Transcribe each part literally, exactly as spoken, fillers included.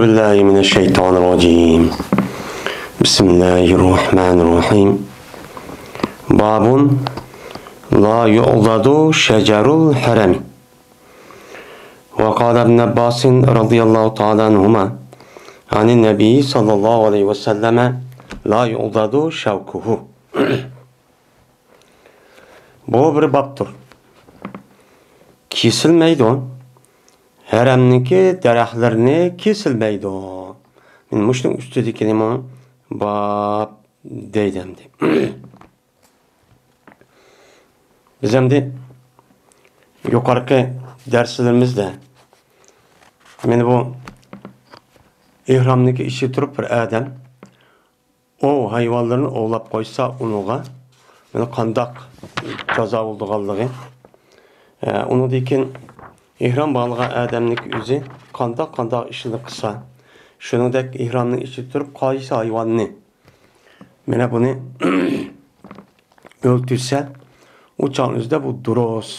بالله من الشيطان الرجيم. بسم الله الرحمن الرحيم. باب لا يعضد شجر الحرم. وقال ابن عباس رضي الله تعالى عنهما عن النبي صلى الله عليه وسلم: لا يعضد شوكه. بۇ بىر بابتۇر. كېسىلمەيدۇ. ھەرەمنىڭكى دەرەخلىرىنى كېسىلمەيدۇ. مانا مۇشۇنىڭ ئۈستىدىكىنىمۇ باب دەيدۇ ئەمدى. بىز ئەمدى يۇقىرىقى دەرسلىرىمىزدە مانا بۇ ئېھرامنىڭكى ئىچىدە تۇرۇپ بىر ئادەم ئوۋ ھايۋانلىرىنى ئوۋلاپ قويسا، ئۇنىڭغا مانا قانداق جازا بولىدىغانلىقى، ئە، ئۇنىڭدىن كېيىن ئېھرام باغلىغان ئادەمنىڭ ئۆزى قانداق، قانداق ئىشنى قىلسا، شۇنىڭدەك ئېھرامنىڭ ئىچىدە تۇرۇپ قايسى ھايۋاننى، مانا بۇنى ئۆلتۈرسە، ئۇ چاغنىڭ ئۆزىدە بۇ دۇرۇس.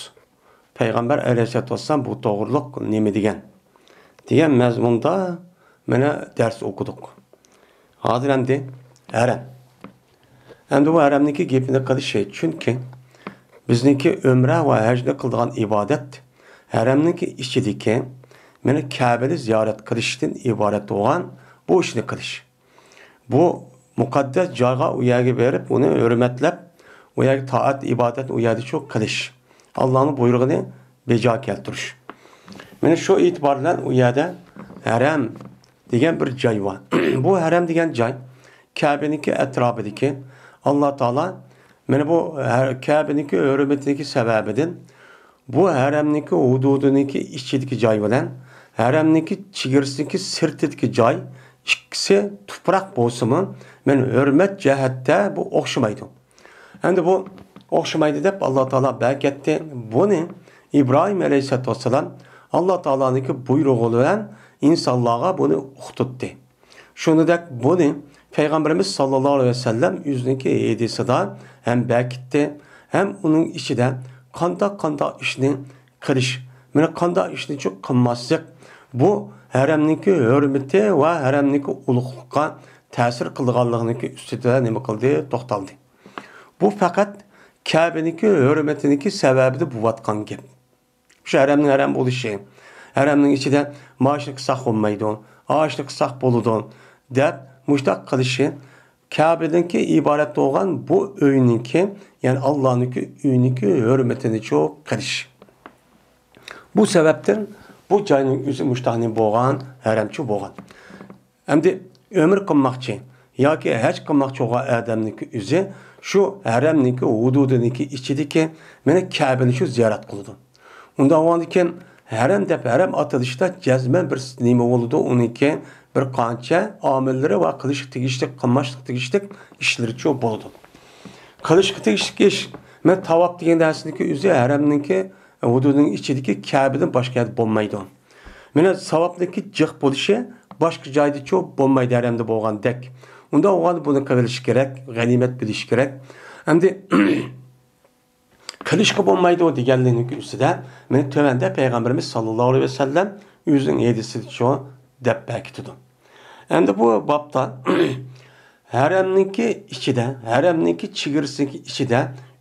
پەيغەمبەر ئەلەيھىسسالاتۇ ۋەسسالام بۇ توغرۇلۇق نېمە دېگەن؟ دېگەن مەزمۇندا مانا دەرس ئوقۇدۇق. ھازىر ئەمدى ھەرەم. ئەمدى بۇ ھەرەمنىڭكى گېپىنى قىلىشى، چۈنكى بىزنىڭكى ئۆمرە ۋە ھەجنى قىلىدىغان ئىبادەت ھەرەمنىڭكى ئىچىدىكى مانا كەبىنى زىيارەت قىلىشتىن ئىبارەت بولغان بۇ ئىشنى قىلىش. بۇ مۇقەددەس جايغا، ئۇ يەرگە بېرىپ، ئۇنى ھۆرمەتلەپ، ئۇ يەرگە تائەت، ئىبادەت ئۇ يەردە شۇ قىلىش. ئاللانىڭ بۇيرۇقىنى بېجا كەلتۈرۈش. مانا شۇ ئېتىبار بىلەن ئۇ يەردە ھەرەم دېگەن بىر جاي بار. بۇ ھەرەم دېگەن جاي كەبىنىڭكى ئەتراپىدىكى ئاللا تائالا مانا بۇ ھە-، كەبىنىڭكى ھۆرمىتىنىڭكى سەۋەبىدىن بۇ ھەرەمنىڭكى ھۇدۇدىنىڭكى ئىچىدىكى جاي بىلەن ھەرەمنىڭكى چېگرىسىنىڭكى سىرتىدىكى جاي ئىككىسى تۇپراق بولسىمۇ، مانا ھۆرمەت جەھەتتە بۇ ئوخشىمايدۇ. ئەمدى بۇ ئوخشىمايدۇ دەپ ئاللا تائالا بەكەتتى. بۇنى ئىبراھىم ئەلەيھىسسالاتۇ ۋەسسالام ئاللا تائالانىڭكى بۇيرۇقى بىلەن ئىنسانلارغا بۇنى ئۇقتۇتتى. شۇنىڭدەك بۇنى پەيغەمبىرىمىز ساللاللاھۇ ئەلەيھى ۋەسەللەم ئۆزىنىڭكى ھەدىسىدا ھەم بەكىتتى، ھەم ئۇنىڭ ئىچىدە قانداق، قانداق ئىشنى قىلىش، مانا قانداق ئىشنى چۇ قىلماسلىق، بۇ ھەرەمنىڭكى ھۆرمىتى ۋە ھەرەمنىڭكى ئۇلۇغلۇققا تەسىر قىلىدىغانلىقىنىڭكى ئۈستىدە نېمە قىلدى؟ توختالدى. بۇ پەقەت كەبىنىڭكى ھۆرمىتىنىڭكى سەۋەبىدە بولۇۋاتقان گەپ. شۇ ھەرەمنىڭ ھەرەم بولۇشى، ھەرەمنىڭ ئىچىدە مانا شۇنى قىلساق بولمايدۇ، ئانا شۇنى قىلساق بولىدۇ، دەپ مۇشۇنداق قىلىشى كەبىدىنكى ئىبارەت بولغان بۇ ئۆينىڭكى، يەنى ئاللانىڭكى ئۆيىنىڭكى ھۆرمىتىنى چۇ قىلىش. بۇ سەۋەبتىن بۇ جاينىڭ ئۆزى مۇشۇنداق نېمە بولغان، ھەرەمچۇ بولغان. ئەمدى ئۆمرە قىلماقچى ياكى ھەج قىلماقچى بولغان ئادەمنىڭكى ئۆزى شۇ ھەرەمنىڭكى ھۇدۇدىنىڭكى ئىچىدىكى مانا كەبىنى شۇ زىيارەت قىلىدۇ. ئۇنداق بولغاندىكىن ھەرەم دەپ ھەرەم ئاتىلىشتا جەزمەن بىر نېمە بولىدۇ، ئۇنىڭكى بىر قانچە ئامىللىرى ۋە قىلىشقا تېگىشلىك، قىلماسلىققا تېگىشلىك ئىشلىرىچۇ بولىدۇ. قىلىشقا تېگىشلىك ئىش، مانا تاۋاپ دېگەن نەرسىنىڭكى ئۆزى ھەرەمنىڭكى ھۇدۇدىنىڭ ئىچىدىكى كەبىدىن باشقا يەردە بولمايدۇ. مانا ساۋابنىڭكى جىق بولۇشى باشقا جايدىچۇ بولمايدۇ، ھەرەمدە بولغاندەك. ئۇنداق بولغاندا بۇنى قىلىش كېرەك، غەنىيمەت بىلىش كېرەك. ئەمدى قىلىشقا بولمايدۇ دېگەنلىكنىڭ ئۈستىدە مانا تۆۋەندە پەيغەمبىرىمىز ساللاللاھۇ ئەلەيھى ۋەسەللەم ئۆزىنىڭ ھەدىسىدىچۇ دەپ بەكىتىدۇ. ئەمدى بۇ بابتا ھەرەمنىڭكى ئىچىدە، ھەرەمنىڭكى چېگرىسىنىڭكى ئىچىدە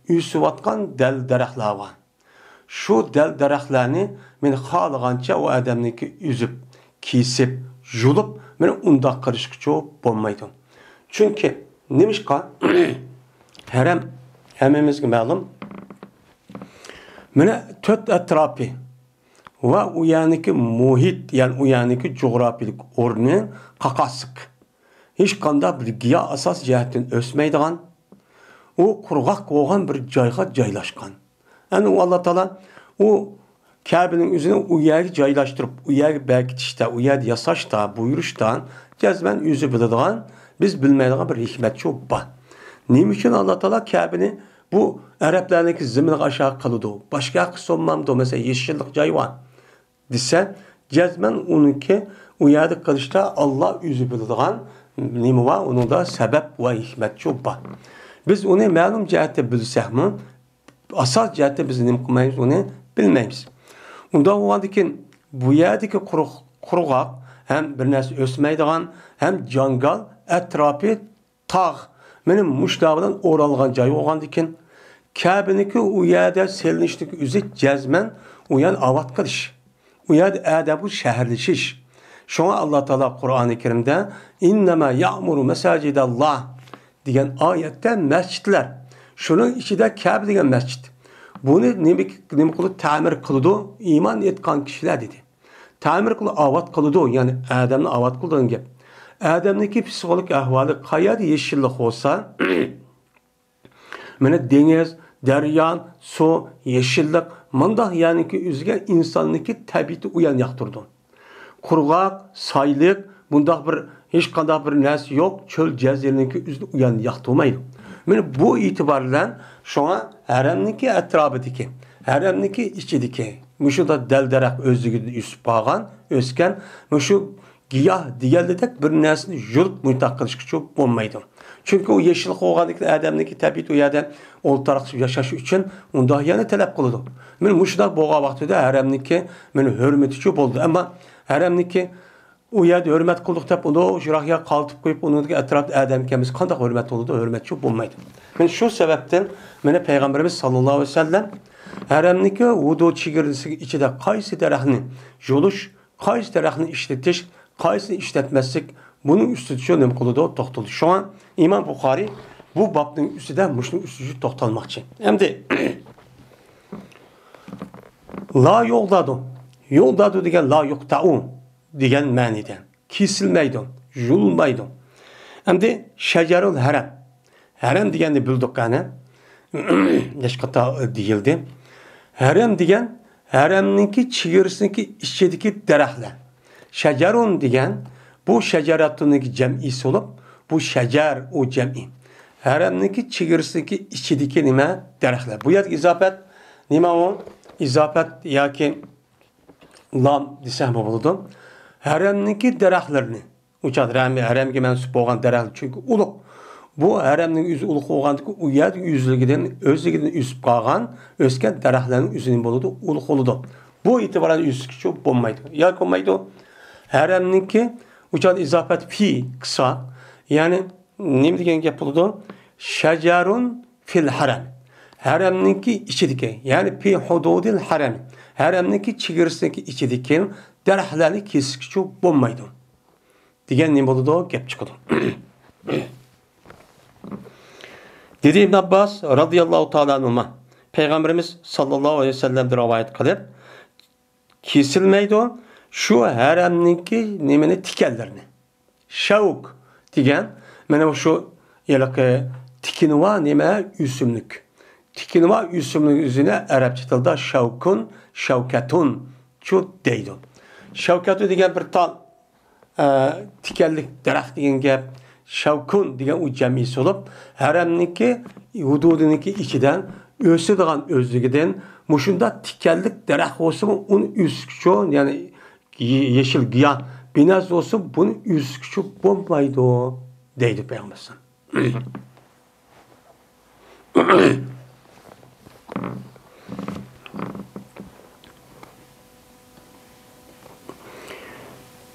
ئۆسۈۋاتقان دەل-دەرەخلەر بار. شۇ دەل-دەرەخلەرنى مانا خالىغانچە ئۇ ئادەمنىڭكى ئۈزۈپ، كېسىپ، يۇلۇپ، مانا ئۇنداق قىلىشقىچۇ بولمايدۇ. چۈنكى نېمىشقا؟ ھەرەم ھەممىمىزگە مەلۇم. مانا تۆت ئەتراپى ۋە ئۇ يەرنىڭكى مۇھىت، يەنى ئۇ يەرنىڭكى جۇغراپىيىلىك ئورنى قاقاسلىق. ھېچقانداق بىر گىياھ ئاساس جەھەتتىن ئۆسمەيدىغان، ئۇ قۇرغاق بولغان بىر جايغا جايلاشقان. ئەنە ئۇ ئاللا تائالا ئۇ كەبىنىڭ ئۆزىنى ئۇ يەرگە جايلاشتۇرۇپ، ئۇ يەرگە بەكىتىشتە، ئۇ يەردە ياساشتا، بۇيرۇشتا جەزمەن ئۆزى بىلىدىغان، بىز بىلمەيدىغان بىر ھېكمەتچۇ بار. نېمە ئۈچۈن ئاللا تائالا كەبىنى بۇ ئەرەبلەرنىڭكى زېمىنىغا ئاشۇ قىلىدۇ؟ باشقا ياققا سولمامدۇ؟ مەسىلەن، يېشىللىق جاي بار. دېسە، جەزمەن ئۇنىڭكى ئۇ يەردە قىلىشتا ئاللا ئۆزى بىلىدىغان نېمە بار، ئۇنىڭدا سەۋەب ۋە ھېكمەتچۇ بار. بىز ئۇنى مەلۇم جەھەتتە بىلسەكمۇ، ئاساس جەھەتتە بىز نېمە قىلمايمىز، ئۇنى بىلمەيمىز. ئۇنداق بولغاندىكىن، بۇ يەردىكى قۇرۇق، قۇرغاق، ھەم بىر نەرسە ئۆسمەيدىغان، ھەم جاڭگال، ئەتراپى تاغ، مانا مۇشۇلار بىلەن ئورالغان جاي بولغاندىكىن، كەبىنىڭكى ئۇ يەردە سېلىنىشنىڭ ئۆزى جەزمەن ئۇ يەرنى ئاۋات قىلىش، ئۇ يەردە ئادەم بۇ شەھەرلىشىش. شۇڭا ئاللا تائالا قۇرئانى كەرىمدە «ئىننەما يەئمۇرۇ مەساجىداللا» دېگەن ئايەتتە مەسچىتلەر، شۇنىڭ ئىچىدە كەبە دېگەن مەسچىت، بۇنى نېمە، نېمە قىلىدۇ؟ تەمىر قىلىدۇ ئىمان ئېيتقان كىشىلەر دېدى. تەمىر قىلىپ ئاۋات قىلىدۇ، يەنى ئادەمنى ئاۋات قىلىدۇ دېگەن گەپ. ئادەمنىڭكى پسىخولوگىك ئەھۋالى، قەيەردە يېشىللىق بولسا، مانا دېڭىز، دەريا، سۇ، يېشىللىق، مۇنداق يەرنىڭكى ئۆزىگە ئىنساننىڭكى تەبىئىتى ئۇ يەرنى ياقتۇرىدۇ. قۇرغاق، سايلىق، بۇنداق بىر، ھېچقانداق بىر نەرسە يوق، چۆل جەزىرىنىڭكى ئۆزىنى ئۇ يەرنى ياقتۇرمايدۇ. مانا بۇ ئېتىبار بىلەن شۇڭا ھەرەمنىڭكى ئەتراپىدىكى، ھەرەمنىڭكى ئىچىدىكى مۇشۇنداق دەل-دەرەخ ئۆزلۈكىدىن ئۆسۈپ قالغان، ئۆسكەن، مۇشۇ گىياھ دېگەنلىدەك بىر نەرسىنى يۇلۇپ مۇنداق قىلىشقىچۇ بولمايدۇ. چۈنكى ئۇ يېشىللىق بولغاندىكىن ئادەمنىڭكى تەبىئىتى ئۇ يەردە ئولتۇراقلىشىپ ياشاش ئۈچۈن ئۇنداق يەرنى تەلەپ قىلىدۇ. مانا مۇشۇنداق بولغان ۋاقتىدا ھەرەمنىڭكى مانا ھۆرمىتىچۇ بولىدۇ. ئەمما ھەرەمنىڭكى ئۇ يەردە ھۆرمەت قىلدۇق دەپ، ئۇنى شۇراق يەرگە قالتىپ قويۇپ، ئۇنىڭدىكى ئەتراپتا ئادەم كەلمىسە قانداق ھۆرمەت بولىدۇ؟ ھۆرمەتچۇ بولمايدۇ. مانا شۇ سەۋەبتىن مانا پەيغەمبىرىمىز ساللاللاھۇ ئەلەيھى ۋەسەللەم ھەرەمنىڭكى ھۇدۇد چېگرىسى ئىچىدە قايسى دەرەخنى يۇلۇش، قايسى دەرەخنى ئىشلىتىش، قايسىنى ئىشلەتمەسلىك، بۇنىڭ ئۈستىدە شۇ نېمە قىلىدۇ؟ توختىلىدۇ. شۇڭا ئىمام بۇخارىي بۇ بابنىڭ ئۈستىدە مۇشۇنىڭ ئۈستىدە توختالماقچى. ئەمدى لا يغدد. يغدد دېگەن لا يقطع دېگەن مەنىدە. كېسىلمەيدۇ، يۇلمايدۇ. ئەمدى شەجەرۇل ھەرەم. ھەرەم دېگەننى بىلدۇق قەنى. نەچچە قېتىم دېيىلدى. ھەرەم دېگەن ھەرەمنىڭكى چېگرىسىنىڭكى ئىچىدىكى دەرەخلەر. شەجەرۇن دېگەن بۇ شەجەرەتۇننىڭكى جەمئىسى بولۇپ، بۇ شەجەر ئۇ جەمئى. ھەرەمنىڭكى چېگرىسىنىڭكى ئىچىدىكى نېمە؟ دەرەخلەر. بۇ يەردىكى ئىزاپەت نېمە ئۇ؟ ئىزاپەت ياكى لام دېسەڭمۇ بولىدۇ. ھەرەمنىڭكى دەرەخلىرىنى، ئۇ چاغدا ھەرەم، ھەرەمگە مەنسۇپ بولغان دەرەخلەر، چۈنكى ئۇلۇغ. بۇ ھەرەمنىڭ ئۆزى ئۇلۇغ بولغاندىكى، ئۇ يەردە ئۆزلۈكىدىن، ئۆزلۈكىدىن ئۆسۈپ قالغان، ئۆسكەن دەرەخلەرنىڭ ئۆزى نېمە بولىدۇ؟ ئۇلۇغ بولىدۇ. بۇ ئېتىبارەن ئۆسۈشكىچۇ بولمايدۇ. ياكى بولمايدۇ. ھەرەمنىڭكى ئۇ چاغدا ئىزاپەت في قىلسا، يەنى نېمە دېگەن گەپ بولىدۇ؟ شەجەرۇن فىل ھەرەم. ھەرەمنىڭكى ئىچىدىكى، يەنى في حدودىل ھەرەم. ھەرەمنىڭكى چېگرىسىنىڭكى ئىچىدىكى دەرەخلەرنى كېسىشكىچۇ بولمايدۇ. دېگەن نېمە بولىدۇ؟ گەپ چىقىدۇ. دېدى ئىبن ئابباس رازىياللاھۇ تائالا ئەنھۇما، پەيغەمبىرىمىز ساللاللاھۇ ئەلەيھى ۋەسەللەمدىن رىۋايەت قىلىپ، كېسىلمەيدۇ. شۇ ھەرەمنىڭكى نېمىنى؟ تىكەنلىرىنى. شەۋك دېگەن، مانا شۇ ھېلىقى تىكىنىۋا نېمە؟ ئۆسۈملۈك. تىكىنىۋا ئۆسۈملۈك ئۆزىنى ئەرەبچە تىلدا شەۋكۇن، شەۋكەتۇن چۇ دەيدۇ. شەۋكەتۇ دېگەن بىر تال، ئە، تىكەنلىك دەرەخ دېگەن گەپ. شەۋكۇن دېگەن ئۇ جەمئىسى بولۇپ، ھەرەمنىڭكى ھۇدۇدىنىڭكى ئىچىدە ئۆسىدىغان ئۆزلۈكىدىن مۇشۇنداق تىكەنلىك دەرەخ بولسىمۇ، ئۇنى ئۆسۈشكىچۇ، يەنى يېشىل گىياھ، بىنەز بولسا، بۇنى ئۈزۈشكىچە بولمايدۇ، دەيدۇ پەيغەمبەر.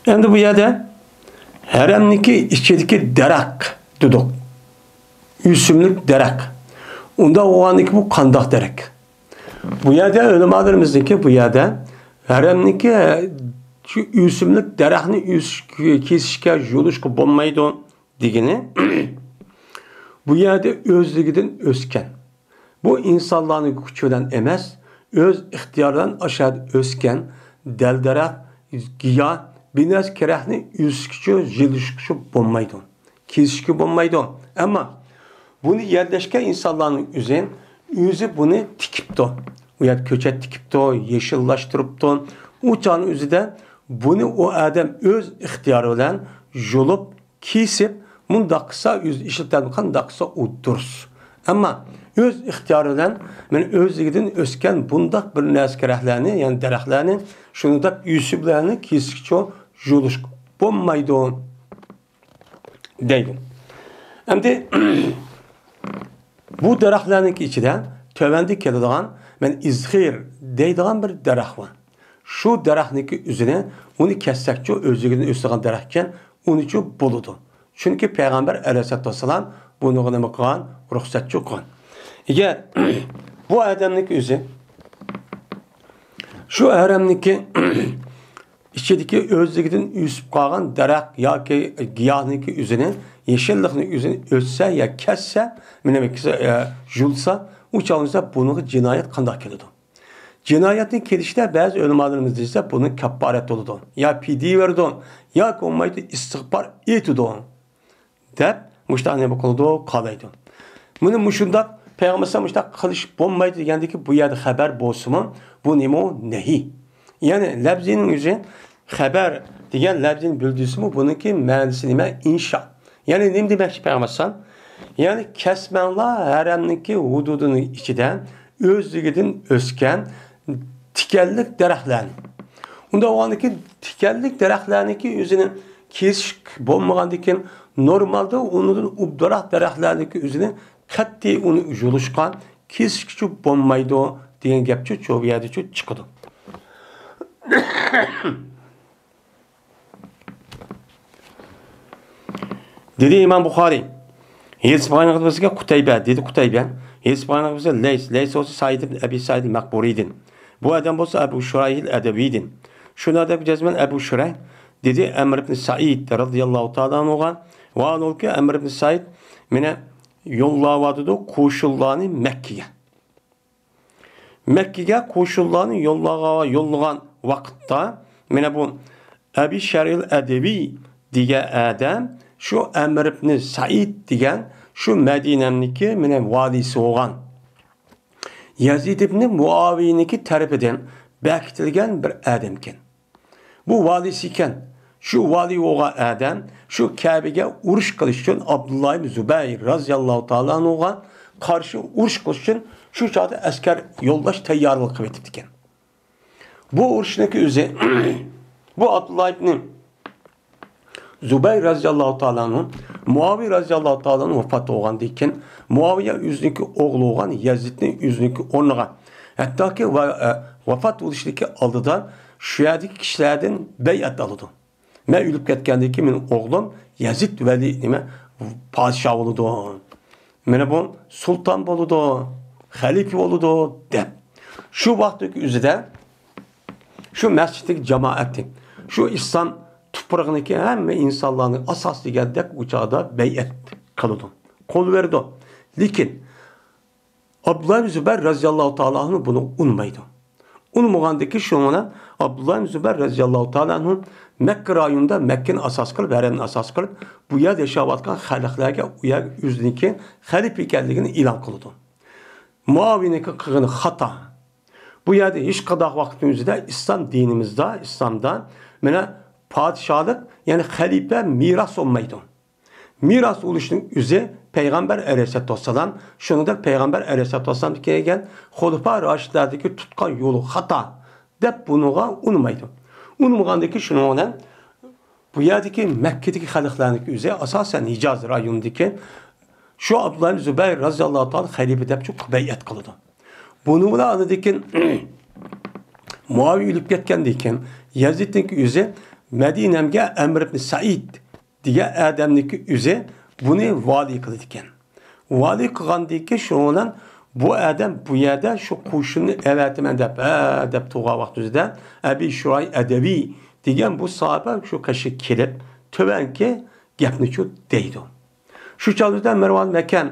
ئەمدى بۇ يەردە ھەرەمنىڭكى ئىچىدىكى دەرەخ دېدۇق. ئۆسۈملۈك دەرەخ. ئۇنداق بولغاندىكىن بۇ قانداق دەرەخ؟ بۇ يەردە ئۆلىمالىرىمىزنىڭكى بۇ يەردە ھەرەمنىڭكى شۇ ئۆسۈملۈك دەرەخنى ئۆسۈش، كېسىشكە، يۇلۇشقا بولمايدۇ دېگىنى، بۇ يەردە ئۆزلۈكىدىن ئۆسكەن، بۇ ئىنسانلارنىڭ كۈچى بىلەن ئەمەس، ئۆز ئىختىيارى بىلەن ئاشۇ يەردە ئۆسكەن دەل-دەرەخ، گىياھ، بىنەرسە كەرەخنى ئۆسۈشكىچە، يۇلۇشقىچە بولمايدۇ. كېسىشكە بولمايدۇ. ئەمما بۇنى يەرلەشكەن ئىنسانلارنىڭ ئۆزى، ئۆزى بۇنى تىكىپتۇ. ئۇ يەردە كۆچەت تىكىپتۇ، يېشىللاشتۇرۇپتۇ. ئۇ چاغنىڭ ئۆزىدە بۇنى ئۇ ئادەم ئۆز ئىختىيارى بىلەن يۇلۇپ، كېسىپ، مۇنداق قىلسا ئۆزى ئىشلىتەلمىگەن، قانداق قىلسا ئۇ دۇرۇس. ئەمما ئۆز ئىختىيارى بىلەن مانا ئۆزلۈكىدىن ئۆسكەن بۇنداق بىر نەرسە كەرەخلەرنى، يەنى دەرەخلەرنى، شۇنداق ئۆسۈملەرنى كېسىشكىچە يۇلۇشقا بولمايدۇ. دەيدۇ. ئەمدى بۇ دەرەخلەرنىڭكى ئىچىدە تۆۋەندە كېلىدىغان، مەن ئىزخىر دەيدىغان بىر دەرەخ بار. شۇ دەرەخنىڭكى ئۆزىنى، ئۇنى كەسسەكچۇ، ئۆزلۈكىدىن ئۆسىدىغان دەرەخكەن، ئۇنىچۇ بولىدۇ. چۈنكى پەيغەمبەر ئەلەيھىسسالاتۇ ۋەسسالام بۇنىڭغا نېمە قىلغان؟ رۇخسەتچۇ قىلغان. ئەگەر بۇ ئادەمنىڭكى ئۆزى شۇ ھەرەمنىڭكى ئىچىدىكى ئۆزلۈكىدىن ئۆسۈپ قالغان دەرەخ ياكى گىياھنىڭكى ئۆزىنى، يېشىللىقنىڭ ئۆزىنى ئۆتسە يا كەسسە، مانا بۇ كىشى، ئە، يۇلسا، ئۇ چاغدا بۇنىڭغا جىنايەت قانداق كېلىدۇ؟ جىنايەتنىڭ كېلىشىدە بەزى ئۆلىمالىرىمىز دېسە، بۇنىڭ كاپپارەت بولىدۇ، يا پىدىيە بېرىدۇ، ياكى بولمايدۇ ئىستىغپار ئېيتىدۇ. دەپ مۇشۇنداق نېمە قىلىدۇ، قالايدۇ. مانا مۇشۇنداق پەيغەمبەر مۇشۇنداق قىلىش بولمايدۇ دېگەندىكى بۇ يەردە خەبەر بولسىمۇ، بۇ نېمە؟ نەھىي. يەنى لەپزىنىڭ ئۆزى خەبەر دېگەن لەپزىنى بىلدۈرسىمۇ، بۇنىڭكى مەنىسى نېمە؟ ئىنشا. يەنى نېمە دېمەكچى پەيغەمبەر ئەلەيھىسسالام؟ يەنى كەسمەڭلار ھەرەمنىڭكى ھۇدۇدىنىڭ ئىچىدە ئۆزلۈكىدىن ئۆسكەن تىكەنلىك دەرەخلەرنى. ئۇنداق بولغاندىكىن تىكەنلىك دەرەخلەرنىڭكى ئۆزىنى كېسىش بولمىغاندىكىن، نورمالدا ئۇنىڭدىن ئوبدانراق دەرەخلەرنىڭكى ئۆزىنى قەتئىي ئۇنى يۇلۇشقا، كېسىشكىچۇ بولمايدۇ دېگەن گەپچۇ، چۇ بۇ يەردىچۇ چىقىدۇ. دېدى ئىمام بۇخارىي، ھېدىس بايانغا بىزگە قۇتەيبە، دېدى قۇتەيبە، ھېدىس بايانغا بىزگە لەيس، لەيس بولسا سەئىد ئىبن ئەبى سەئىد مەقبۇرىدىن. بۇ ئادەم بولسا ئەبۇ شۇرايھىل ئەدەۋىدىن. شۇنىڭ دەپ جەزمەن ئەبۇ شۇرايھ، دېدى ئەمر ئىبن سەئىد رەزىياللاھۇ تائالا ئەنھۇغا، ۋە ئانۇلكى ئەمر ئىبن سەئىد مېنى يوللاۋاتىدۇ قوشۇنلارنى مەككىگە. مەككىگە قوشۇنلارنى يوللىغا-، يوللىغان ۋاقىتتا، مانا بۇ ئەبى شۇرايھىل ئەدەۋى دېگەن ئادەم شۇ ئەمر ئىبنى سەئىد دېگەن شۇ مەدىنەمنىكى مانا ۋالىسى بولغان. يەزىد ئىبنى مۇئاۋىيىنىڭكى تەرىپىدىن بېكىتىلگەن بىر ئادەمكەن. بۇ ۋالىسى ئىكەن. شۇ ۋالىي بولغان ئادەم شۇ كەبىگە ئۇرۇش قىلىش ئۈچۈن، ئابدۇللا ئىبن زۇبەير رازىياللاھۇ تائالا ئەنھۇغا قارشى ئۇرۇش قىلىش ئۈچۈن شۇ چاغدا ئەسكەر يوللاش تەييارلىق قىلىۋېتىپتىكەن. بۇ ئۇرۇشنىڭكى ئۆزى، بۇ ئابدۇللا ئىبن زۇبەير رازىياللاھۇ تائالا ئەنھۇ، مۇئاۋىيە رازىياللاھۇ تائالا ئەنھۇ ۋاپات بولغاندىن كېيىن، مۇئاۋىيە ئۆزىنىڭكى ئوغلى بولغان يەزىدنى ئۆزىنىڭكى ئورنىغا، ھەتتاكى ۋە-، ئە، ۋاپات بولۇشىدىكى ئالدىدا شۇ يەردىكى كىشىلەردىن بەيئەت ئالىدۇ. مەن ئۆلۈپ كەتكەندىن كېيىن مېنىڭ ئوغلۇم يەزىد ۋەلى، نېمە، پادىشاھ بولىدۇ. مانا بۇ سۇلتان بولىدۇ، خەلىپە بولىدۇ دەپ. شۇ ۋاقىتتىكى ئۆزىدە شۇ مەسچىتتىكى جامائەتنى، شۇ ئىسلام تۇپرىقىنىڭكى ھەممە ئىنسانلارنى ئاساس دېگەندەك ئۇ چاغدا بەيئەت قىلىدۇ، قول بېرىدۇ. لېكىن ئابدۇللا ئىبن زۇبەير رازىياللاھۇ تائالا ئەنھۇ بۇنى ئۇنىمايدۇ. ئۇنىمىغاندىكى شۇنىڭ بىلەن ئابدۇللا ئىبن زۇبەير رازىياللاھۇ تائالا ئەنھۇ مەككە رايونىدا، مەككىنى ئاساس قىلىپ، ھەرەمنى ئاساس قىلىپ، بۇ يەردە ياشاۋاتقان خەلقلەرگە ئۇ يەرگە ئۆزىنىڭكى خەلىپە ئىكەنلىكىنى ئېلان قىلىدۇ. مۇئاۋىيىنىڭكى قىلغىنى خاتا. بۇ يەردە ھېچقانداق ۋاقىتنىڭ ئۆزىدە ئىسلام دىنىمىزدا، ئىسلامدا، مانا، پادىشاھلىق، يەنى خەلىپە مىراس بولمايدۇ. مىراس بولۇشنىڭ ئۆزى پەيغەمبەر ئەلەيھىسسالاتۇ ۋەسسالام، شۇنىڭدەك پەيغەمبەر ئەلەيھىسسالاتۇ ۋەسسالامدىن كەلگەن خۇلىپا راشىدلاردىكى تۇتقان يولى خاتا دەپ بۇنىڭغا ئۇنىمايدۇ. ئۇنىمىغاندىكى شۇنىڭ بىلەن بۇ يەردىكى مەككىدىكى خەلقلەرنىڭكى ئۆزى، ئاساسەن، ھىجاز رايونىدىكى شۇ ئابدۇللا ئىبن زۇبەير رازىياللاھۇ تائالا خەلىپە دەپ چوقۇم بەيئەت قىلىدۇ. بۇنىڭ بىلەن ئاندىن كېيىن مۇئاۋىيە ئۆلۈپ كەتكەندىن كېيىن يەزىدنىڭكى ئۆزى مەدىنەمگە ئەمر ئىبن سەئىد دېگەن ئادەمنىڭكى ئۆزى بۇنى ۋالىي قىلىدىكەن. ۋالىي قىلغاندىن كېيىن شۇنىڭ بىلەن بۇ ئادەم بۇ يەردە شۇ قوشۇننى ئەۋەتىمەن دەپ، ھە، دەپ تۇرغان ۋاقتىدا ئەبى شۇرايھ ئەدەۋى دېگەن بۇ ساھابە شۇ قېشىغا كېلىپ، تۆۋەنكى گەپنىچۇ دەيدۇ. شۇ چاغدا مەرۋان مەكەن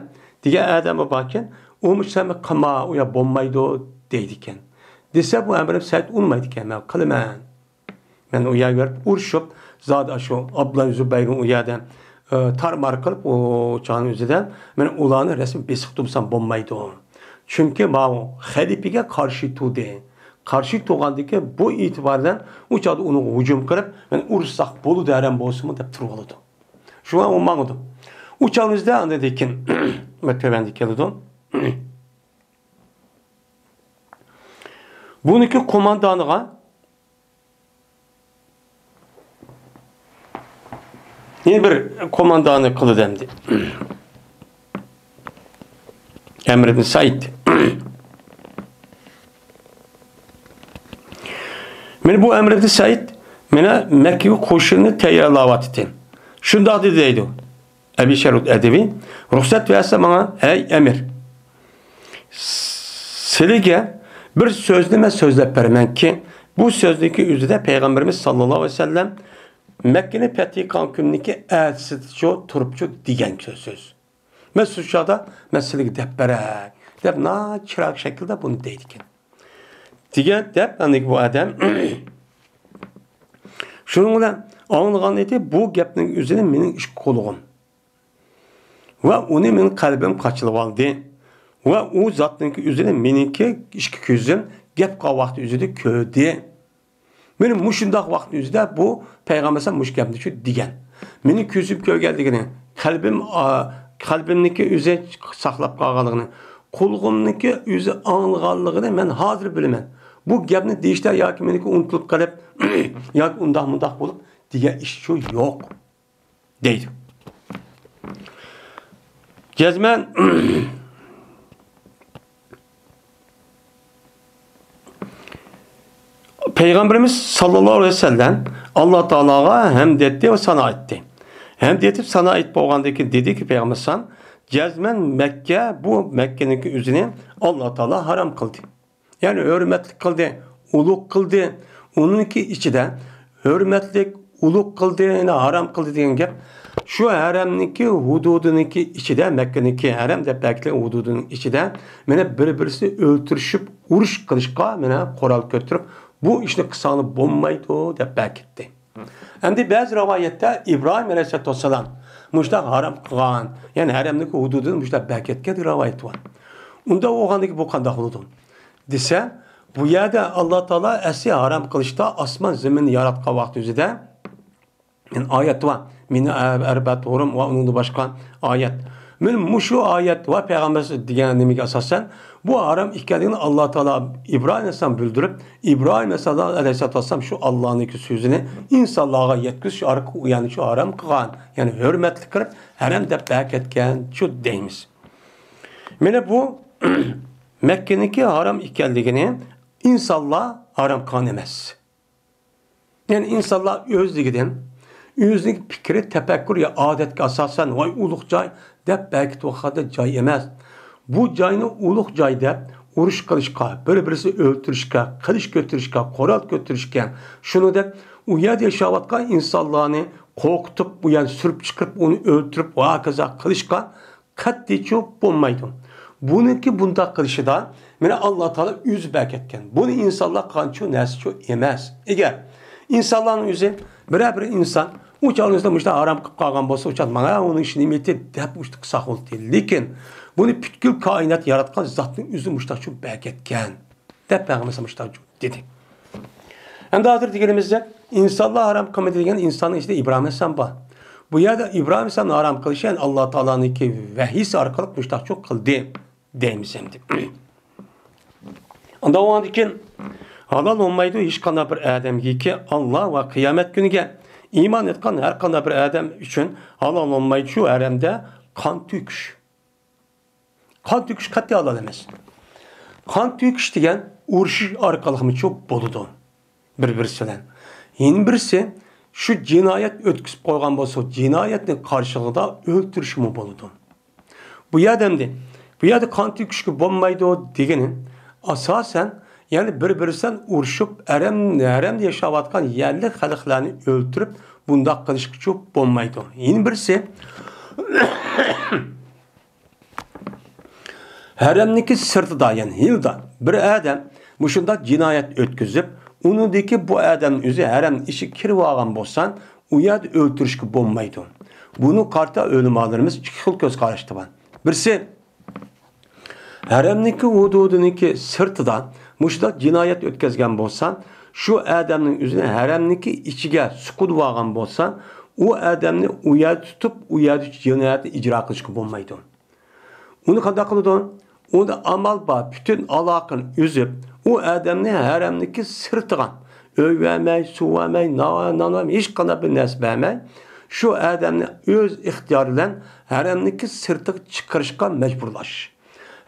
دېگەن ئادەم باركەن، ئۇمۇ سەن قىلما، ئۇ يەر بولمايدۇ دەيدىكەن. دېسە بۇ ئەمر ئىبن سەئىد ئۇنىمايدىكەن، مەن قىلىمەن. مەن ئۇ يەرگە بېرىپ ئۇرۇشۇپ، زادى شۇ ئابدۇللا زۇبەيرنى ئۇ يەردە، ئى، تارمار قىلىپ، ئۇ چاغنىڭ ئۆزىدە مەن ئۇلارنى رەسمىي بېسىق تۇرسام بولمايدۇ. چۈنكى ماۋۇ خەلىپىگە قارشى تۇردى. قارشى تۇرغاندىكى بۇ ئېتىبار بىلەن ئۇ چاغدا ئۇنىڭغا ھۇجۇم قىلىپ، مەن ئۇرۇشساق بولىدۇ ھەرەم بولسىمۇ دەپ تۇرۇۋالىدۇ. شۇڭا ئۇ ماڭىدۇ. ئۇ چاغنىڭ ئۆزىدە ئاندىن كېيىن تۆۋەندە كېلىدۇ. بۇنىڭكى قوماندانىغا يەنە بىر قوماندانى قىلىدۇ ئەمدى. ئەمر ئىبن سەئىد. مانا بۇ ئەمىر ئىبن سەئىد مانا مەككىگە قوشۇننى تەييارلاۋاتىدۇ. شۇنداق دېدى دەيدۇ ئەبى شەرۇت ئەدۋى، رۇخسەت بەرسە ماڭا، ئەي ئەمىر، سىلىگە بىر سۆزنى مەن سۆزلەپ بېرىمەنكى، بۇ سۆزنىڭكى ئۆزىدە پەيغەمبىرىمىز ساللاللاھۇ ئەلەيھى ۋەسەللەم مەككىنى پەتھى قىلغان كۈننىڭكى ئەتىسىچۇ تۇرۇپچۇ دېگەن سۆز. مەن شۇ چاغدا مەن سىلىگە دەپ بېرەي دەپ ناھايىتى چىرايلىق شەكىلدە بۇنى دەيدىكەن. دېگەن دەپ ئاندىن بۇ ئادەم شۇنىڭ بىلەن ئاڭلىغان ئىدى، بۇ گەپنىڭ ئۆزىنى مېنىڭ ئىككى قۇلىقىم ۋە ئۇنى مېنىڭ قەلبىم قاچىلىۋالدى ۋە ئۇ زاتنىڭكى ئۆزىنى مېنىڭكى ئىككى كۆزۈم گەپ قىلغان ۋاقتى ئۆزىدە كۆردى. مانا مۇشۇنداق ۋاقىتنىڭ ئۆزىدە بۇ پەيغەمبەر ئەلەيھىسسالام مۇشۇ گەپنى شۇ دېگەن. مېنىڭ كۆزۈم كۆرگەنلىكىنى، قەلبىم، ئا، قەلبىمنىڭكى ئۆزى ساقلاپ قالغانلىقىنى، قۇلىقىمنىڭكى ئۆزى ئاڭلىغانلىقىنى مەن ھازىر بىلىمەن. بۇ گەپنى دېيىشتە ياكى مېنىڭكى ئۇنتۇلۇپ قېلىپ، ياكى ئۇنداق مۇنداق بولۇپ دېگەن ئىش شۇ يوق. دەيدۇ. جەزمەن پەيغەمبىرىمىز ساللاللاھۇ ئەلەيھى ۋەسەللەم ئاللا تائالاغا ھەمد ئېيتتى ۋە سانا ئېيتتى. ھەمد ئېيتىپ سانا ئېيتىپ بولغاندىن كېيىن دېدىكى پەيغەمبەر ئەلەيھىسسالام، جەزمەن مەككە بۇ مەككىنىڭكى ئۆزىنى ئاللا تائالا ھارام قىلدى. يەنى ھۆرمەتلىك قىلدى، ئۇلۇغ قىلدى. ئۇنىڭكى ئىچىدە ھۆرمەتلىك، ئۇلۇغ قىلدى، يەنى ھارام قىلدى دېگەن گەپ. شۇ ھەرەمنىڭكى ھۇدۇدىنىڭكى ئىچىدە، مەككىنىڭكى ھەرەم دەپ بەكلىك ھۇدۇدىنىڭ ئىچىدە مانا بىر-بىرسى ئۆلتۈرۈشۈپ، ئۇرۇش قىلىشقا مانا قورال كۆتۈرۈپ، بۇ ئىشنى قىلساڭلار بولمايدۇ دەپ بەكىتتى. ئەمدى بەزى رىۋايەتتە ئىبراھىم ئەلەيھىسسالاتۇ ۋەسسالام مۇشۇنداق ھارام قىلغان، يەنى ھەرەمنىڭكى ھۇدۇدىنى مۇشۇنداق بەكەتكەن دېگەن رىۋايەت بار. ئۇنداق بولغاندىكىن بۇ قانداق بولىدۇ؟ دېسە، بۇ يەردە ئاللا تائالا ئەسلى ھارام قىلىشتا ئاسمان زېمىننى ياراتقان ۋاقتى ئۆزىدە، يەنى ئايەت بار. مىنھا ئەربەئەتۇ ھۇرۇم ۋە ئۇنىڭدىن باشقا ئايەت. مانا مۇشۇ ئايەت ۋە پەيغەمبەر دېگەن نېمىگە ئاساسەن، بۇ ھارام ئىكەنلىكىنى ئاللا تائالا ئىبراھىم ئەلەيھىسسالام بىلدۈرۈپ، ئىبراھىم ئەلەيھىسسالام شۇ ئاللانىڭكى سۆزىنى ئىنسانلارغا يەتكۈزۈش ئارقىلىق ئۇ يەرنى شۇ ھارام قىلغان، يەنى ھۆرمەتلىك قىلىپ ھەرەم دەپ بەكەتكەن شۇ دەيمىز. مانا بۇ مەككىنىڭكى ھارام ئىكەنلىكىنى ئىنسانلار ھارام قىلغان ئەمەس. يەنى ئىنسانلار ئۆزلۈكىدىن، ئۆزىنىڭ پىكرى، تەپەككۇر يا ئادەتكە ئاساسەن، ۋاي ئۇلۇغ جاي دەپ بەكىتىۋالغاندا جاي ئەمەس. بۇ جاينى ئۇلۇغ جاي دەپ ئۇرۇش قىلىشقا، بىر-بىرسىنى ئۆلتۈرۈشكە، قىلىچ كۆتۈرۈشكە، قورال كۆتۈرۈشكە، شۇنىڭدەك ئۇ يەردە ياشاۋاتقان ئىنسانلارنى قورقۇتۇپ، ئۇ يەردىن سۈرۈپ چىقىرىپ، ئۇنى ئۆلتۈرۈپ ۋە ھاكازا قىلىشقا قەتئىيچۇ بولمايدۇ. بۇنىڭكى بۇنداق قىلىشىدا مانا ئاللا تائالا ئۆزى بەكەتكەن. بۇنى ئىنسانلار قىلغانچۇ نەرسىچۇ ئەمەس. ئەگەر ئىنسانلارنىڭ ئۆزى، بىرەر بىر ئىنسان ئۇ چاغنىڭ ئۆزىدە مۇشۇنداق ھارام قىلىپ قالغان بولسا، ئۇ چاغ ماڭا ئۇنىڭ ئىشى نېمە ئىدى دەپ مۇشۇنداق قىلساق بولاتتى. لېكىن بۇنى پۈتكۈل كائىنات ياراتقان زاتنىڭ ئۆزى مۇشۇنداقچۇ بەكەتكەن دەپ پەيغەمبەر مۇشۇنداق دېدى. ئەمدى ھازىر دېگىنىمىزدەك، ئىنسانلار ھارام قىلمىدى دېگەن ئىنساننىڭ ئىچىدە ئىبراھىم ئەلەيھىسسالام بار. بۇ يەردە ئىبراھىم ئەلەيھىسسالامنى ھارام قىلىشى، يەنى ئاللا تائالانىڭكى ۋەھىيسى ئارقىلىق مۇشۇنداقچۇ قىلدى دەيمىز ئەمدى. ئاندىن ئاندىن كېيىن ھالال بولمايدۇ، ھېچقانداق بىر ئادەمگىكى، ئاللا ۋە قىيامەت كۈنىگە ئىمان ئېيتقان ھەر قانداق بىر ئادەم ئۈچۈن ھالال بولمايدۇ شۇ ھەرەمدە قان تۆكۈش. قان تۆكۈش قەتئىي ھالال ئەمەس. قان تۆكۈش دېگەن ئۇرۇشۇش ئارقىلىقمۇچۇ بولىدۇ بىر-بىرسى بىلەن. يەنە بىرسى، شۇ جىنايەت ئۆتكۈزۈپ قويغان بولسا، جىنايەتنىڭ قارشىلىقىدا ئۆلتۈرۈشمۇ بولىدۇ. بۇ يەردە ئەمدى، بۇ يەردە قان تۆكۈشكە بولمايدۇ دېگىنى، ئاساسەن، يەنى بىر-بىرسى بىلەن ئۇرۇشۇپ، ھەرەم، ھەرەمدە ياشاۋاتقان يەرلىك خەلقلەرنى ئۆلتۈرۈپ، بۇنداق قىلىشقىچۇ بولمايدۇ. يەنە بىرسى، ھەرەمنىڭكى سىرتىدا، يەنى ھىلدا بىر ئادەم مۇشۇنداق جىنايەت ئۆتكۈزۈپ، ئۇنىڭدىكى بۇ ئادەمنىڭ ئۆزى ھەرەمنىڭ ئىچىگە كىرىۋالغان بولسا، ئۇ يەردە ئۆلتۈرۈشكە بولمايدۇ. بۇنىڭغا قارىتا ئۆلىمالىرىمىز ئىككى خىل كۆز قاراشتا بار. بىرسى، ھەرەمنىڭكى ھۇدۇدىنىڭكى سىرتىدا مۇشۇنداق جىنايەت ئۆتكۈزگەن بولسا، شۇ ئادەمنىڭ ئۆزىنى ھەرەمنىڭكى ئىچىگە سوقۇۋالغان بولسا، ئۇ ئادەمنى ئۇ يەردە تۇتۇپ، ئۇ يەردە جىنايەتنى ئىجرا قىلىشقا بولمايدۇ. ئۇنى قانداق قىلىدۇ؟ ئۇنى ئامال بار، پۈتۈن ئالاقىنى ئۈزۈپ، ئۇ ئادەمنى ھەرەمنىڭكى سىرتىغا، ئۆي بەرمەي، سۇ بەرمەي، نان، نان بەرمەي، ھېچقانداق بىر نەرسە بەرمەي، شۇ ئادەمنى ئۆز ئىختىيارى بىلەن ھەرەمنىڭكى سىرتىغا چىقىرىشقا مەجبۇرلاش.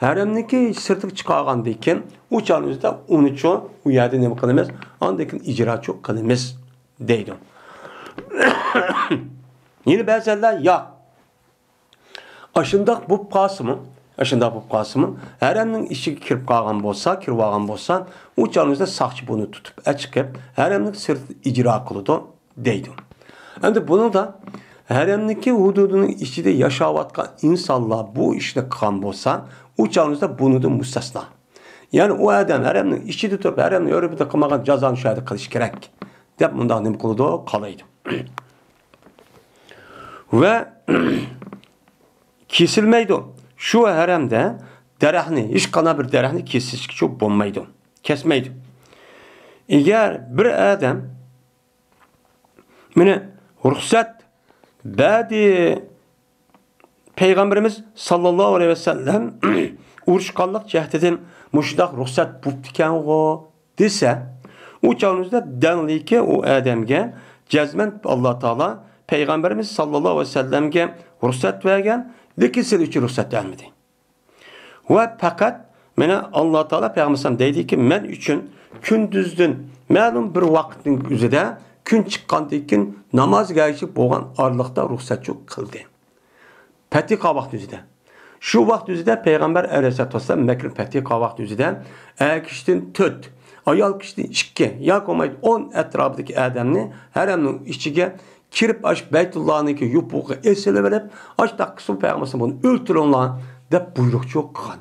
ھەرەمنىڭكى سىرتىغا چىقارغاندىن كېيىن، ئۇ چاغنىڭ ئۆزىدە ئۇنىچۇ ئۇ يەردە نېمە قىلىمىز؟ ئاندىن كېيىن ئىجراچۇ قىلىمىز، دەيدۇ. يەنە بەزىلەر ياق. ئاشۇنداق بولۇپ قالسىمۇ، ئاشۇنداق بولۇپ قالسىمۇ، ھەرەمنىڭ ئىچىگە كىرىپ قالغان بولسا، كىرىۋالغان بولسا، ئۇ چاغنىڭ ئۆزىدە ساقچى بۇنى تۇتۇپ ئەچىقىپ، ھەرەمنىڭ سىرتىدا ئىجرا قىلىدۇ، دەيدۇ. ئەمدى بۇنىڭدا ھەرەمنىڭكى ھۇدۇدىنىڭ ئىچىدە ياشاۋاتقان ئىنسانلار بۇ ئىشنى قىلغان بولسا، ئۇ چاغنىڭ ئۆزىدە بۇنىڭدىن مۇستەسنا. يەنى ئۇ ئادەم ھەرەمنىڭ ئىچىدە تۇرۇپ، ھەرەمنىڭ ھۆرمىتىنى قىلمىغان جازانى شۇ يەردە قىلىش كېرەك، دەپ مۇنداق نېمە قىلىدۇ؟ قالايدۇ. ۋە كېسىلمەيدۇ. شۇ ھەرەمدە دەرەخنى، ھېچقانداق بىر دەرەخنى كېسىشكىچۇ بولمايدۇ. كەسمەيدۇ. ئەگەر بىر ئادەم مېنى رۇخسەت بەردى، پەيغەمبىرىمىز ساللاللاھۇ ئەلەيھى ۋەسەللەم ئۇرۇشقانلىق جەھىتىدىن مۇشۇنداق رۇخسەت بوپتىكەنغۇ دېسە، ئۇ چاغنىڭ ئۆزىدە دەڭلىكى ئۇ ئادەمگە جەزمەن ئاللا تائالا پەيغەمبىرىمىز ساللاللاھۇ ئەلەيھى ۋەسەللەمگە رۇخسەت بەرگەن، لېكىن سىلەر ئۈچۈن رۇخسەت بەرمىدى. ۋە پەقەت مانا ئاللا تائالا پەيغەمبەر دەيدىكى، مەن ئۈچۈن كۈندۈزدىن مەلۇم بىر ۋاقىتنىڭ ئۆزىدە كۈن چىققاندىن كېيىن نامازغا ئەگىشىپ بولغان ئارىلىقتا رۇخسەتچۇ قىلدى. پەتىقا ۋاقتى ئۆزىدە. شۇ ۋاقىت ئۆزىدە پەيغەمبەر ئەلەيھىسسالاتۇ ۋەسسالام مەككىدىن پەتىقا ۋاقتى ئۆزىدە ئەر كىشىدىن تۆت، ئايال كىشىدىن ئىككى ياكى بولمايدۇ ئون ئەتراپىدىكى ئادەمنى ھەرەمنىڭ ئىچىگە كىرىپ، ئاشۇ بەيتۇللانىڭكى يوپۇرۇقىغا ئېسىلىۋېلىپ، ئاشۇنداق قىلسا پەيغەمبەر بۇنى ئۆلتۈرۈڭلار دەپ بۇيرۇقچۇ قىلغان.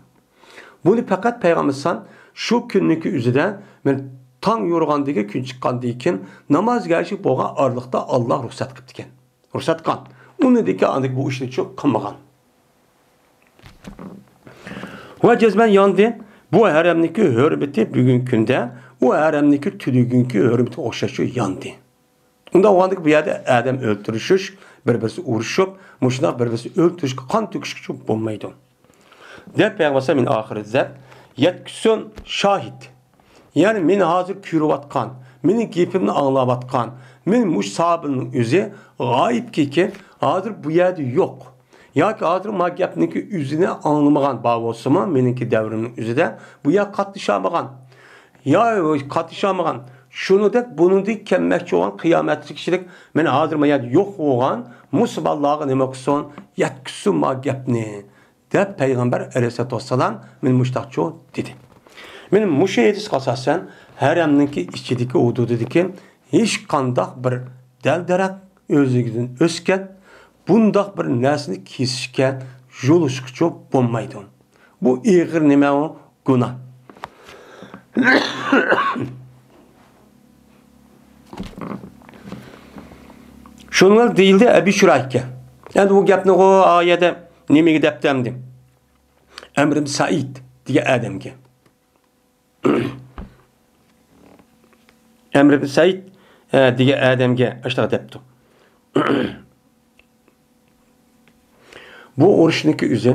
بۇنى پەقەت پەيغەمبەر شۇ كۈننىڭكى ئۆزىدە، مەن تاڭ يورۇغاندىكى، كۈن چىققاندىن كېيىن نامازغا ئەگىشىپ بولغان ئارىلىقتا ئاللا رۇخسەت قىپتىكەن. رۇخسەت قىلغان. ئۇنىڭدىن كېيىن ئاندىن بۇ ئىشنى چۇ قىلمىغان. ۋە جەزمەن ياندى. بۇ ھەرەمنىڭكى ھۆرمىتى بۈگۈنكى كۈندە ئۇ ھەرەمنىڭكى تۈنۈگۈنكى ھۆرمىتىگە ئوخشاش شۇ ياندى. ئۇنداق بولغاندىكىن بۇ يەردە ئادەم ئۆلتۈرۈشۈش، بىر-بىرسى ئۇرۇشۇپ، مۇشۇنداق بىر-بىرسى ئۆلتۈرۈشكە، قان تۆكۈشكىچۇ بولمايدۇ. دەپ پەيغەمبەر مېنى ئاخىرىدا دەپ يەتكۈزسۇن شاھىت. يەنى مېنى ھازىر كۆرۈۋاتقان، مېنىڭ گېپىمنى ئاڭلاۋاتقان، مېنىڭ مۇشۇ ساھابىمنىڭ ئۆزى غايىبكىكى، ھازىر بۇ يەردە يوق. ياكى ھازىر ما گەپنىڭكى ئۆزىنى ئاڭلىمىغان بار بولسىمۇ، مېنىڭكى دەۋرىمنىڭ ئۆزىدە بۇ يەرگە قاتنىشالمىغان. يا قاتنىشالمىغان. شۇنىڭدەك بۇنىڭدىن كەلمەكچى بولغان قىيامەتتىكى كىشىلىك، مېنى ھازىر ما يەردە يوق بولغان، مۇسۇلمانلارغا نېمە قىلسۇن؟ يەتكۈزسۇن ما گەپنى. دەپ پەيغەمبەر ئەلەيھىسسالاتۇ ۋەسسالام مېنى مۇشتاقچۇ دېدى. مېنى مۇشۇ ھەدىسكە ئاساسەن، ھەرەمنىڭكى ئىچىدىكى ھۇدۇدىدىكى ھېچقانداق بىر دەل-دەرەخ ئۆزلۈكىدىن ئۆسكەن بۇنداق بىر نەرسىنى كېسىشكە، يولۇشقىچۇ بولمايدۇ. بۇ ئېغىر نېمە ئۇ؟ گۇناھ. شۇنىڭ دېيىلدى ئەبى شۇرايككە. ئەمدى بۇ گەپنى ئۇ ئايەدە نېمىگە دەپتۇ ئەمدى؟ ئەمر ئىبن سەئىد دېگەن ئادەمگە. ئەمر ئىبن سەئىد، ئە، دېگەن ئادەمگە ئاشۇنداق دەپتۇ. بۇ ئۇرۇشنىڭكى ئۆزى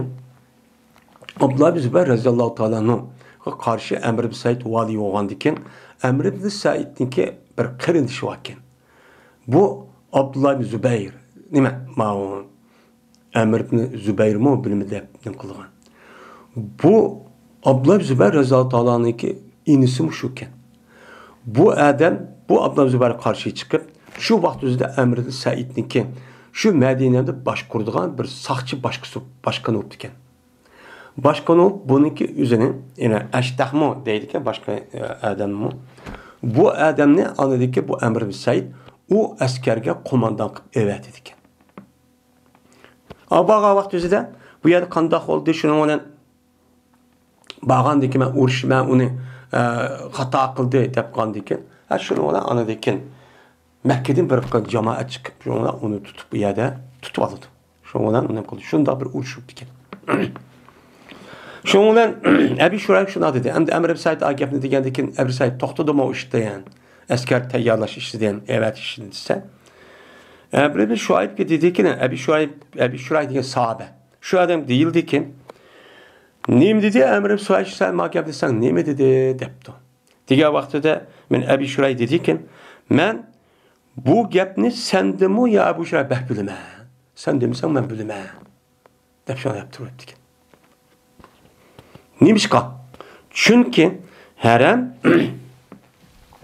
ئابدۇللا ئىبن زۇبەير رەزىياللاھۇ تائالا ئەنھۇغا قارشى ئەمر ئىبن سەئىد ۋالىي بولغاندىكىن، ئەمر ئىبن سەئىدنىڭكى بىر قېرىندىشى باركەن. بۇ ئابدۇللا ئىبن زۇبەير، نېمە، ماۋۇ ئەمر ئىبن زۇبەيرمۇ بىلمىدى دەپ نېمە قىلغان. بۇ ئابدۇللا ئىبن زۇبەير رەزىياللاھۇ تائالانىڭكى ئىنىسىمۇ شۇكەن. بۇ ئادەم، بۇ ئابدۇللا ئىبن زۇبەيرگە قارشى چىقىپ، شۇ ۋاقىت ئۆزىدە ئەمر ئىبن سەئىدنىڭكى شۇ مەدىنەدە باشقۇرىدىغان بىر ساقچى باشقىسى، باشقان بوپتىكەن. باشقان بولۇپ، بۇنىڭكى ئۆزىنى، يەنى ئەشتەخمۇ دەيدىكەن، باشقا، ئە، ئادەممۇ. بۇ ئادەمنى ئاندىكى بۇ ئەمر ئىبن سەئىد ئۇ ئەسكەرگە قوماندان قىلىپ ئەۋەتىدىكەن. ئا، بارغان ۋاقىت ئۆزىدە بۇ يەردە قانداق بولدى، شۇنىڭ بىلەن بارغاندىكىن مەن ئۇرۇش، مەن ئۇنى، ئە، خاتا قىلدى دەپ قالدىكىن. ھە، شۇنىڭ بىلەن ئاندىكىن مەككىدىن بىر قىل جامائەت چىقىپ، شۇنىڭ بىلەن ئۇنى تۇتۇپ، بۇ يەردە تۇتۇپ ئالىدۇ. شۇنىڭ بىلەن ئۇنى قىلدى. شۇنداق بىر ئۇرۇش بوپتىكەن. شۇنىڭ بىلەن ئەبى شۇرايك شۇنداق دېدى. ئەمدى ئەمر ئىبن سەئىد ئا گەپنى دېگەندىكىن، ئەمر سەئىد توختىدىمۇ ئۇ ئىشتىن؟ ئەسكەر تەييارلاش ئىشىدىن، ئەۋەتىش ئىشىدىن دېسە، ئەمر ئىبن شۇرايككە دېدىكىن، ئەبى شۇرايك، ئەبى شۇرايك دېگەن ساھابە. شۇ ئادەم دېيىلدىكىن، نېمە دېدى ئەمر ئىبن شۇرايك، سەن ما گەپ دېسەڭ نېمە دېدى دەپتۇ. دېگەن ۋاقتىدا مەن ئەبى شۇرايك دېدىكىن، مەن بۇ گەپنى سەندىنمۇ يا ئەبۇ شۇرايك بەك بىلىمەن. سەن دېمىسەڭ مەن بىلىمەن. دەپ شۇنداق دەپ تۇرۇپتىكەن. نېمىشقا؟ چۈنكى ھەرەم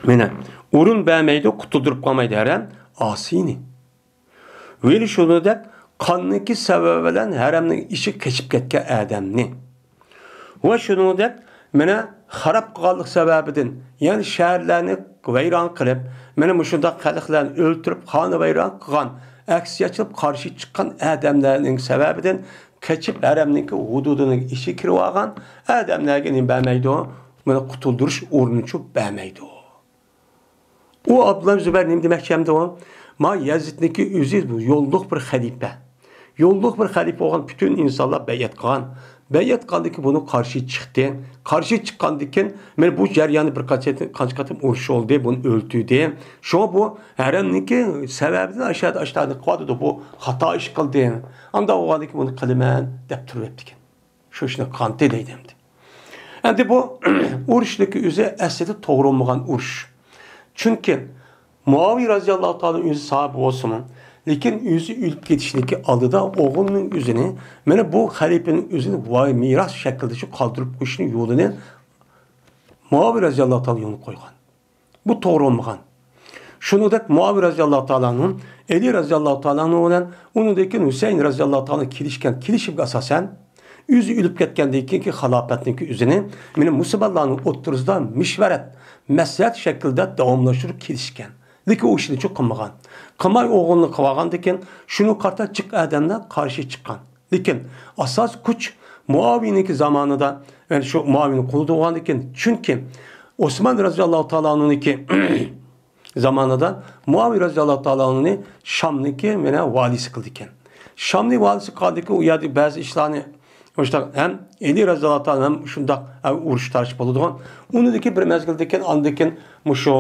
مانا ئورۇن بەرمەيدۇ، قۇتۇلدۇرۇپ قالمايدۇ ھەرەم ئاسىينى. ۋەلى شۇنىڭدەك قاننىڭكى سەۋەبى بىلەن ھەرەمنىڭ ئىشى قېچىپ كەتكەن ئادەمنى. ۋە شۇنىڭدەك مانا خاراب قىلغانلىق سەۋەبىدىن، يەنى شەھەرلەرنى ۋەيران قىلىپ، مانا مۇشۇنداق خەلقلەرنى ئۆلتۈرۈپ، خانىۋەيران قىلغان، ئەكسىيەچىلىك قارشى چىققان ئادەملەرنىڭ سەۋەبىدىن قېچىپ ھەرەمنىڭكى ھۇدۇدىنىڭ ئىچىگە كىرىۋالغان ئادەملەرگە نېمە بەرمەيدۇ؟ مانا قۇتۇلدۇرۇش ئورنىنىچۇ بەرمەيدۇ. ئۇ ئابدۇللا زۇبەير نېمە دېمەكچى ئەمدى ئۇ؟ ما يەزىدنىڭكى ئۆزى يوللۇق بىر خەلىپە. يوللۇق بىر خەلىپە بولغان پۈتۈن ئىنسانلار بەيئەت قىلغان. بەيئەت قىلغاندىن كېيىن بۇنىڭ قارشى چىقتى. قارشى چىققاندىن كېيىن، مانا بۇ جەرياندا بىر قانچە، قانچە قېتىم ئۇرۇش بولدى، بۇنى ئۆلتۈردى. شۇڭا بۇ ھەرەمنىڭكى سەۋەبىدىن ئاشۇ يەردە ئاشۇنداق قىلىۋاتىدۇ، بۇ خاتا ئىش قىلدى. ئانداق بولغاندىن كېيىن بۇنى قىلىمەن دەپ تۇرۇۋەپتىكەن. شۇ ئىشنى قانتى دەيدۇ ئەمدى. ئەمدى بۇ ئۇرۇشنىڭكى ئۆزى ئەسلىدە توغرا بولمىغان ئۇرۇش. چۈنكى مۇئاۋىيە رازىياللاھۇ تائالا ئۆزى ساھابە بولسىمۇ، لېكىن ئۆزى ئۆلۈپ كېتىشنىڭكى ئالدىدا ئوغلىنىڭ ئۆزىنى، مانا بۇ خەلىپىنىڭ ئۆزىنى ۋاي مىراس شەكلىدە شۇ قالدۇرۇپ قويۇشنىڭ يولىنى مۇئاۋىيە رازىياللاھۇ تائالا يولغا قويغان. بۇ توغرا بولمىغان. شۇنىڭدەك مۇئاۋىيە رازىياللاھۇ تائالا ئەنھۇ، ئەلى رازىياللاھۇ تائالا ئەنھۇ بىلەن ئۇنىڭدىن كېيىن ھۈسەيىن رازىياللاھۇ تائالا ئەنھۇ كېلىشكەن كېلىشىمگە ئاساسەن، ئۆزى ئۆلۈپ كەتكەندىن كېيىنكى خىلاپەتنىڭكى ئۆزىنى مانا مۇسۇلمانلارنىڭ ئوتتۇرىسىدا مىشۋەرەت، مەسلىھەت شەكلىدە داۋاملاشتۇرۇپ كېلىشكەن. لېكىن ئۇ ئىشنىچۇ قىلمىغان. قىلماي ئوغلىنى قىلىۋالغاندىن كېيىن، شۇنىڭغا قارىتا جىق ئادەملەر قارشى چىققان. لېكىن ئاساسىي كۈچ مۇئاۋىيىنىڭكى زامانىدا، يەنى شۇ مۇئاۋىيىنىڭ قولىدا بولغاندىن كېيىن، چۈنكى ئوسمان رازىياللاھۇ تائالا ئەنھۇنىڭكى زامانىدا مۇئاۋىيە رازىياللاھۇ تائالا ئەنھۇنى شامنىڭكى مانا ۋالىسى قىلىدىكەن. شامنى ۋالىسى قىلغاندىن كېيىن ئۇ يەردە بەزى ئىشلارنى مۇشۇنداق ھەم ئەلى رازىياللاھۇ تائالا ھەم شۇنداق ئۇرۇش تارتىش بولىدىغان. ئۇنىڭدىن كېيىن بىر مەزگىلدىن كېيىن ئاندىن كېيىن مۇشۇ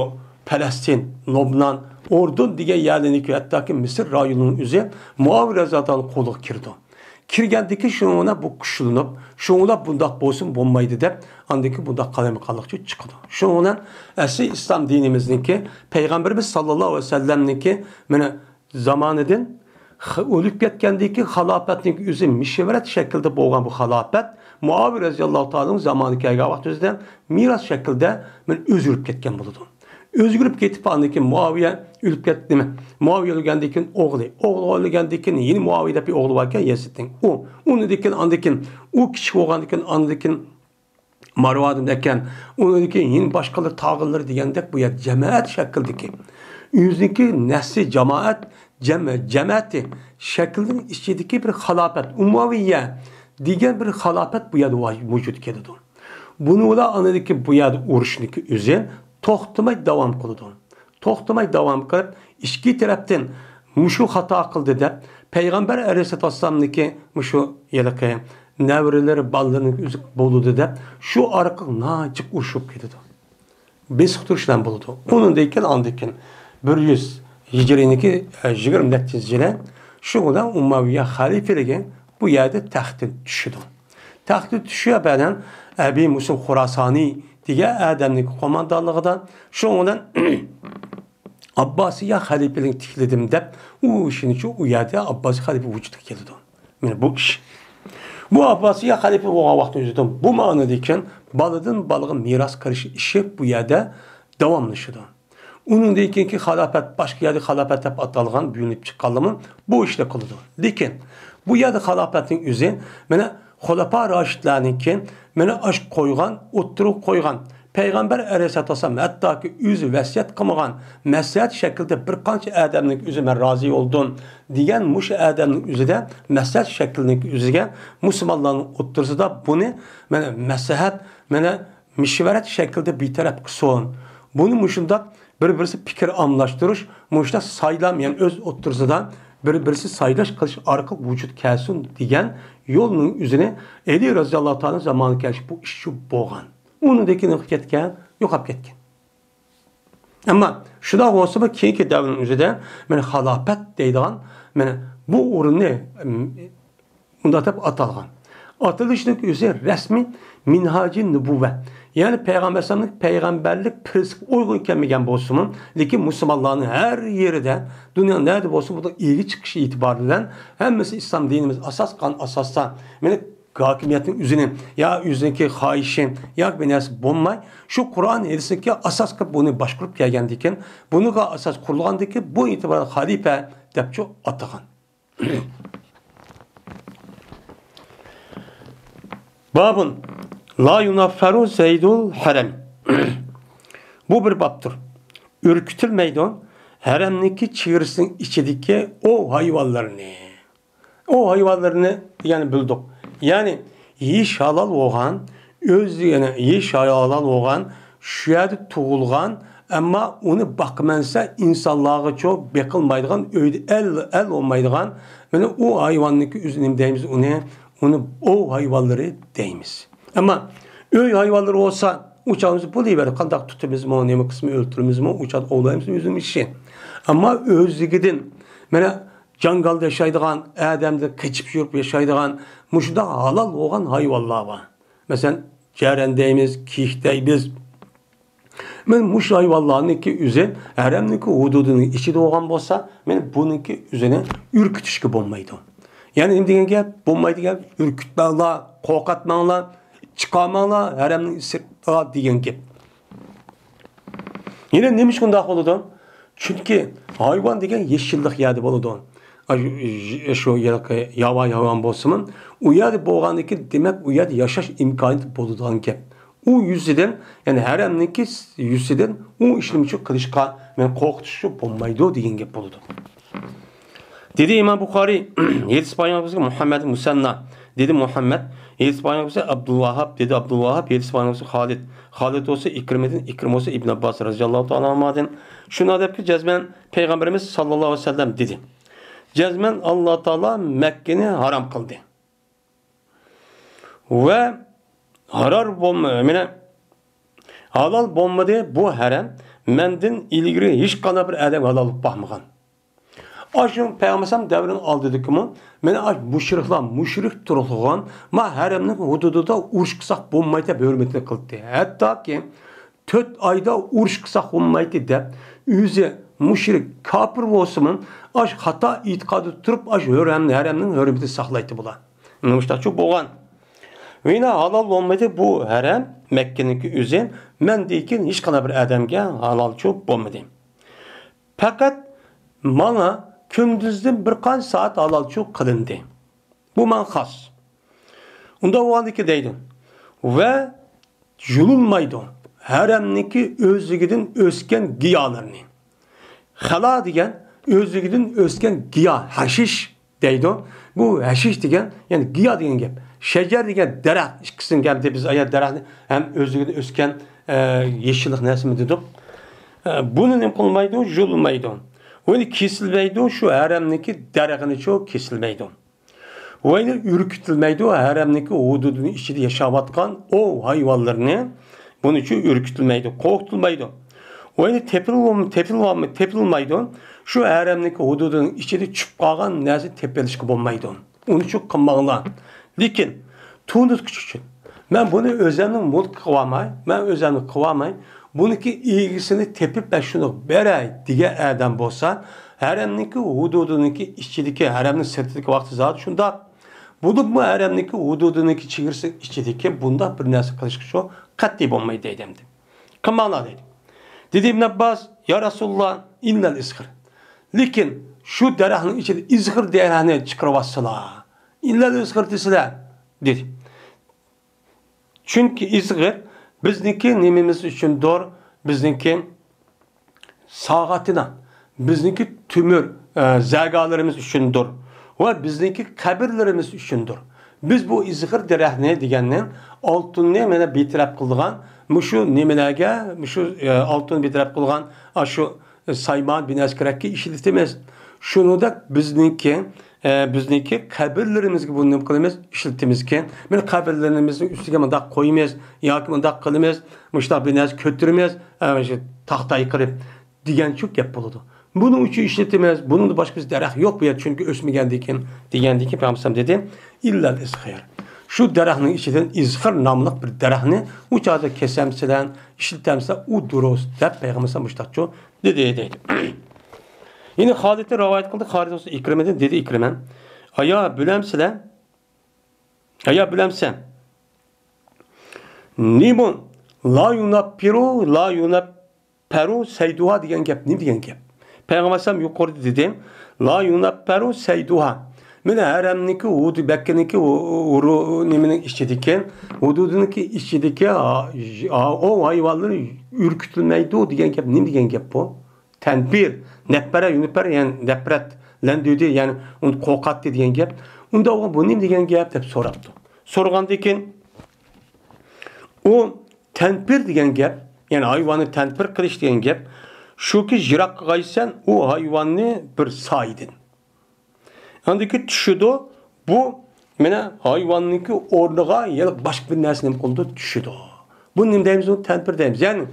پەلەستىن، لوبنان، ئوردۇن دېگەن يەرلەرنىڭكى ھەتتاكى مىسىر رايونىنىڭ ئۆزى مۇئاۋىيە رازىياللاھۇ تائالا قولىغا كىرىدۇ. كىرگەندىكى شۇنىڭ بىلەن بۇ كۈچلىنىپ، شۇنىڭ بىلەن بۇنداق بولسۇن بولمايدۇ دەپ، ئاندىن كېيىن بۇنداق قالايمىقانلىقچە چىقىدۇ. شۇنىڭ بىلەن ئەسلى ئىسلام دىنىمىزنىڭكى، پەيغەمبىرىمىز ساللاللاھۇ ئەلەيھى ۋەسەللەمنىڭكى مانا زامانىدىن خ-، ئۆلۈپ كەتكەندىن كېيىن خىلاپەتنىڭكى ئۆزى مىشۋەرەت شەكلىدە بولغان بۇ خىلاپەت مۇئاۋىيە رەزىياللاھۇ تائالانىڭ زامانىغا كەلگەن ۋاقىت ئۆزىدە مىراس شەكلىدە مانا ئۆزگىرىپ كەتكەن بولىدۇ. ئۆزگىرىپ كېتىپ، ئاندىن كېيىن مۇئاۋىيە ئۆلۈپ كەتتى، نېمە؟ مۇئاۋىيە ئۆلگەندىن كېيىن ئوغلى، ئوغلى ئۆلگەندىن كېيىن يەنە مۇئاۋىيە دەپ بىر ئوغلى باركەن يەزىدنىڭ. ئۇ، ئۇنىڭدىن كېيىن، ئاندىن كېيىن ئۇ كىچىك بولغاندىن كېيىن، ئاندىن كېيىن مارۋانىم ئەكەم، ئۇنىڭدىن كېيىن يەنە باشقىلىرى، تاغىلىرى دېگەندەك بۇ يەردە جەمەت شەكلىدىكى، ئۆزىنىڭكى نەسلى جامائەت، جەم-، جەمەتى شەكلىنىڭ ئىچىدىكى بىر خىلاپەت، ئۇمەۋىيە دېگەن بىر خىلاپەت بۇ يەردە ۋاج-، ۋۇجۇدقا كېلىدۇ. بۇنىڭ بىلەن ئاندىكى بۇ يەردە ئۇرۇشنىڭكى ئۆزى توختىماي داۋام قىلىدۇ. توختىماي داۋام قىلىپ، ئىككى تەرەپتىن مۇشۇ خاتا قىلدى دەپ، پەيغەمبەر ئەلەيھىسسالاتۇ ۋەسسالامنىڭكى مۇشۇ ھېلىقى نەۋرىلىرى، بالىلىرىنىڭ ئۆزى بولىدۇ دەپ، شۇ ئارقىلىق ناھايىتى جىق ئۇرۇشۇپ كېتىدۇ. بېسىقتۇرۇش بىلەن بولىدۇ. ئۇنىڭدىن كېيىن، ئاندىن كېيىن بىر يۈز ھىجرىينىڭكى، ئە، يىگىرمە نەچچىنچى يىلى شۇ بىلەن ئۇمەۋىيە خەلىپىلىكى بۇ يەردە تەختتىن چۈشىدۇ. تەختتىن چۈشۈپ بىردەم ئەبى مۇسلىم خۇراسانى دېگەن ئادەمنىڭ قوماندانلىقىدا شۇنىڭ بىلەن ئابباسىيە خەلىپىلىكنى تىكلىدىم دەپ، ئۇ ئىشىنى شۇ، ئۇ يەردە ئابباسىيە خەلىپە ۋۇجۇدقا كېلىدۇ. مانا بۇ ئىش. بۇ ئابباسىيە خەلىپە بولغان ۋاقىتنىڭ ئۆزىدە بۇ مەنىدىكى بالىدىن بالىغا مىراس قىلىش ئىشى بۇ يەردە داۋاملىشىدۇ. ئۇنىڭدىن كېيىنكى خىلاپەت، باشقا يەردە خىلاپەت دەپ ئاتالغان، بۆلۈنۈپ چىققانلىرىمۇ بۇ ئىشنى قىلىدۇ. لېكىن بۇ يەردە خىلاپەتنىڭ ئۆزى، مانا، خۇلەپا راشىدلارنىڭكى، مانا، ئاشۇ قويغان، ئوتتۇرىغا قويغان، پەيغەمبەر ئەلەيھىسسالاتۇ ۋەسسالام ھەتتاكى ئۆزى ۋەسىيەت قىلمىغان، مەسلىھەت شەكلىدە بىر قانچە ئادەمنىڭ ئۆزى مەن رازى بولدۇم دېگەن مۇشۇ ئادەمنىڭ ئۆزىدە مەسلىھەت شەكلىنىڭ ئۆزىگە مۇسۇلمانلارنىڭ ئوتتۇرىسىدا بۇنى، مانا، مەسلىھەت، مانا، مىشۋەرەت شەكلىدە بىر تەرەپ قىلسۇن. بۇنى مۇشۇنداق بىر-بىرسى پىكىر ئالماشتۇرۇش، مۇشۇنداق سايلام، يەنى ئۆز ئوتتۇرىسىدا بىر-بىرسى سايلاش قىلىش ئارقىلىق ۋۇجۇدقا كەلسۇن دېگەن يولنىڭ ئۆزىنى ئەلى رەزىياللاھۇ تائالا زامانىغا كەلگەچ بۇ ئىش شۇ بولغان. ئۇنىڭدىن كېيىن كەتكەن، يوقاپ كەتكەن. ئەمما شۇنداق بولسىمۇ، كېيىنكى دەۋرنىڭ ئۆزىدە مانا خىلاپەت دەيدىغان مانا بۇ ئورۇننى، ئىم، مۇنداق دەپ ئاتالغان. ئاتىلىشنىڭ ئۆزى رەسمىي مىنھاجى نۇبۇۋۋە، يەنى پەيغەمبەر ئەلەيھىسسالامنىڭ پەيغەمبەرلىك پىرىنسىپىغا ئۇيغۇن كەلمىگەن بولسىمۇ، لېكىن مۇسۇلمانلارنىڭ ھەر يېرىدە، دۇنيانىڭ نەدە بولسا بۇنىڭ ئىگە چىقىشى ئېتىبارى بىلەن ھەممىسى ئىسلام دىنىمىز ئاساس قىلغان ئاساستا، مانا ھاكىمىيەتنىڭ ئۆزىنى يا ئۆزىنىڭكى خاھىشى ياكى بىر نەرسە بولماي، شۇ قۇرئان ھەدىسنىڭكى ئاساسقا بۇنى باشقۇرۇپ كەلگەندىكىن، بۇنىڭغا ئاساس قۇرۇلغاندىكىن، بۇ ئېتىباردا خەلىپە دەپچۇ ئاتىغان. بابۇن لا يۇنەففەرۇ سەيدۇل ھەرەم. بۇ بىر بابتۇر. ئۈركۈتۈلمەيدۇ ھەرەمنىڭكى چېگرىسىنىڭ ئىچىدىكى ئوۋ ھايۋانلىرىنى. ئوۋ ھايۋانلىرىنى دېگەننى بىلدۇق. يەنى ھېچ ھالال بولغان، ئۆزى، يەنى ھېچ ھالال بولغان، شۇ يەردە تۇغۇلغان، ئەمما ئۇنى باقىمەن دېسە ئىنسانلارغىچۇ بېقىلمايدىغان، ئۆيدە ئەل، ئەل بولمايدىغان، مانا ئۇ ھايۋاننىڭكى ئۆزىنى نېمە دەيمىز ئۇنى؟ ئۇنى ئوۋ ھايۋانلىرى دەيمىز. ئەمما ئۆي ھايۋانلىرى بولسا، ئۇ چاغدا بولۇۋېرىدۇ. قانداق تۇتىمىزمۇ، نېمە قىسمى ئۆلتۈرىمىزمۇ، ئۇ چاغدا ئوۋلايمىزمۇ ئۆزىمىز ئىشى. ئەمما ئۆزلۈكىدىن، مانا جاڭگالدا ياشايدىغان، ئادەمدىن قېچىپ يۈرۈپ ياشايدىغان، مۇشۇنداق ھالال بولغان ھايۋانلار بار. مەسىلەن، جەرەن دەيمىز، كىيىك دەيمىز. مانا مۇشۇ ھايۋانلارنىڭكى ئۆزى ھەرەمنىڭكى ھۇدۇدىنىڭ ئىچىدە بولغان بولسا، مانا بۇنىڭكى ئۆزىنى ئۈركۈتۈشكە بولمايدۇ. يەنى نېمە دېگەن گەپ؟ بولمايدۇ دېگەن، ئۈركۈتمەڭلار، قورقۇتماڭلار، چىقارماڭلار ھەرەمنىڭ سىرتىغا دېگەن گەپ. يەنە نېمە ئۈچۈن بۇنداق بولىدۇ؟ چۈنكى ھايۋان دېگەن يېشىللىق يەردە بولىدۇ. ئاشۇ، شۇ ياۋا ھايۋان بولسىمۇ، ئۇ يەردە بولغاندىكىن، دېمەك، ئۇ يەردە ياشاش ئىمكانىيىتى بولىدىغان گەپ. ئۇ يۈزىدىن، يەنى ھەرەمنىڭكى يۈزىدىن ئۇ ئىشنى شۇ قىلىشقا، مەن قورقۇتۇشقا بولمايدۇ دېگەن گەپ بولىدۇ. دېدى ئىمام بۇخارىي، ھەدىس بايان قىلغۇچى مۇھەممەد مۇسەننا، دېدى مۇھەممەد، ھەدىس بايان قىلغۇچى ئابدۇلۋاھاب، دېدى ئابدۇلۋاھاب، ھەدىس بايان قىلغۇچى خالىد، خالىد بولسا ئىكرىمىدىن، ئىكرىم بولسا ئىبن ئابباس رەزىياللاھۇ تائالا ئەنھۇمادىن، شۇنداق دەپكى، جەزمەن پەيغەمبىرىمىز ساللاللاھۇ ئەلەيھى ۋەسەللەم دېدى، جەزمەن ئاللا تائالا مەككىنى ھارام قىلدى. ۋە ھارار بولما-، مانا، ھالال بولمىدى بۇ ھەرەم، مەندىن ئىلگىرى ھېچقانداق بىر ئادەمگە ھالال بولۇپ باقمىغان. ئاشۇ پەيغەمبەر دەۋرىنىڭ ئالدىدىكىمۇ، مانا ئاشۇ مۇشرىكلار، مۇشرىك تۇرغان، ما ھەرەمنىڭ ھۇدۇدىدا ئۇرۇش قىلساق بولمايدۇ دەپ ھۆرمىتىنى قىلدى. ھەتتاكى تۆت ئايدا ئۇرۇش قىلساق بولمايدۇ دەپ، ئۆزى مۇشرىك، كاپىر بولسىمۇ، ئاشۇ خاتا ئېتىقادتا تۇرۇپ، ئاشۇ ھەرەم-، ھەرەمنىڭ ھۆرمىتىنى ساقلايتتى بۇلار. مۇشۇنداقچۇ بولغان. ۋىنا ھالال بولمىدى بۇ ھەرەم، مەككىنىڭكى ئۆزى، مەندىن كېيىن ھېچقانداق بىر ئادەمگە ھالالچۇ بولمىدى. پەقەت ماڭا كۈندۈزدىن بىر قانچە سائەت ھالالچۇ قىلىندى. بۇ ماڭا خاس. ئۇنداق بولغاندىكى دەيدۇ. ۋە يۇلۇنمايدۇ ھەرەمنىڭكى ئۆزلۈكىدىن ئۆسكەن گىيالىرىنى. خەلا دېگەن ئۆزلۈكىدىن ئۆسكەن گىيا، ھەشىش دەيدۇ. بۇ ھەشىش دېگەن، يەنى گىيا دېگەن گەپ. شەجەر دېگەن دەرەخ، ئىككىسىنىڭ گەپى، بىز ئايا دەرەخنى ھەم ئۆزلۈكىدىن ئۆسكەن، ئە، يېشىللىق نەرسىمۇ دېدۇق. ئە، بۇنى نېمە قىلمايدۇ؟ يۇلمايدۇ. ئۇنى كېسىلمەيدۇ، شۇ ھەرەمنىڭكى دەرىخىنىچۇ كېسىلمەيدۇ. ۋەينى ئۈركۈتۈلمەيدۇ، ھەرەمنىڭكى ھۇدۇدىنىڭ ئىچىدە ياشاۋاتقان ئوۋ ھايۋانلىرىنى بۇنىچۇ ئۈركۈتۈلمەيدۇ، قورقۇتۇلمايدۇ. ۋەينى تېپىلمايدۇ، شۇ ھەرەمنىڭكى ھۇدۇدىنىڭ ئىچىدە چۈشۈپ قالغان نەرسە تېپىلىشقا بولمايدۇ. ئۇنىچۇ قىلماڭلار. لېكىن تونۇتقۇچ ئۈچۈن مەن بۇنى ئۆزەمنىڭ مۈلكى قىلىۋالماي، مەن ئۆزەمنى قىلىۋالماي، بۇنىڭكى ئىگىسىنى تېپىپ، مەن شۇنى بېرەي دېگەن ئادەم بولسا، ھەرەمنىڭكى ھۇدۇدىنىڭكى ئىچىدىكى، ھەرەمنىڭ سىرتىدىكى ۋاقتى زادى شۇنداق. بولۇپمۇ ھەرەمنىڭكى ھۇدۇدىنىڭكى چېگرىسى ئىچىدىكى بۇنداق بىر نەرسە قىلىشقىچۇ قەتئىي بولمايدۇ دەيدۇ ئەمدى. قىلماڭلار دەيدۇ. دېدى ئىبن ئابباس، يا رەسۇلاللا، ئىللەل ئىزخىر. لېكىن شۇ دەرەخنىڭ ئىچىدە ئىزخىر دەرەخنى چىقىرىۋاتسىلا، ئىللەل ئىزخىر دېسىلە، دېدى. چۈنكى ئىزخىر بىزنىڭكى نېمىمىز ئۈچۈندۇر؟ بىزنىڭكى ساغاتىنا، بىزنىڭكى تۆمۈر، ئە، زەگالىرىمىز ئۈچۈندۇر ۋە بىزنىڭكى قەبرىلىرىمىز ئۈچۈندۇر. بىز بۇ ئىزخىر دەرەخنى دېگەننى ئالتۇننى مانا بىتەرەپ قىلىدىغان مۇشۇ نېمىلەرگە، مۇشۇ، ئە، ئالتۇن بىتەرەپ قىلغان ئاشۇ سايمان بىناسى كېرەككە ئىشلىتىمىز. شۇنىڭدەك بىزنىڭكى، ئە، بىزنىڭكى قەبرىلىرىمىزگە بۇنى نېمە قىلىمىز؟ ئىشلىتىمىزكەن. مانا قەبرىلىرىمىزنىڭ ئۈستىگە مۇنداق قويىمىز ياكى مۇنداق قىلىمىز، مۇشۇنداق بىر نەرسە كۆتۈرىمىز، ئە، شۇ تاختا قىلىپ دېگەنچۇ گەپ بولىدۇ. بۇنىڭ ئۈچۈن ئىشلىتىمىز، بۇنىڭدا باشقا دەرەخ يوق بۇ يەردە، چۈنكى ئۆسمىگەندىكىن، دېگەندىكىن پەيغەمبەر دېدى، ئىللەل ئىزخىر. شۇ دەرەخنىڭ ئىچىدىن ئىزخىر ناملىق بىر دەرەخنى ئۇ چاغدا كېسەمسىلەر، ئىشلىتەمسىلەر، ئۇ دۇرۇس، دەپ پەيغەمبەر مۇشتاقچۇ دېدى، دەيدۇ. يەنە خالىدتىن رىۋايەت قىلدى، خالىد بولسا ئىكرىمىدىن دېدى، ئىكرىمە، ئايا، بىلەمسىلەر؟ ئايا بىلەمسەن؟ نېمە؟ لا يۇنەپپىرۇ، لا يۇنەپپەرۇ سەيدۇھا دېگەن گەپ نېمە دېگەن گەپ؟ پەيغەمبەر ئەلەيھىسسالام يۇقىرىدا دېدى، لا يۇنەپپەرۇ سەيدۇھا. مانا ھەرەمنىڭكى، ھۇدۇ-، مەككىنىڭكى ھۇ-، ھۇرۇ-، نېمىنىڭ ئىچىدىكى، ھۇدۇدىنىڭكى ئىچىدىكى ھا-، ھا-، ئوۋ ھايۋانلىرى ئۈركۈتۈلمەيدۇ دېگەن گەپ نېمە دېگەن گەپ بۇ؟ تەنپىر، نەپپەرە، يۇنىپەر، يەنى نەپرەتلەندۈردى، يەنى ئۇنى قورقاتتى دېگەن گەپ. ئۇنداق بولغان بۇ نېمە دېگەن گەپ دەپ سوراپتۇ. سورىغاندىن كېيىن ئۇ تەنپىر دېگەن گەپ، يەنى ھايۋاننى تەنپىر قىلىش دېگەن گەپ، شۇكى يىراققا قايسەن، ئۇ ھايۋاننى بىر سايىدىن. ئاندىن كېيىن چۈشىدۇ. بۇ مانا ھايۋاننىڭكى ئورنىغا يەنە باشقا بىر نەرسە نېمە قىلىدۇ؟ چۈشىدۇ. بۇ نېمە دەيمىز؟ بۇ تەنپىر دەيمىز. يەنى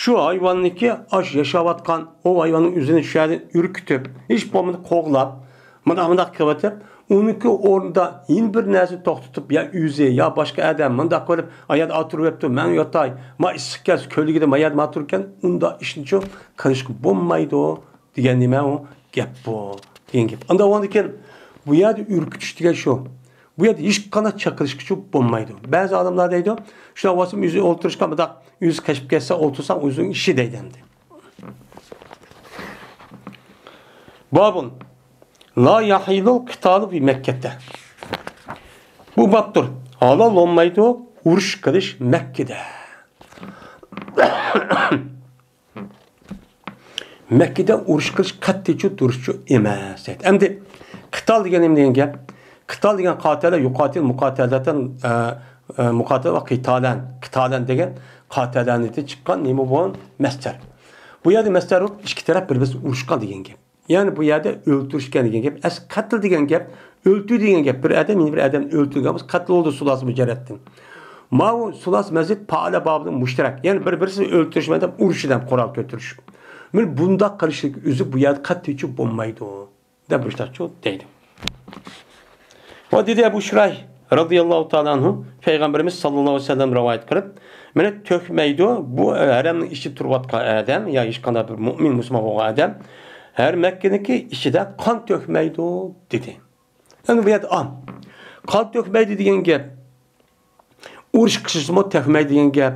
شۇ ھايۋاننىڭكى ئاش ياشاۋاتقان ئۇ ھايۋاننىڭ ئۆزىنى شۇ يەردىن ئۈركۈتۈپ، ھېچ بولمىغاندا قوغلاپ، مۇنداق، مۇنداق قىلىۋېتىپ، ئۇنىڭكى ئورنىدا يەنە بىر نەرسە توختىتىپ، يا ئۆزى، يا باشقا ئادەم مۇنداق قىلىپ، ئاياغدا ئولتۇرۇۋېپتۇ، مەن ياتاي، ما ئىسسىق كەلسە كۆللىكىدە ما يەردە ئولتۇرىدىكەن، ئۇنداق ئىشنىچۇ قىلىشقا بولمايدۇ دېگەن نېمە ئۇ گەپ بۇ دېگەن گەپ. ئانداق بولغاندىكىن بۇ يەردە ئۈركۈتۈش دېگەن شۇ. بۇ يەردە ھېچقانداق چاقىرىشقىچۇ بولمايدۇ. بەزى ئادەملەر دەيدۇ، شۇنداق بولسا ئۆزى ئولتۇرۇشقا مۇنداق ئۆزى قېچىپ كەتسە ئولتۇرساڭ ئۆزۈڭ ئىشى دەيدۇ ئەمدى. بابۇن لا يەھىللۇل قىتالۇ بى مەككەتە. بۇ بابتۇر. ھالال بولمايدۇ ئۇرۇش قىلىش مەككىدە. مەككىدە ئۇرۇش قىلىش قەتئىيچۇ دۇرۇسچۇ ئەمەس دەيدۇ. ئەمدى قىتال دېگەن نېمە دېگەن گەپ؟ قىتال دېگەن قاتەلە، يۇقاتىل، مۇقاتەلەتەن، ئە، ئە، مۇقاتەلە ۋە قىتالەن. قىتالەن دېگەن قاتەلەنىدىن چىققان نېمە بۇ؟ مەسدەر. بۇ يەردە مەسدەر بولۇپ ئىككى تەرەپ بىر-بىرسىنى ئۇرۇشقان دېگەن گەپ. يەنى بۇ يەردە ئۆلتۈرۈشكەن دېگەن گەپ. ئەسلى قەتل دېگەن گەپ، ئۆلتۈر دېگەن گەپ. بىر ئادەم يەنە بىر ئادەمنى ئۆلتۈرگەن بولسا قەتل بولدى سۇلاسە مۇجەررەتتىن. ماۋۇ سۇلاسە مەزىد پائالە بابىدىن مۇشتەرەك. يەنى بىر-بىرسىنى ئۆلتۈرۈش بىلەن ئۇرۇش ئادەم قورال كۆتۈرۈش. مانا بۇنداق قىلىشلىق ئۆزى بۇ يەردە قەتئىيچە بولمايدۇ دەپ مۇشتاقچۇ دەيدۇ. ۋە دېدى ئەبۇ شۇرايھ رەزىيەللاھۇ تائالا ئەنھۇ، پەيغەمبىرىمىز ساللاللاھۇ ئەلەيھى ۋەسەللەم رىۋايەت قىلىپ، مانا تۆكمەيدۇ، بۇ ھەرەمنىڭ ئىچىدە تۇرۇۋاتقان ئادەم يا ھېچقانداق بىر مۆمىن مۇسۇلمان بولغان ئادەم ھەر مەككىنىڭكى ئىچىدە قان تۆكمەيدۇ دېدى. ئەمدى بۇ يەردە ئا، قان تۆكمەيدۇ دېگەن گەپ، ئۇرۇش قىلسىمۇ تۆكمەيدۇ دېگەن گەپ.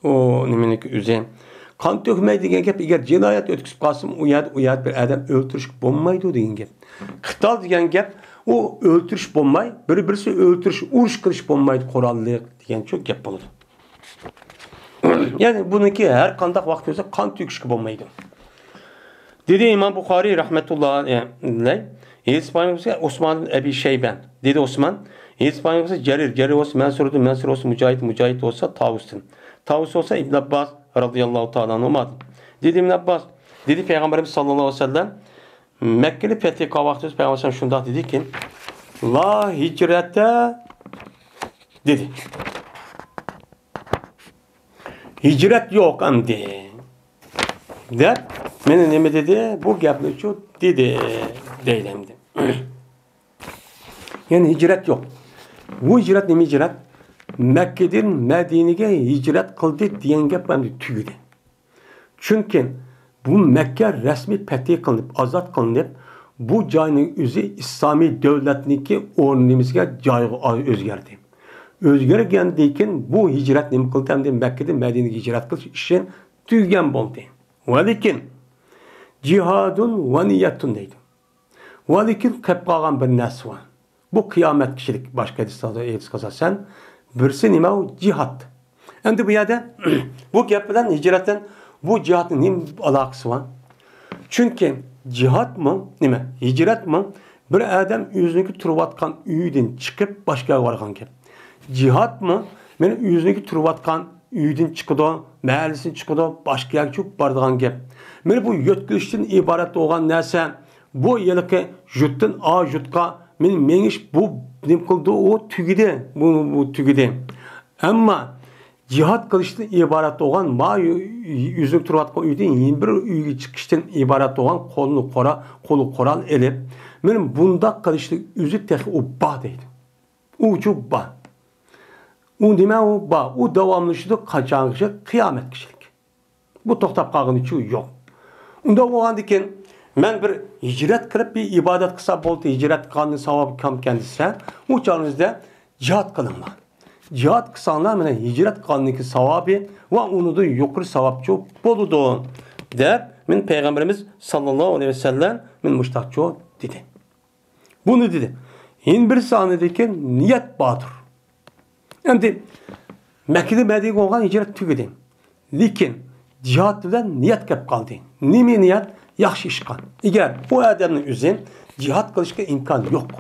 ئۇ نېمىنىڭكى ئۆزى؟ قان تۆكمەيدۇ دېگەن گەپ، ئەگەر جىنايەت ئۆتكۈزۈپ قالسىمۇ، ئۇ يەردە، ئۇ يەردە بىر ئادەم ئۆلتۈرۈشكە بولمايدۇ دېگەن گەپ. قىتال دېگەن گەپ، ئۇ ئۆلتۈرۈش بولماي، بىر-بىرسى ئۆلتۈرۈش، ئۇرۇش قىلىش بولمايدۇ، قوراللىق دېگەن شۇ گەپ بولىدۇ. يەنى بۇنىڭكى ھەر قانداق ۋاقىت بولسا قان تۆكۈشكە بولمايدۇ. دېدى ئىمام بۇخارىي رەھمەتۇللاھى ئەلەيھ، ھەدىس پايغىمبىرى ئوسمان ئەبى شەيبە. دېدى ئوسمان، ھەدىس پايغىمبىرى جەرىر، جەرىر بولسا مەنسۇردىن، مەنسۇر بولسا مۇجاھىد، مۇجاھىد بولسا تاۋۇستىن، تاۋۇس بولسا ئىبن ئابباس رەزىيەللاھۇ تائالا ئەنھۇمادىن. دېدى ئىبن ئابباس، دېدى پەيغەمبىرىمىز ساللاللاھۇ ئەلەيھى ۋەسەللەم، مەككىنى پەتھى قىلغان ۋاقتىمىز پەيغەمبەر شۇنداق دېدىكى، لا ھىجرەتە دېدى. ھىجرەت يوق ئەمدى دەپ، مانا نېمە دېدى؟ بۇ گەپنىچۇ دېدى دەيدۇ ئەمدى. يەنى ھىجرەت يوق. بۇ ھىجرەت نېمە ھىجرەت؟ مەككىدىن مەدىنىگە ھىجرەت قىلدى دېگەن گەپ ئەمدى تۈگىدى. چۈنكى بۇ مەككە رەسمىي پەتھى قىلىنىپ، ئازاد قىلىنىپ، بۇ جاينىڭ ئۆزى ئىسلامىي دۆلەتنىڭكى ئورنىمىزگە جايغا ئۆزگەردى. ئۆزگەرگەندىن كېيىن بۇ ھىجرەت نېمە قىلدى؟ ئەمدى مەككىدىن مەدىنىگە ھىجرەت قىلىش ئىشى تۈگىگەن بولدى. ۋەلىكىن جىھادۇن ۋە نىيەتۇن دەيدۇ. ۋەلىكىن قېلىپ قالغان بىر نەرسە بار. بۇ قىيامەت كىشىلىك، باشقا ھەدىسلەردە ئېيتقان ئاساسەن، بىرسى نېمە؟ ئۇ جىھاد. ئەمدى بۇ يەردە بۇ گەپ بىلەن ھىجرەتتىن بۇ جىھادنىڭ نېمە ئالاقىسى بار؟ چۈنكى جىھادمۇ نېمە؟ ھىجرەتمۇ بىر ئادەم ئۆزىنىڭكى تۇرۇۋاتقان ئۆيىدىن چىقىپ باشقا يەرگە بارغان گەپ. جىھادمۇ مانا ئۆزىنىڭكى تۇرۇۋاتقان ئۆيىدىن چىقىدۇ، مەھەللىسىدىن چىقىدۇ، باشقا يەرگە چىقىپ بارىدىغان گەپ. مانا بۇ يۆتكىلىشتىن ئىبارەت بولغان نەرسە بۇ ھېلىقى يۇرتتىن ئا يۇرتقا مېنى مېڭىش بۇ نېمە قىلدى؟ ئۇ تۈگىدى. بۇ، بۇ تۈگىدى. ئەمما جىھاد قىلىشتىن ئىبارەت بولغان ما ئۆزۈڭ تۇرۇۋاتقان ئۆيدىن يەنە بىر ئۆيگە چىقىشتىن ئىبارەت بولغان قولنى قورا-، قولغا قورال ئېلىپ، مانا بۇنداق قىلىشنىڭ ئۆزى تېخى ئۇ بار دەيدۇ. ئۇچۇ بار. ئۇ نېمە ئۇ بار؟ ئۇ داۋاملىشىدۇ قاچانغىچە؟ قىيامەت كىشىلىك. بۇ توختاپ قالغىنىچۇ يوق. ئۇنداق بولغاندىكىن مەن بىر ھىجرەت قىلىپ بىر ئىبادەت قىلسا بولدى، ھىجرەت قىلغاننىڭ ساۋابى كامكەن دېسە، ئۇ چاغىمىزدا جىھاد قىلىڭلار. جىھاد قىلساڭلار، مانا ھىجرەت قىلغاننىڭكى ساۋابى ۋە ئۇنىڭدىن يۇقىرى ساۋابچۇ بولىدۇ، دەپ، مانا پەيغەمبىرىمىز ساللاللاھۇ ئەلەيھى ۋەسەللەم مانا مۇشتاقچۇ دېدى. بۇنى دېدى. يەنە بىرسى ئاندىن كېيىن نىيەت باردۇر. ئەمدى مەككىدىن مەدىنىگە بولغان ھىجرەت تۈگىدى. لېكىن جىھاد بىلەن نىيەت كەپ قالدى. نېمە نىيەت؟ ياخشى ئىشقا. ئەگەر ئۇ ئادەمنىڭ ئۆزى جىھاد قىلىشقا ئىمكان يوق.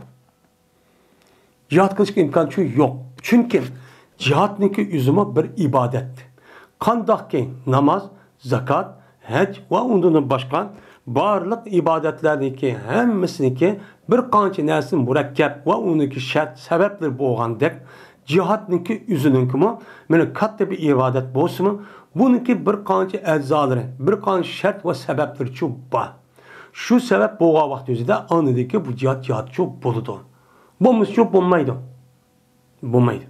جىھاد قىلىشقا ئىمكانچۇ يوق. چۈنكى جىھادنىڭكى ئۆزىمۇ بىر ئىبادەت. قانداقكى ناماز، زاكات، ھەج ۋە ئۇندىن باشقا بارلىق ئىبادەتلەرنىڭكى ھەممىسىنىڭكى بىر قانچە نەرسىدىن مۇرەككەپ ۋە ئۇنىڭكى شەرت سەۋەبلىرى بولغاندەك، جىھادنىڭكى ئۆزىنىڭكىمۇ مانا كاتتا بىر ئىبادەت بولسىمۇ، بۇنىڭكى بىر قانچە ئەزالىرى، بىر قانچە شەرت ۋە سەۋەبلىرىچۇ بار. شۇ سەۋەب بولغان ۋاقىت ئۆزىدە ئاندىكى بۇ جىھاد جىھادچۇ بولىدۇ. بولمىسىچۇ بولمايدۇ. بولمايدۇ.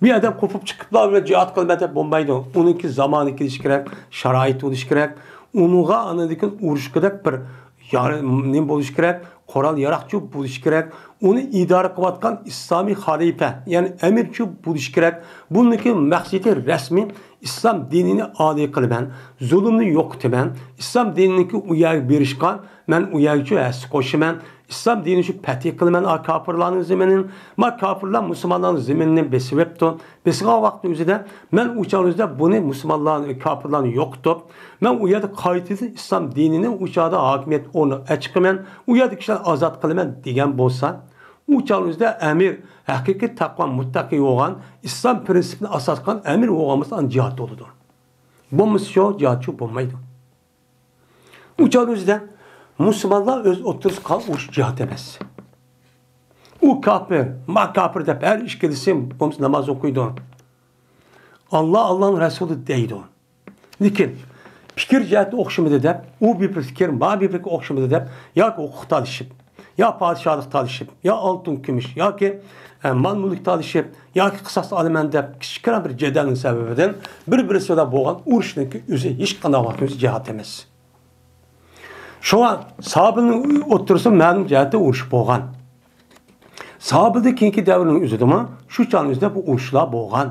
بىر ئادەم قوپۇپ چىقىپلا بىر جىھاد قىلىمەن دەپ بولمايدۇ. ئۇنىڭكى زامانى كېلىشى كېرەك، شارائىت بولۇشى كېرەك. ئۇنىڭغا ئاندىن كېيىن ئۇرۇشقۇدەك بىر يارى، نېمە بولۇشى كېرەك، قورال ياراقچۇ بولۇشى كېرەك. ئۇنى ئىدارە قىلىۋاتقان ئىسلامىي خەلىپە، يەنى ئەمىرچۇ بولۇشى كېرەك. بۇنىڭكى مەقسىتى رەسمىي ئىسلام دىنىنى ئالىي قىلىمەن، زۇلۇمنى يوقىتىمەن، ئىسلام دىنىنىڭكى ئۇ يەرگە بېرىشقا مەن ئۇ يەرگىچۇ ھەسسە قوشىمەن، ئىسلام دىنى شۇ پەتھى قىلىمەن ئا كاپىرلارنىڭ زېمىنىنى، ما كاپىرلار مۇسۇلمانلارنىڭ زېمىنىنى بېسىۋېپتۇ. بېسىۋالغان ۋاقتىنىڭ ئۆزىدە مەن ئۇ چاغنىڭ ئۆزىدە بۇنى مۇسۇلمانلارنى، كاپىرلارنى يوقىتىپ، مەن ئۇ يەردە قايتىدىن ئىسلام دىنىنى ئۇ چاغدا ھاكىمىيەت ئورنىغا ئەچىقىمەن، ئۇ يەردىكى كىشىلەرنى ئازاد قىلىمەن دېگەن بولسا، ئۇ چاغنىڭ ئۆزىدە ئەمىر ھەقىقىي تەقۋا مۇتتەقى بولغان، ئىسلام پىرىنسىپىنى ئاساس قىلغان ئەمىر بولغان بولسا، ئاندىن جىھاد بولىدۇ. بولمىسا شۇ جىھادچۇ بولمايدۇ. ئۇ چاغنىڭ ئۆزىدە مۇسۇلمانلار ئۆز ئوتتۇرىسىدا قىلغان ئۇرۇش جىھاد ئەمەس. ئۇ كاپىر، ما كاپىر دەپ ھەر ئىككىلىسى بولمىسا ناماز ئوقۇيدۇ. ئاللا، ئاللانىڭ رەسۇلى دەيدۇ. لېكىن پىكىر جەھەتتە ئوخشىمىدى دەپ، ئۇ بىر پىكىر، ما بىر پىكىر ئوخشىمىدى دەپ، ياكى ھوقۇق تالىشىپ، يا پادىشاھلىق تالىشىپ، يا ئالتۇن كۈمۈش، ياكى، ئە، مال مۈلۈك تالىشىپ، ياكى قىساس ئالىمەن دەپ كىچىككىنە بىر جېدەلنىڭ سەۋەبىدىن بىر-بىرسى بىلەن بولغان ئۇرۇشنىڭكى ئۆزى ھېچقانداق ۋاقىت ئۆزى جىھاد ئەمەس. شۇڭا ساھابىنىڭ ئوتتۇرىسىدا مەلۇم جەھەتتە ئۇرۇش بولغان. ساھابىدىن كېيىنكى دەۋرنىڭ ئۆزىدىمۇ شۇ چاغنىڭ ئۆزىدە بۇ ئۇرۇشلار بولغان.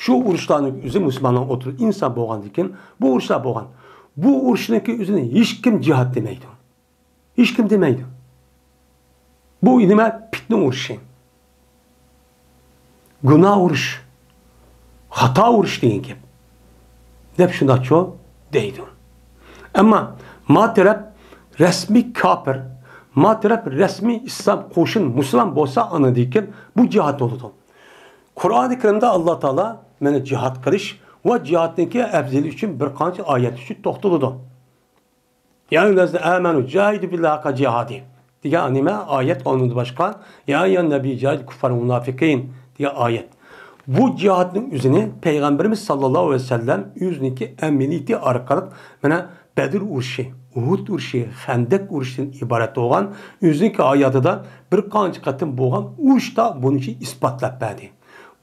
شۇ ئۇرۇشلارنىڭ ئۆزى مۇسۇلماننىڭ ئوتتۇرىسىدا ئىنسان بولغاندىن كېيىن بۇ ئۇرۇشلار بولغان. بۇ ئۇرۇشنىڭكى ئۆزىنى ھېچكىم جىھاد دېمەيدۇ. ھېچكىم دېمەيدۇ. بۇ نېمە؟ پىتنە ئۇرۇشى. گۇناھ ئۇرۇش. خاتا ئۇرۇش دېگەن گەپ. دەپ شۇنداقچۇ دەيدۇ. ئەمما ما تەرەپ رەسمىي كاپىر، ما تەرەپ رەسمىي ئىسلام قوشۇن مۇسۇلمان بولسا ئاندىن كېيىن بۇ جىھاد بولىدۇ. قۇرئانى كەرىمدە ئاللا تائالا مانا جىھاد قىلىش ۋە جىھادنىڭكى ئەۋزىلى ئۈچۈن بىر قانچە ئايەت ئۈچۈن توختىلىدۇ. يا أيها الذين آمنوا جاهدوا في الله حق جهاده دېگەن نېمە ئايەت، ئۇنىڭدىن باشقا يا أيها النبي جاهد الكفار والمنافقين دېگەن ئايەت. بۇ جىھادنىڭ ئۆزىنى پەيغەمبىرىمىز ساللاللاھۇ ئەلەيھى ۋەسەللەم ئۆزىنىڭكى ئەمەلىيىتى ئارقىلىق مانا بەدر ئۇرۇشى، ئۇھۇد ئۇرۇشى، خەندەك ئۇرۇشىدىن ئىبارەت بولغان ئۆزىنىڭكى ھاياتىدا بىر قانچە قېتىم بولغان ئۇرۇشتا بۇنى ئىسپاتلاپ بەردى.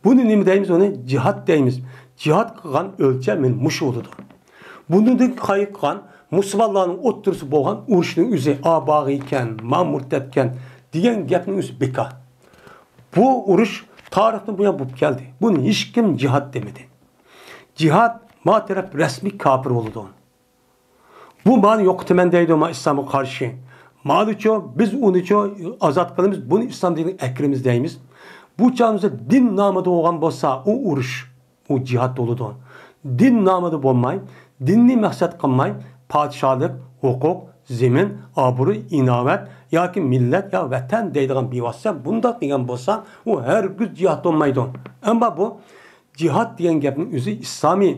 بۇنى نېمە دەيمىز؟ ئۇنى جىھاد دەيمىز. جىھاد قىلغان ئۆلچەم مانا مۇشۇ بولىدۇ. بۇنىڭدىن قايىل قىلغان مۇسۇلمانلارنىڭ ئوتتۇرىسىدا بولغان ئۇرۇشنىڭ ئۆزى، ئا باغى ئىكەن، ما مۇرتەتكەن دېگەن گەپنىڭ ئۆزى بىكار. بۇ ئۇرۇش تارىختىن بۇيان بولۇپ كەلدى. بۇنى ھېچكىم جىھاد دېمىدى. جىھاد ما تەرەپ رەسمىي كاپىر بولىدۇ. بۇ مانى يوقىتىمەن دەيدۇ، ما ئىسلامغا قارشى. مانىچۇ، بىز ئۇنىچۇ ئازاد قىلىمىز، بۇنى ئىسلام دىنىغا ئەكىرىمىز دەيمىز. بۇ چاغىمىزدا دىن نامىدا بولغان بولسا، ئۇ ئۇرۇش، ئۇ جىھاد بولىدۇ. دىن نامىدا بولماي، دىننى مەقسەت قىلماي، پادىشاھلىق، ھوقۇق، زېمىن، ئابرۇي، ئىناۋەت ياكى مىللەت يا ۋەتەن دەيدىغان بىۋاسىتە بۇنداق دېگەن بولسا، ئۇ ھەرگىز جىھاد بولمايدۇ. ئەمما بۇ جىھاد دېگەن گەپنىڭ ئۆزى ئىسلامىي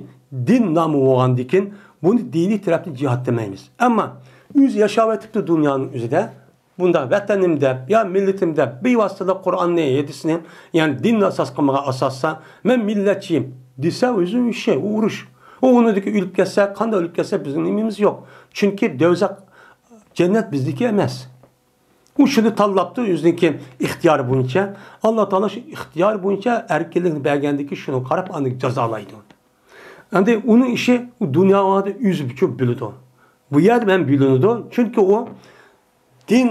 دىن نامى بولغاندىكىن، بۇنى دىنىي تەرەپتىن جىھاد دېمەيمىز. ئەمما ئۆزى ياشاۋېتىپتۇ دۇنيانىڭ ئۆزىدە، بۇنداق ۋەتىنىم دەپ يا مىللىتىم دەپ بىۋاسىتە قۇرئاننى، ھەدىسنى، يەنى دىننى ئاساس قىلمىغان ئاساستا، مەن مىللەتچىيىم دېسە، ئۆزىنىڭ ئىشى، ئۇ ئۇرۇش. ئۇ ئۇنىڭدىكى ئۆلۈپ كەتسە، قانداق ئۆلۈپ كەتسە، بىزنىڭ نېمىمىز يوق. چۈنكى دوزاخ، جەننەت بىزنىكى ئەمەس. ئۇ شۇنى تاللاپتۇ ئۆزىنىڭكى ئىختىيارى بويىچە. ئاللا تائالا شۇ ئىختىيارى بويىچە ئەركىنلىكنى بەرگەندىكىن شۇنىڭغا قاراپ ئاندىن جازالايدۇ. ئەمدى ئۇنىڭ ئىشى ئۇ دۇنيادا ئۆزى بىلىدۇ. بۇ يەردە مەن بۆلۈنىدۇ. چۈنكى ئۇ دىن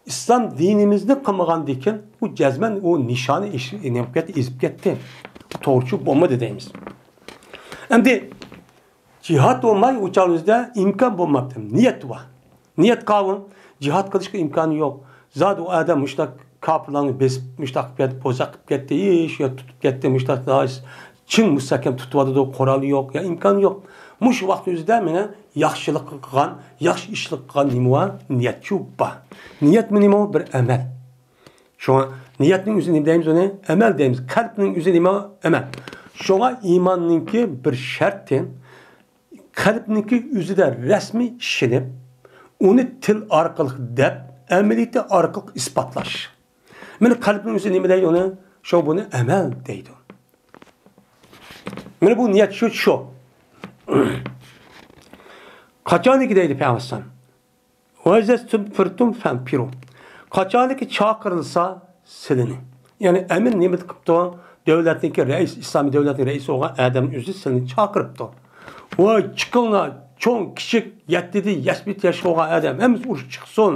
ئىسلام دىنىمىزنى قىلمىغاندىكىن، ئۇ جەزمەن ئۇ نىشانى ئېش-، نېمە بولۇپ كەتتى، ئېزىپ كەتتى. توغرىچۇ بولمىدى دەيمىز. ئەمدى جىھاد بولماي، ئۇ چاغنىڭ ئۆزىدە ئىمكان بولماپتۇ. نىيەت بار. نىيەت قاۋۇم. جىھاد قىلىشقا ئىمكانى يوق. زادى ئۇ ئادەم مۇشۇنداق كاپىرلارنى بېسىپ، مۇشۇنداق قىلىپ كەتتى، بوزەك قىلىپ كەتتى، ئىش يوق، تۇتۇپ كەتتى، مۇشۇنداق چىڭ مۇستەھكەم تۇتۇۋاتىدۇ، قورالى يوق، يا ئىمكانى يوق. مۇشۇ ۋاقىت ئۆزىدە مانا ياخشىلىق قىلغان، ياخشى ئىشلار قىلغان نېمە بار؟ نىيەتچۇ بار. نىيەتمۇ نېمە ئۇ؟ بىر ئەمەل. شۇڭا نىيەتنىڭ ئۆزى نېمە دەيمىز ئۇنى؟ ئەمەل دەيمىز. قەلبنىڭ ئۆزى نېمە؟ ئەمەل. شۇڭا ئىماننىڭكى بىر شەرتى، قەلبنىڭكى ئۆزىدە رەسمىي ئىشىنىپ، ئۇنى تىل ئارقىلىق دەپ، ئەمەلىيىتى ئارقىلىق ئىسپاتلاش. مانا قەلبنىڭ ئۆزى نېمە دەيدۇ ئۇنى؟ شۇ بۇنى ئەمەل دەيدۇ. مانا بۇ نىيەت شۇ، شۇ. قاچانكى دەيدۇ پەيغەمبەر ئەلەيھىسسالام. «وَإِذَا اسْتُنْفِرْتُمْ فَانْفِرُوا.» قاچانكى چاقىرىلسا سىلىنى. يەنى ئەمىر نېمە قىپتۇ؟ دۆلەتنىڭكى رەئىس، ئىسلامىي دۆلەتنىڭ رەئىسى بولغان ئادەم ئۆزى سىلىنى چاقىرىپتۇ. «ۋاي، چىقىڭلار، چوڭ، كىچىك، يەتتىدىن يەتمىش ياش بولغان ئادەم، ھەممىسى ئۇرۇشقا چىقسۇن»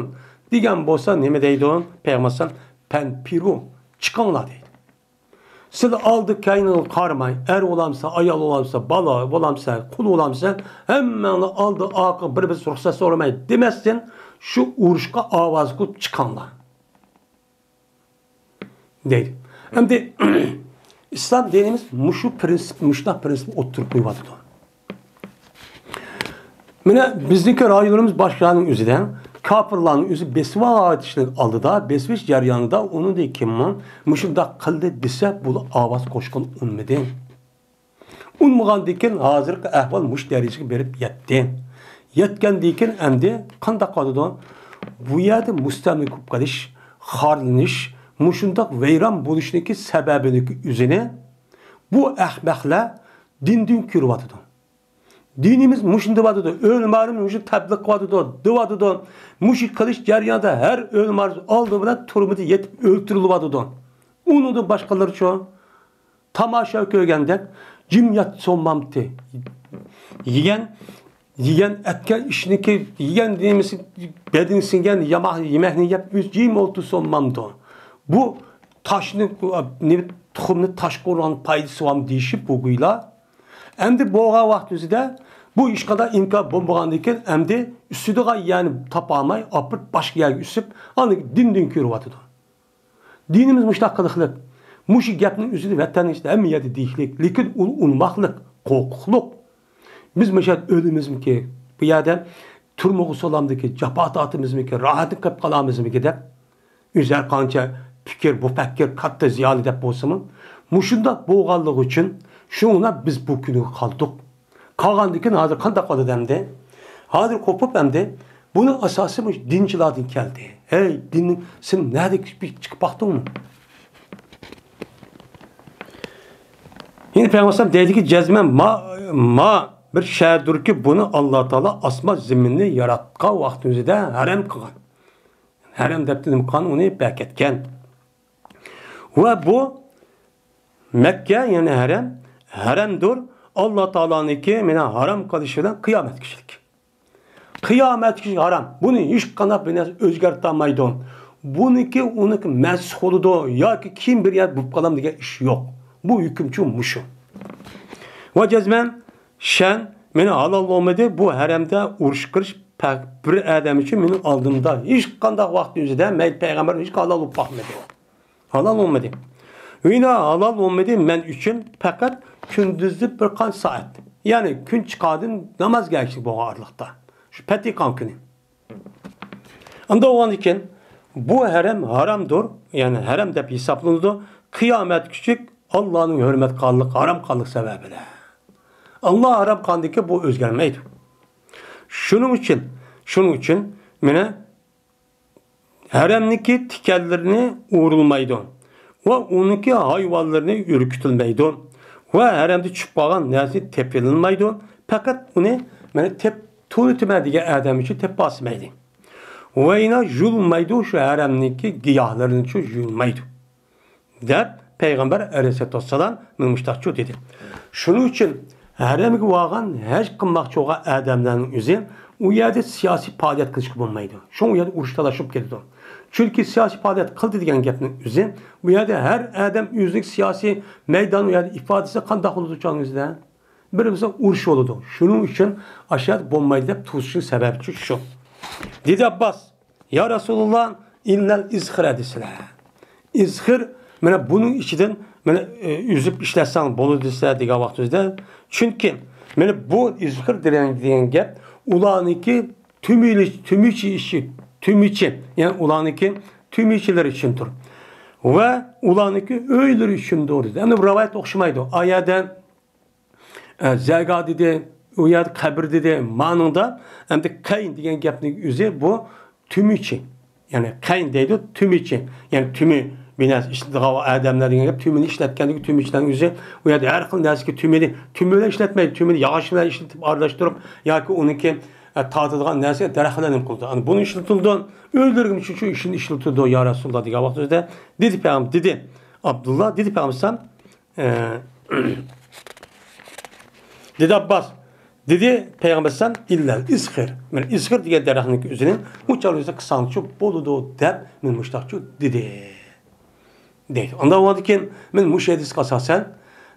دېگەن بولسا نېمە دەيدۇ؟ پەيغەمبەر ئەلەيھىسسالام، «فَانْفِرُوا، چىقىڭلار» دەيدۇ. سىلەر ئالدى كەينىڭگە قارىماي، ئەر بولامسەن، ئايال بولامسەن، بالا بولامسەن، قۇل بولامسەن، ھەممەڭلار ئالدى ئارقىغا بىر-بىرسى رۇخسەت سورىماي دېمەستىن، شۇ ئۇرۇشقا ئاۋاز قىلىپ چىقىڭلار دەيدۇ. ئەمدى ئىسلام دىنىمىز مۇشۇ پرىنسىپ، مۇشۇنداق پرىنسىپنى ئوتتۇرىغا قويۇۋاتىدۇ. مانا بىزنىڭكى رايونىمىز باشقىلارنىڭ ئۆزىدە، كاپىرلارنىڭ ئۆزى بېسىۋېتىشنىڭ ئالدىدا، بېسىۋېتىش جەريانىدا ئۇنىڭدىن كېيىنمۇ مۇشۇنداق قىلدى دېسە، بۇلار ئاۋاز قوشقىلى ئۇنىمىدى. ئۇنىمىغاندىن كېيىن ھازىرقى ئەھۋال مۇشۇ دەرىجىگە بېرىپ يەتتى. يەتكەندىن كېيىن ئەمدى قانداق قىلىدۇ؟ بۇ يەردە مۇستەملىكە بولۇپ قېلىش، خارلىنىش، مۇشۇنداق ۋەيران بولۇشنىڭكى سەۋەبىنىڭكى ئۆزىنى بۇ ئەخمەقلەر دىندىن كۆرۈۋاتىدۇ. دىنىمىز مۇشۇنى دەۋاتىدۇ، ئۆلىمالىرىمىز مۇشۇنى تەبلىغ قىلىۋاتىدۇ، دەۋاتىدۇ. مۇشۇ قىلىش جەريانىدا ھەر ئۆلىمالىرىمىز ئالدى بىلەن تۈرمىدە يېتىپ ئۆلتۈرۈلۈۋاتىدۇ. ئۇنىڭدىن باشقىلىرىچۇ؟ تاماشا كۆرگەندەك جىم ياتسا بولمامتى. يېگەن، يېگەن ئەتكەن ئىشنىكى، يېگەن نېمىسى، بەدىنى سىڭگەن ياما-، يېمەكنى يەپ ئۆزى جىم ئولتۇرسا بولمامدۇ؟ بۇ تاشنى، نېمە، تۇخۇمنى تاشقا ئۇرغان پايدىسى بارمۇ دېيىشىپ بۇ گۇيلا. ئەمدى بولغان ۋاقتىمىزدا بۇ ھېچقانداق ئىمكان بولمىغاندىن كېيىن، ئەمدى ئۈسىدىغان يەرنى تاپالماي، ئاپىرىپ باشقا يەرگە ئۈسۈپ، ئاندىن دىندىن كۆرۈۋاتىدۇ. دىنىمىز مۇشۇنداق قىلىقلىق. مۇشۇ گەپنىڭ ئۆزىنى ۋەتەننىڭ ئىچىدە ھەممە يەردە دېيىشلىك، لېكىن ئۇنى ئۇنىماقلىق، قورقۇقلۇق. بىز مۇشۇ يەردە ئۆلىمىزمىكى، بۇ يەردە تۈرمىگە سولامدىكى، جاپا تارتىمىزمىكى، راھەتنى قىلىپ قالامىزمىكى دەپ، ئۆزى ھەر قانچە پىكىر، مۇپەككىر، كاتتا زىيالىي دەپ بولسىمۇ، مۇشۇنداق بولغانلىقى ئۈچۈن شۇڭا بىز بۇ كۈنگە قالدۇق. قالغاندىن كېيىن ھازىر قانداق بولىدۇ ئەمدى؟ ھازىر قوپۇپ ئەمدى بۇنىڭ ئاساسى مۇشۇ دىنچىلاردىن كەلدى. ھەي، دىننىڭ سېنى نەدە چىقىپ باقتىڭمۇ؟ يەنە پەيغەمبەر ئەلەيھىسسالام دەيدىكى، جەزمەن ما، ما بىر شەھەردۇركى، بۇنى ئاللا تائالا ئاسمان زېمىننى ياراتقان ۋاقتىمىزدا ھەرەم قىلغان. ھەرەم دەپتۇ نېمە قىلغان، ئۇنى بەركەتكەن. ۋە بۇ مەككە، يەنى ھەرەم، ھەرەمدۇر، ئاللا تائالانىڭكى مېنى ھارام قىلىشى بىلەن قىيامەتكىچىلىك. قىيامەتكىچىلىك ھارام. بۇنى ھېچقانداق بىر نەرسە ئۆزگەرتەلمەيدۇ. بۇنىڭكى، ئۇنىڭكى مەنسۇخ بولىدۇ ياكى كېيىن بىر يەردە بولۇپ قالام دېگەن ئىش يوق. بۇ ھۆكۈمچۇ مۇشۇ. ۋە جەزمەن شەن مېنى ھالال بولمىدى، بۇ ھەرەمدە ئۇرۇش قىلىش پەقەت بىر ئادەم ئۈچۈن مېنىڭ ئالدىمدا ھېچقانداق ۋاقىت ئۆزىدە مەيلى پەيغەمبەر ھېچ ھالال بولۇپ باقمىدى. ھالال بولمىدى. ۋىنا ھالال بولمىدى مەن ئۈچۈن پەقەت كۈندۈزدە بىر قانچە سائەت. يەنى كۈن چىققاندىن نامازغا ئەگىشىپ بولغان ئارىلىقتا. شۇ پەتىقان كۈنى. ئۇنداق بولغاندىكىن بۇ ھەرەم ھارامدۇر، يەنى ھەرەم دەپ ھېسابلىنىدۇ. قىيامەتكىچىلىك ئاللانىڭ ھۆرمەت قىلغانلىق، ھارام قىلغانلىق سەۋەبىدىن. ئاللا ھارام قىلغاندىكىن بۇ ئۆزگەرمەيدۇ. شۇنىڭ ئۈچۈن، شۇنىڭ ئۈچۈن مانا ھەرەمنىڭكى تىكەنلىرىنى ئورۇلمايدۇ ۋە ئۇنىڭكى ھايۋانلىرىنى ئۈركۈتۈلمەيدۇ ۋە ھەرەمدە چۈشۈپ قالغان نەرسە تېپىلمايدۇ. پەقەت ئۇنى مانا تېپ-، تونۇتىمەن دېگەن ئادەم ئۈچۈن تېپىۋالسىمەيدۇ. ۋە يەنە يۇلمايدۇ، شۇ ھەرەمنىڭكى گىياھلىرىنىچۇ يۇلمايدۇ. دەپ پەيغەمبەر ئەلەيھىسسالاتۇ ۋەسسالام مانا مۇشۇنداقچۇ دېدى. شۇنىڭ ئۈچۈن ھەرەمگە بارغان، ھەج قىلماقچى بولغان ئادەملەرنىڭ ئۆزى ئۇ يەردە سىياسىي پائالىيەت قىلىشقا بولمايدۇ. شۇڭا ئۇ يەردە ئۇرۇش تالاش بولۇپ كېتىدۇ. چۈنكى سىياسىي پائالىيەت قىلدى دېگەن گەپنىڭ ئۆزى، بۇ يەردە ھەر ئادەم ئۆزىنىڭ سىياسىي مەيدان، ئۇ يەردە ئىپادىسى قانداق بولىدۇ چاغنىڭىزدا؟ بىر بولسا ئۇرۇش بولىدۇ. شۇنىڭ ئۈچۈن ئاشۇ يەردە بولمايدۇ دەپ توسۇشنىڭ سەۋەبى شۇ. دېدى ئابباس، يا رەسۇلۇللا، ئىللەل ئىزخىرە دېسىلە. ئىزخىر، مانا بۇنىڭ ئىچىدىن، مانا، ئى، ئۈزۈپ ئىشلەتسەڭ بولىدۇ دېسىلە دېگەن ۋاقتىمىزدا. چۈنكى، مانا بۇ ئىزخىر دېگەن، دېگەن گەپ ئۇلارنىڭكى تۈمۈلى-، تۈمۈچى ئىشى، تۈمۈچى، يەنى ئۇلارنىڭكى تۈمۈچىلىرى ئۈچۈندۇر. ۋە ئۇلارنىڭكى ئۆيلىرى ئۈچۈندۇر دېدى. ئەمدى بۇ رىۋايەت ئوخشىمايدۇ. ئا يەردە ئە، زەگا دېدى، ئۇ يەردە قەبرە دېدى. مانىڭدا ئەمدى قەين دېگەن گەپنىڭ ئۆزى بۇ تۈمۈچى. يەنى قەين دەيدۇ، تۈمۈچى. يەنى تۈمى بىناسى ئىشلىتىدىغان ئادەملەر دېگەن گەپ، تۈمىنى ئىشلەتكەندىكى تۈمۈچىلەرنىڭ ئۆزى ئۇ يەردە ھەر خىل نەرسىگە تۈمىنى، تۈمى بىلەن ئىشلەتمەيدۇ، تۈمىنى ياغاچ بىلەن ئىشلىتىپ ئارىلاشتۇرۇپ ياكى ئۇنىڭكى، ئە، تارتىدىغان نەرسە دەرەخ بىلەن نېمە قىلىدۇ. ئەنە بۇنى ئىشلىتىلىدۇ. ئۆيلىرىگىمۇ شۇ، شۇ ئىشنى ئىشلىتىدۇ يا رەسۇلاللا دېگەن ۋاقتىمىزدا دېدى پەيغەمبەر، دېدى ئابدۇللا، دېدى پەيغەمبەر ئەلەيھىسسالام، ئە، دېدى ئابباس، دېدى پەيغەمبەر ئەلەيھىسسالام، ئىللەل ئىزخىر. مانا ئىزخىر دېگەن دەرەخنىڭكى ئۆزىنى ئۇ چاغدا ئۆزى قىلساڭچۇ بولىدۇ دەپ مانا مۇشۇنداقچۇ دېدى. دەيدۇ. ئاندىن كېيىن مانا مۇشۇ ھەدىسكە ئاساسەن،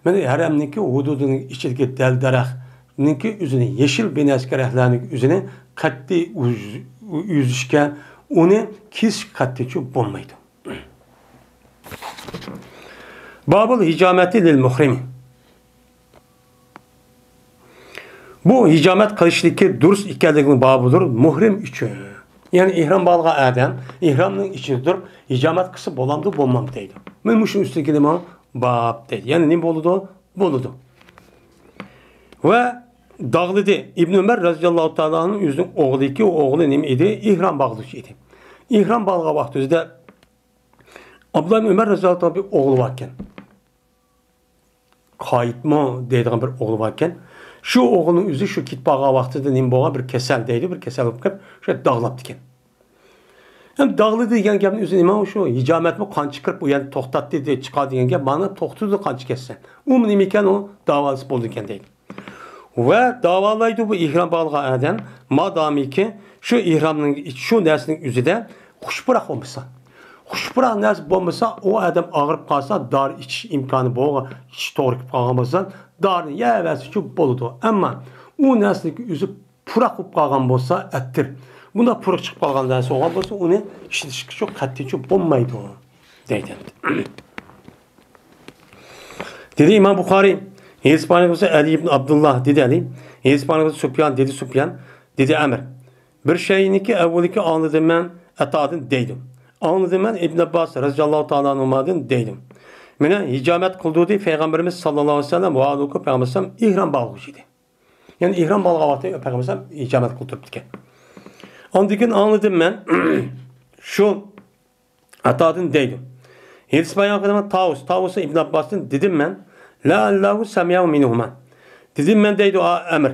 مانا ھەرەمنىڭكى ھۇدۇدىنىڭ ئىچىدىكى دەل دەرەخنىڭكى ئۆزىنى، يېشىل بىنەسكە دەرەخلەرنىڭكى ئۆزىنى قەتئىي ئۈز-، ئۈزۈشكە، ئۇنى كېسىشكە قەتئىيچۇ بولمايدۇ. بابۇل ھىجامەتى لىل مۇھرىمى. بۇ ھىجامەت قىلىشنىڭكى دۇرۇس ئىكەنلىكىنىڭ بابىدۇر مۇھرىم ئۈچۈن. يەنى ئېھرام باغلىغان ئادەم ئېھرامنىڭ ئىچىدە تۇرۇپ ھىجامەت قىلسا بولامدۇ، بولمامدۇ دەيدۇ. مانا مۇشۇنىڭ ئۈستىدىكى نېمە؟ باب دەيدۇ. يەنى نېمە بولىدۇ؟ بولىدۇ. ۋە داغلىدى. ئىبن ئۆمەر رەزىياللاھۇ تائالا ئەنھۇ ئۆزىنىڭ ئوغلىكى، ئۇ ئوغلى نېمە ئىدى؟ ئېھرام باغلىغۇچى ئىدى. ئېھرام باغلىغان ۋاقتىدا ئابدۇللا ئىبن ئۆمەر رەزىياللاھۇ تائالا بىر ئوغلى باركەن. قايىتمۇ دەيدىغان بىر ئوغلى باركەن. شۇ ئوغلىنىڭ ئۆزى شۇ كېتىپ بارغان ۋاقتىدا نېمە بولغان؟ بىر كېسەل دەيدۇ، بىر كېسەل بولۇپ كېلىپ، شۇ داغلاپتىكەن. ئەمدى داغلىدى دېگەن گەپنىڭ ئۆزى نېمە؟ شۇ ھىجامەتمۇ قانچە كىرىپ، ئۇ يەردە توختاتتى، دە-، چىقار دېگەن گەپ. مانا توختىدى قانچە كەتسە. ئۇمۇ نېمە ئىكەن، ئۇ داۋالىسا بولىدىكەن دەيدۇ. ۋە داۋالايدۇ بۇ ئېھرام باغلىغان ئادەم، مادامىكى شۇ ئېھرامنىڭ، شۇ نەرسىنىڭ ئۆزىدە خۇش پۇراق بولمىسا. خۇش پۇراق نەرسە بولمىسا، ئۇ ئادەم ئاغرىپ قالسا، دارى ئىچىش ئىمكانى بولغان، ئىچىش توغرا كېلىپ قالغان بولسا، دارىنى يەۋەرسىچۇ بولىدۇ. ئەمما ئۇ نەرسىنىڭكى ئۆزى پۇراق بولۇپ قالغان بولسا، ئەتتىر. بۇنداق پۇرىقى چىقىپ قالغان نەرسە بولغان بولسا، ئۇنى ئىشلىتىشكىچۇ قەتئىيچۇ بولمايدۇ، دەيدۇ. دېدى ئىمام بۇخارىي، ھەدىس بايان قىلسا ئەلى ئىبن ئابدۇللا، دېدى ئەلى. ھەدىس بايان قىلسا سۇپيان، دېدى سۇپيان، دېدى ئەمر. بىر شەيئىنىڭكى ئەۋۋىلىكى ئاڭلىدىم مەن ئەتادىن دەيدۇ. ئاڭلىدىم مەن ئىبن ئابباس رەزىياللاھۇ تائالا ئەنھۇمادىن دەيدۇ. مېنى ھىجامەت قىلدۇردى پەيغەمبىرىمىز ساللاللاھۇ ئەلەيھى ۋەسەللەم ۋە ئالۇكۇ پەيغەمبىرىمىز ئېھرام باغلىغۇچى ئىدى. يەنى ئېھرام باغلىغان ۋاقتى پەيغەمبىرىمىز ھىجامەت قىلدۇرۇپتىكەن. ئاندىن كېيىن ئاڭلىدىم مەن شۇ ئاتادىن دەيدۇ. ھەدىس بايان قىلىدىغان تاۋۇس، تاۋۇس ئىبن ئابباستىن دېدىم مەن، لەئەللەھۇ سەمىئەھۇ مىنھۇما. دېدىم مەن دەيدۇ ئا-، ئەمر.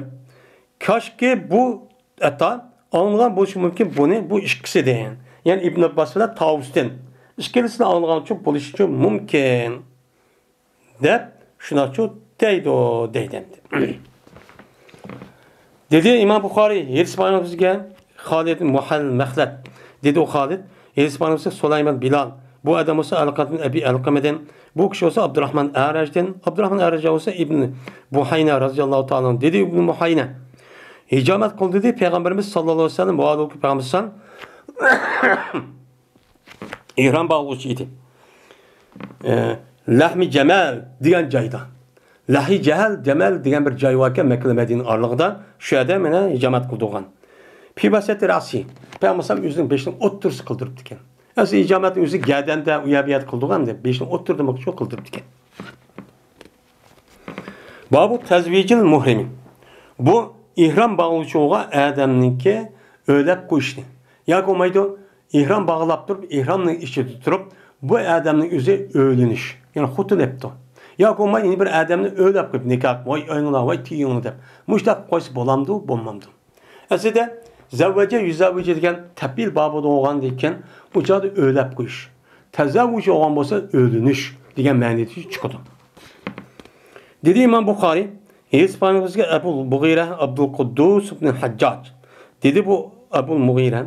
كاشكى بۇ ئاتا ئاڭلىغان بولۇشى مۇمكىن بۇنى، بۇ ئىككىسىدىن. يەنى ئىبن ئابباس بىلەن تاۋۇستىن. ئىككىلىسىنى ئاڭلىغانچۇ بولۇشىچۇ مۇمكىن. دەپ، شۇنداقچۇ دەيدۇ، دەيدۇ ئەمدى. دېدى ئىمام بۇخارىي، ھەدىس بايان قىلغۇچىگە خالىد مۇھەل مەخلەت. دېدى ئۇ خالىد، ھەدىس بايان قىلغۇچى سۇلايمان بىلال. بۇ ئادەم بولسا ئەلقەمە ئەبى ئەلقەمىدىن. بۇ كىشى بولسا ئابدۇراخمان ئەرەجدىن. ئابدۇراخمان ئەرەج بولسا ئىبن بۇھەينە رەزىياللاھۇ تائالا ئەنھۇ. دېدى ئىبن بۇھەينە، ھىجامەت قىلدى دېدى پەيغەمبىرىمىز ساللاللاھۇ ئەلەيھى ۋەسەللەم ۋە ئالۇكى پەيغەمبىرىمىز ئېھرام باغلىغۇچى ئىدى. ئە، لەھمى جەمەل دېگەن جايدا. لەھى جەھەل، جەمەل دېگەن بىر جاي باركەن، مەككە بىلەن مەدىنە ئارىلىقىدا. شۇ يەردە مانا ھىجامەت قىلدۇرغان. پى ۋەسەتى رەسى. پەيغەمبەر ئۆزىنىڭ بېشىنىڭ ئوتتۇرىسى قىلدۇرۇپتىكەن. ئەسلى ھىجامەتنى ئۆزى گەدەندە، ئۇ يەر بۇ يەردە قىلدۇرغان، بېشىنىڭ ئوتتۇرىدا مۇشۇ قىلدۇرۇپتىكەن. بابۇ تەزۋىجىل مۇھرىمى. بۇ ئېھرام باغلىغۇچىغا ئادەمنىڭكى ئۆيلەپ قويۇشنى. ياكى بولمايدۇ، ئېھرام باغلاپ تۇرۇپ، ئېھرامنىڭ ئىچىدە تۇرۇپ، بۇ ئادەمنىڭ ئۆزى ئۆيلىنىش. يەنى خوتۇن ئېپتۇ. ياكى بولماي، يەنە بىر ئادەمنى ئۆيلەپ قويۇپ، نىكاھ، ۋاي ئۆيۈڭلار، ۋاي تېگىڭلار دەپ. مۇشۇنداق قويسا بولامدۇ، بولمامدۇ؟ ئەسلىدە زەۋۋەجە، يۇزەۋۋىجە دېگەن تەپئىل بابىدا بولغاندىن كېيىن، ئۇ چاغدا ئۆيلەپ قويۇش. تەزەۋۋۇج بولغان بولسا ئۆيلىنىش دېگەن مەنىدە چىقىدۇ. دېدى ئىمام بۇخارىي، ھەدىس بايان قىلغۇچىسى ئەبۇل مۇغىرە ئابدۇل قۇددۇس ئىبن ھەججاج. دېدى بۇ ئەبۇل مۇغىرە،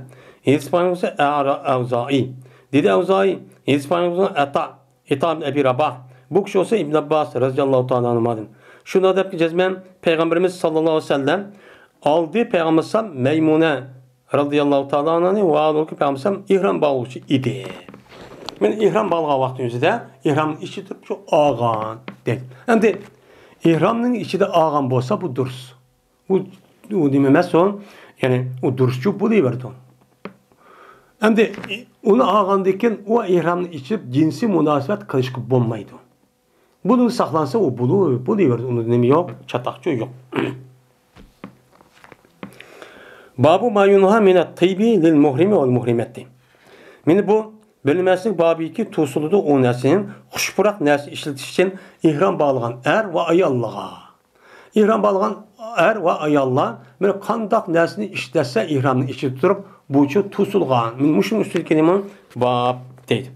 ھەدىس بايان قىلغۇچىسى ئەرا ئەۋزائىي. دېدى ئەۋزائىي، ھەدىس پەيغەمبىرىمىزنىڭ ئەتا، ئەتا ئىبن ئەبى راباھ. بۇ كىشى بولسا ئىبن ئەبباس رەزىياللاھۇ تائالا ئەنھۇمادىن. شۇنداق دەپتۇ جەزمەن، پەيغەمبىرىمىز ساللاللاھۇ ئەلەيھى ۋەسەللەم ئالدى پەيغەمبەر مەيمۇنە رەزىياللاھۇ تائالا ئەنھانى ۋە ئالدى پەيغەمبەر ئېھرام باغلىغۇچى ئىدى. مەن ئېھرام باغلىغان ۋاقتىم ئۆزىدە ئېھرامنى ئىچى تۇرۇپ شۇ ئالغان دەيدۇ. ئەمدى ئېھرامنىڭ ئىچىدە ئالغان بولسا بۇ دۇرۇس. ئۇ، ئۇ نېمە ئەمەس ئۇ؟ يەنى ئۇ دۇرۇسچۇ بولۇۋېرىدۇ. ئەمدى ئۇنى ئالغاندىن كېيىن ئۇ ئېھرامنى ئېچىپ جىنسىي مۇناسىۋەت قىلىشقا بولمايدۇ. بۇنى ساقلانسا ئۇ بولۇ-، بولۇۋېرىدۇ. ئۇنىڭدا نېمە يوق؟ چاتاقچۇ يوق. بابۇ ما يۇنھا مىنەت تىيبى لىل مۇھرىمى ۋەل مۇھرىمەتى. مانا بۇ بىلىنمەسلىك بابىكى توسۇلىدۇ ئۇ نەرسىنىڭ خۇش پۇراق نەرسە ئىشلىتىش ئۈچۈن ئېھرام باغلىغان ئەر ۋە ئاياللىغا. ئېھرام باغلىغان ئەر ۋە ئاياللار بىر قانداق نەرسىنى ئىشلەتسە ئېھرامنى ئىچىدە تۇرۇپ، بۇچۇ توسۇلغان. مانا مۇشۇنىڭ ئۈستىدىكى نېمە؟ باب دەيدۇ.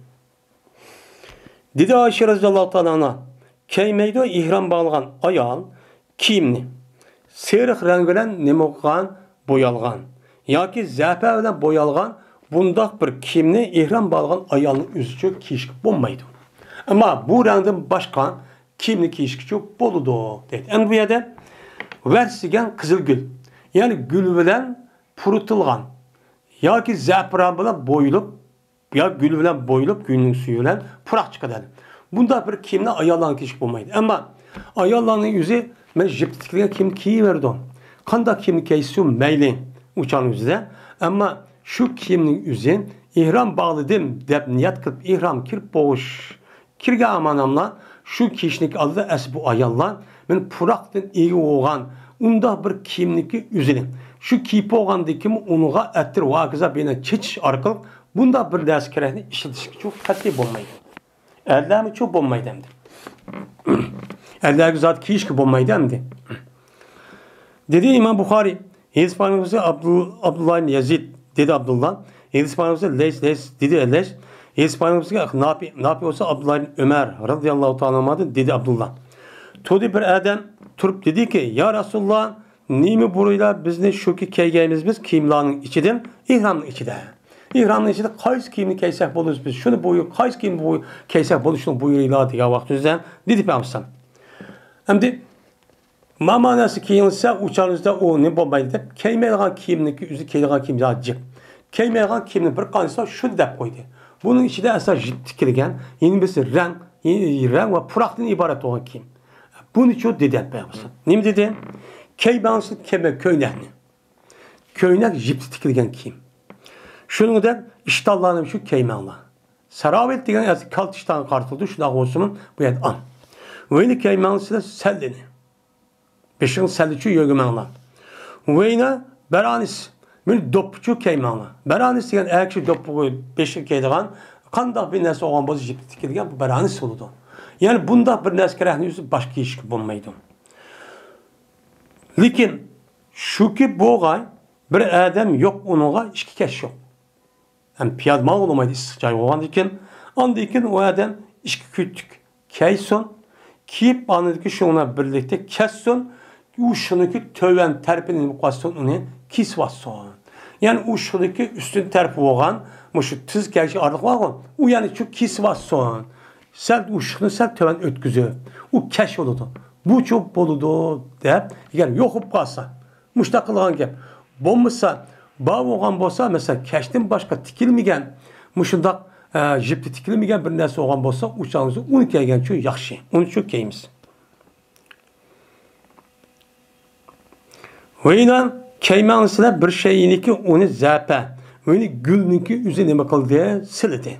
دېدى ئائىشە رەزىياللاھۇ تائالا ئەنھا، كىيمەيدۇ ئېھرام باغلىغان ئايال كىيىمنى سېرىق رەڭ بىلەن نېمە قىلغان، بويالغان ياكى زەپەر بىلەن بويالغان بۇنداق بىر كىيىمنى ئېھرام باغلىغان ئايالنىڭ ئۆزىچۇ كىيىشكە بولمايدۇ. ئەمما بۇ رەڭدىن باشقا كىيىمنى كىيىشكىچۇ بولىدۇ دەيدۇ. ئەمدى بۇ يەردە ۋەرس دېگەن قىزىل گۈل، يەنى گۈل بىلەن پۇرىتىلغان ياكى زەپىران بىلەن بويىلىپ، يا گۈل بىلەن بويىلىپ، گۈلنىڭ سۈيى بىلەن پۇراق چىقىدۇ. بۇنداق بىر كىيىمنى ئاياللارنىڭ كىيىشكە بولمايدۇ. ئەمما ئاياللارنىڭ ئۆزى مەن يىپتا تىكىلگەن كىيىمنى كىيىۋېرىدۇ. قانداق كىيىمنى كىيسۇن مەيلى، ئۇ چاغنىڭ ئۆزىدە. ئەمما شۇ كىيىمنىڭ ئۆزى ئېھرام باغلىدىم دەپ نىيەت قىلىپ ئېھرام كىرىپ بولۇش، كىرگەن ئاماناملا شۇ كىيىشنىڭ ئالدىدا ئەسلى بۇ ئاياللار مەن پۇراقتىن ئىگە بولغان ئۇنداق بىر كىيىمنىڭكى ئۆزىنى شۇ كىيىپ بولغاندىن كېيىن ئۇنىڭغا ئەتىر ۋە ھاكازا بىلەن چېچىش ئارقىلىق بۇنداق بىر نەرسە كېرەكنى ئىشلىتىشكىچۇ قەتئىي بولمايدۇ. ئەرلەرمىچۇ بولمايدۇ ئەمدى. ئەرلەرگە زادى كىيىشكە بولمايدۇ ئەمدى. دېدى ئىمام بۇخارىي، ھەدىس پەيغەمبىرىمىزگە ئابدۇل-، ئابدۇللا ئىبن يەزىد، دېدى ئابدۇللا. ھەدىس پەيغەمبىرىمىزگە لەيس، لەيس، دېدى لەيس. ھەدىس پەيغەمبىرىمىزگە نافى، نافى بولسا ئابدۇللا ئىبن ئۆمەر رەزىياللاھۇ تائالا ئەنھۇدىن، دېدى ئابدۇللا. تۇردى بىر ئادەم تۇرۇپ دېدىكى، يا رەسۇلاللا، نېمە بۇيرۇيلا بىزنى شۇكى كىيگەيمىز بىز كىيىملارنىڭ ئىچىدىن، ئېھرامنىڭ ئىچىدە. ئېھرامنىڭ ئىچىدە قايسى كىيىمنى كىيسەك بولىمىز بىز، شۇنى بۇيرۇ-، قايسى كىيىمنى بۇ-، كىيسەك بولىدۇ، شۇنى بۇيرۇيلا دېگەن ۋاقتىمىزدا دېدى پەيغەمبەر. ئەمدى ما مەناسى كىيىلسە ئۇ چاغىمىزدا ئۇ نېمە بولمايدۇ دەپ، كىيمەيدىغان كىيىمنىڭكى ئۆزى كىيىدىغان كىيىم جىق. كىيمەيدىغان كىيىمنى بىر قانچىسى شۇنى دەپ قويدى. بۇنىڭ ئىچىدە ئەسلا يىپ تىكىلگەن، يېنى بىرسى رەڭ، رەڭ ۋە پۇراقتىن ئىبارەت بولغان كىيىم. بۇنىچۇ دېدى پەيغەمبەر. نېمە دېدى؟ كىيمەڭلار كىيمە كۆينەكنى. كۆينەك يىپتا تىكىلگەن كىيىم. شۇنىڭدەك ئىشتانلارنى شۇ كىيمەڭلار. ساراۋىل دېگەن ئەسلى كالتە ئىشتانغا قارىتىلىدۇ، شۇنداق بولسىمۇ بۇ يەردە ئان. ۋەينى كىيمەڭلار سىلەر سەللىنى. بېشىڭ سەللىچۇ يۆگىمەڭلار. ۋەينە بەرانىس. مېنى دوپپىچۇ كىيمەڭلار. بەرانىس دېگەن ئەر كىشى دوپپىغا بېشىغا كىيىدىغان قانداق بىر نەرسە بولغان بولسا يىپتا تىكىلگەن بۇ بەرانىس بولىدۇ. يەنى بۇنداق بىر نەرسە كېرەكنى ئۆزى باشقا كىيىشكە بولمايدۇ. لېكىن شۇكى بولغاي بىر ئادەم يوق ئۇنىڭغا ئىككى كەش يوق. ھەم پىيادە ماڭغىلى بولمايدۇ، ئىسسىق جاي بولغاندىكىن. ئاندىن كېيىن ئۇ ئادەم ئىككى كۈتۈك كىيسۇن، كىيىپ ئاندىن كېيىن شۇنىڭ بىلەن بىرلىكتە كەتسۇن، ئۇ شۇنىڭكى تۆۋەن تەرىپىنى نېمە قىلسۇن، ئۇنى كېسىۋاتسۇن. يەنى ئۇ شۇنىڭكى ئۈستۈن تەرىپى بولغان مۇشۇ تىز كەلگۈچە ئارىلىق بارغۇ، ئۇ يەنى شۇ كېسىۋاتسۇن. سەل ئۇششۇقنى سەل تۆۋەن ئۆتكۈزۈپ، ئۇ كەش بولىدۇ. بۇچۇ بولىدۇ دەپ، ئەگەر يوق بولۇپ قالسا، مۇشۇنداق قىلغان گەپ. بولمىسا، بار بولغان بولسا، مەسىلەن، كەشتىن باشقا تىكىلمىگەن، مۇشۇنداق، ئە، يىپتا تىكىلمىگەن بىر نەرسە بولغان بولسا، ئۇ چاغدا ئۇنى كىيگەنچۇ ياخشى. ئۇنىچۇ كىيىمىز. ۋەينە كىيمەڭلار سىلەر بىر شەيئىنىكى ئۇنى زەپە، ۋەينە گۈلنىڭكى ئۆزى نېمە قىلدى؟ سىلىدى.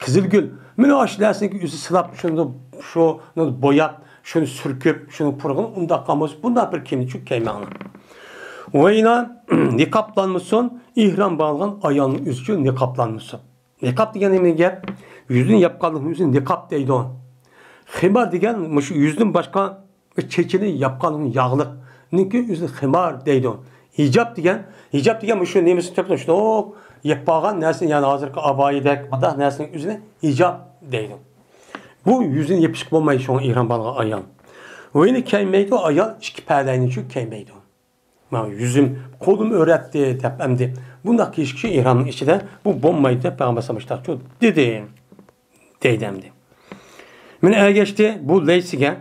قىزىل گۈل. مانا ئاشۇ نەرسىنىڭكى ئۆزى سىلاپ، شۇنى، شۇنى بوياپ، شۇنى سۈركۈپ، شۇنى پۇرىغىنى ئۇنداق قىلمىسۇن، بۇنداق بىر كىيىمنى چۈ كىيمەڭلار. ۋەينە نىقابلانمىسۇن، ئېھرام باغلىغان ئايالنىڭ ئۆزىچۇ نىقابلانمىسۇن. نىقاب دېگەن نېمە گەپ؟ يۈزىنى ياپقانلىقنى ئۆزىنى نىقاب دەيدۇ. خىمار دېگەن مۇشۇ يۈزدىن باشقا چېچىنى ياپقانلىقنى ياغلىقنىڭكى ئۆزىنى خىمار دەيدۇ. ھىجاب دېگەن، ھىجاب دېگەن مۇشۇ نېمىسىنى تۆپىدىن شۇنداق يېپىپ قالغان نەرسىنى، يەنى ھازىرقى ئابايىدەك مۇنداق نەرسىنىڭ ئۆزىنى ھىجاب دەيدۇ. بۇ يۈزىنى يېپىشقا بولمايدۇ، شۇڭا ئېھرام باغلىغان ئايال. ۋەينە كىيمەيدۇ، ئايال ئىككى پەلەينىچۇ كىيمەيدۇ. مانا يۈزۈم، قولۇم ئۆرەتتى دەپ ئەمدى بۇنداق كىيىش كىشى ئېھرامنىڭ ئىچىدە بۇ بولمايدۇ دەپ پەيغەمبەر ئەلەيھىسسالام مۇشۇنداق دېدى. دەيدۇ ئەمدى. مەن ئەگەشتى بۇ لەيسىگە،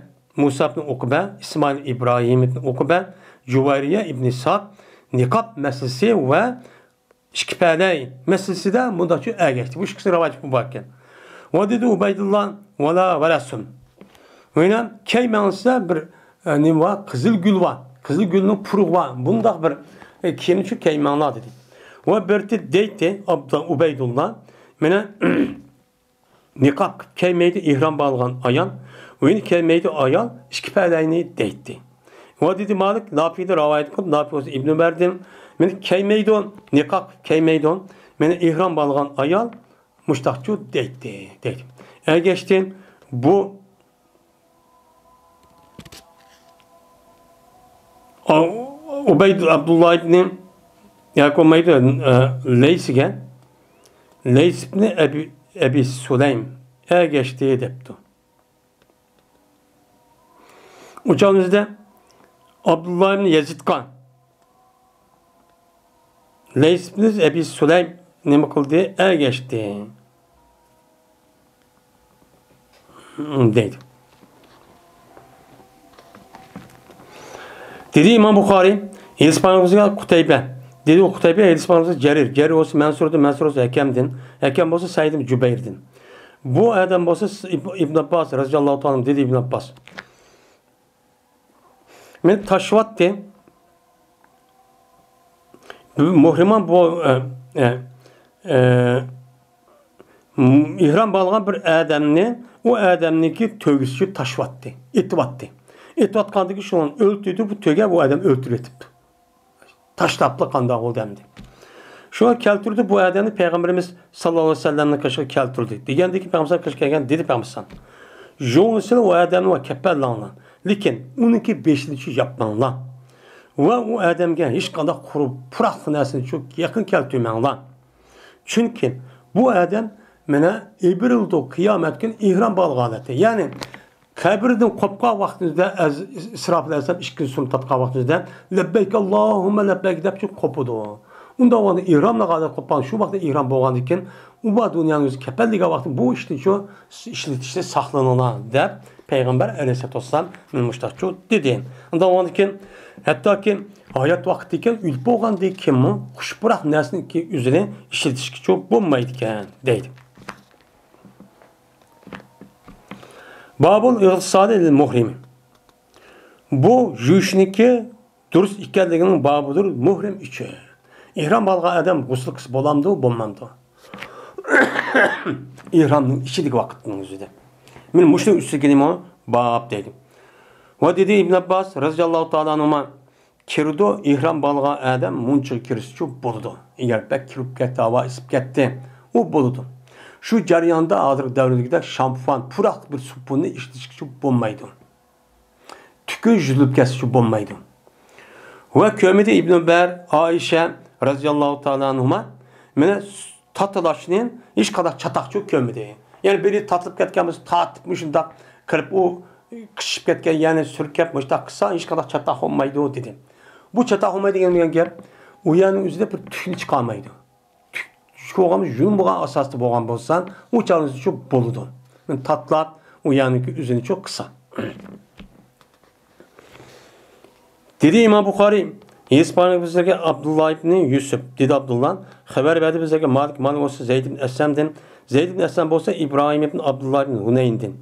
مۇسا ئىبنى ئۇقبە، ئىسمائىل ئىبراھىم ئىبنى ئۇقبە، جۇۋەيرىيە ئىبنى ساق، نىقاب مەسىلىسى ۋە ئىككى پەلەي مەسىلىسىدە مۇنداقچە ئەگەشتى. بۇ ئىككىسى رىۋايەت بار ئىكەن. ۋە دېدى ئۇبەيدۇللا، ۋەلا ۋەرەسۇن. مانا كىيمەڭلار بىر، ئە، نېمە بار؟ قىزىل گۈل بار. قىزىل گۈلنىڭ پۇرىقى بار. بۇنداق بىر، ئە، كىيىمنى شۇ كىيمەڭلار دېدى. ۋە بىرتى دەيتتى ئابدۇ-، ئۇبەيدۇللا، مانا نىقاب كىيمەيدۇ ئېھرام باغلىغان ئايال، ئۇنى كىيمەيدۇ ئايال ئىككى پەلەينى دەيتتى. ۋە دېدى مالىك، نافىدىن رىۋايەت قىلىپ، نافى بولسا ئىبنى ئۇمەردىن، مانا كىيمەيدۇ، نىقاب كىيمەيدۇ، مانا ئېھرام باغلىغان ئايال مۇشتاقچۇ دەيتتى، دەيدۇ. ئەگەشتىن بۇ ئۇبەيد ئابدۇللا ئىبنى ياكى بولمايدۇ، ئە، لەيسىگە، لەيس ئىبنى ئەبى، ئەبى سۇلەيم ئەگەشتى دەپتۇ. ئۇ چاغىمىزدا ئابدۇللا ئىبنى يەزىدقا لەيس ئىبنى ئەبى سۇلەيم نېمە قىلدى؟ ئەگەشتى. دەيدۇ. دېدى ئىمام بۇخارىي، ھېدىس پەيغەمبىرىمىزگە قۇتەيبە. دېدى، ئۇ قۇتەيبە ھېدىس پەيغەمبىرىمىزگە جەرىر. جەرىر بولسا مەنسۇردىن، مەنسۇر بولسا ھەكەمدىن، ھەكەم بولسا سەئىد ئىبن جۇبەيردىن. بۇ ئادەم بولسا ئىب-، ئىبن ئابباس رەزىياللاھۇ تائالا ئەنھۇ دېدى ئىبن ئابباس. مېنى تاشلىۋەتتى. مۇھرىمان بۇ، ئە، ئە، ئە، ئېھرام باغلىغان بىر ئادەمنى، ئۇ ئادەمنىڭكى تۆگىسىچە تاشلىۋەتتى، ئېتىۋەتتى. ئېتىۋەتكەندىكى شۇنى ئۆلتۈردى، بۇ تۆگە بۇ ئادەم ئۆلتۈرۈۋېتىپتۇ. تاشلاپلا قانداق بولدى ئەمدى؟ شۇڭا كەلتۈردى بۇ ئادەمنى پەيغەمبىرىمىز ساللاللاھۇ ئەلەيھى ۋەسەللەمنىڭ قېشىغا كەلتۈردى. دېگەندىكى پەيغەمبەر قېشىغا كەلگەن دېدى پەيغەمبەر، يوڭلىسىلا ئۇ ئادەمنى ۋە كەپەنلەڭلار. لېكىن ئۇنىڭكى بېشىنىچۇ ياپماڭلار. ۋە ئۇ ئادەمگە ھېچقانداق قۇرۇق، پۇراق نەرسىنىچۇ يېقىن كەلتۈرمەڭلار. چۈنكى بۇ ئادەم مانا ئېبىرىلدۇ، قىيامەت كۈنى ئېھرام باغلىغان ھالەتتە. يەنى قەبرىدىن قوپقان ۋاقتىمىزدا ئەز-، ئىسراپىل ئەلەيھىسسالام ئىككىنچى سۈرىنى تارتقان ۋاقتىمىزدا لەببەيك ئاللاھۇممە لەببەيك دەپ قوپىدۇ. ئۇنداق ۋاقىتتا ئېھراملىغان قوپقان، شۇ ۋاقىتتا ئېھرام بولغاندىن كېيىن ئۇ بار دۇنيانىڭ ئۆزى كەپەنلىگەن ۋاقتى بۇ ئىشنىچۇ ئىشلىتىشتىن ساقلىنىڭلار دەپ پەيغەمبەر ئەلەيھىسسالاتۇ ۋەسسالام مانا مۇشتاقچۇ دېدى. ئۇنداق بولغاندىن كېيىن ھەتتاكى ھايات ۋاقتىدىكى ئۆلۈپ بولغاندىن كېيىنمۇ خۇش پۇراق نەرسىنىڭكى ئۆزىنى ئىشلىتىشكىچۇ بولمايدىكەن دەيدۇ. بابۇل ئىغتىسالى لىل مۇھرىم. بۇ يۇيۇشنىڭكى دۇرۇس ئىكەنلىكىنىڭ بابىدۇر مۇھرىم ئۈچۈن. ئېھرام ئالغان ئادەم غۇسۇل قىلسا بولامدۇ، بولمامدۇ؟ ئېھرامنىڭ ئىچىدىكى ۋاقىتنىڭ ئۆزىدە. مانا مۇشۇنىڭ ئۈستىگىمۇ باب دەيدۇ. ۋە دېدى ئىبن ئابباس رەزىياللاھۇ تائالا ئەنھۇما، كىرىدۇ، ئېھرام بولغان ئادەم مۇنچىغا كىرسىچۇ بولىدۇ. ئەگەر بەك كىرىپ كەتتى، ھاۋا ئېسىپ كەتتى، ئۇ بولىدۇ. شۇ جەرياندا ھازىرقى دەۋردىكىدەك شامپۇان، پۇراق بىر سوپۇننى ئىشلىتىشكىچۇ بولمايدۇ. تۈكى يۈزۈلۈپ كەتسىچۇ بولمايدۇ. ۋە كۆرمىدى ئىبن ئۆمەر، ئائىشە رەزىياللاھۇ تائالا ئەنھۇما، مانا تاتىلاشنى ھېچقانداق چاتاقچۇ كۆرمىدى. يەنى بىرى تاتىلىپ كەتكەن بولسا، تارتىپ مۇشۇنداق قىلىپ، ئۇ قىچىشىپ كەتكەن، يەنى سۈركەپ مۇشۇنداق قىلسا، ھېچقانداق چاتاق بولمايدۇ، دېدى. بۇ چاتاق بولمايدۇ دېگەن گەپ، ئۇ يەرنىڭ ئۆزىدە بىر تۈكنى چىقارمايدۇ. تۈك، تۈك بولغان، يۇيۇن بولغان ئاساستا بولغان بولسا، ئۇ چاغنىڭ ئۆزىدە بولىدۇ. تاتىلاپ، ئۇ يەرنىڭكى ئۆزىنىچۇ قىلسا. دېدى ئىمام بۇخارىي، ھېدىس پەيغەمبىرىمىزگە ئابدۇللا ئىبنى يۈسۈپ، دېدى ئابدۇللا، خەۋەر بەردى بىزگە مالىك، مالىك بولسا زەيد ئىبن ئەسلەمدىن، زەيد ئىبن ئەسلەم بولسا ئىبراھىم ئىبن ئابدۇللا ئىبن ھۇنەيندىن.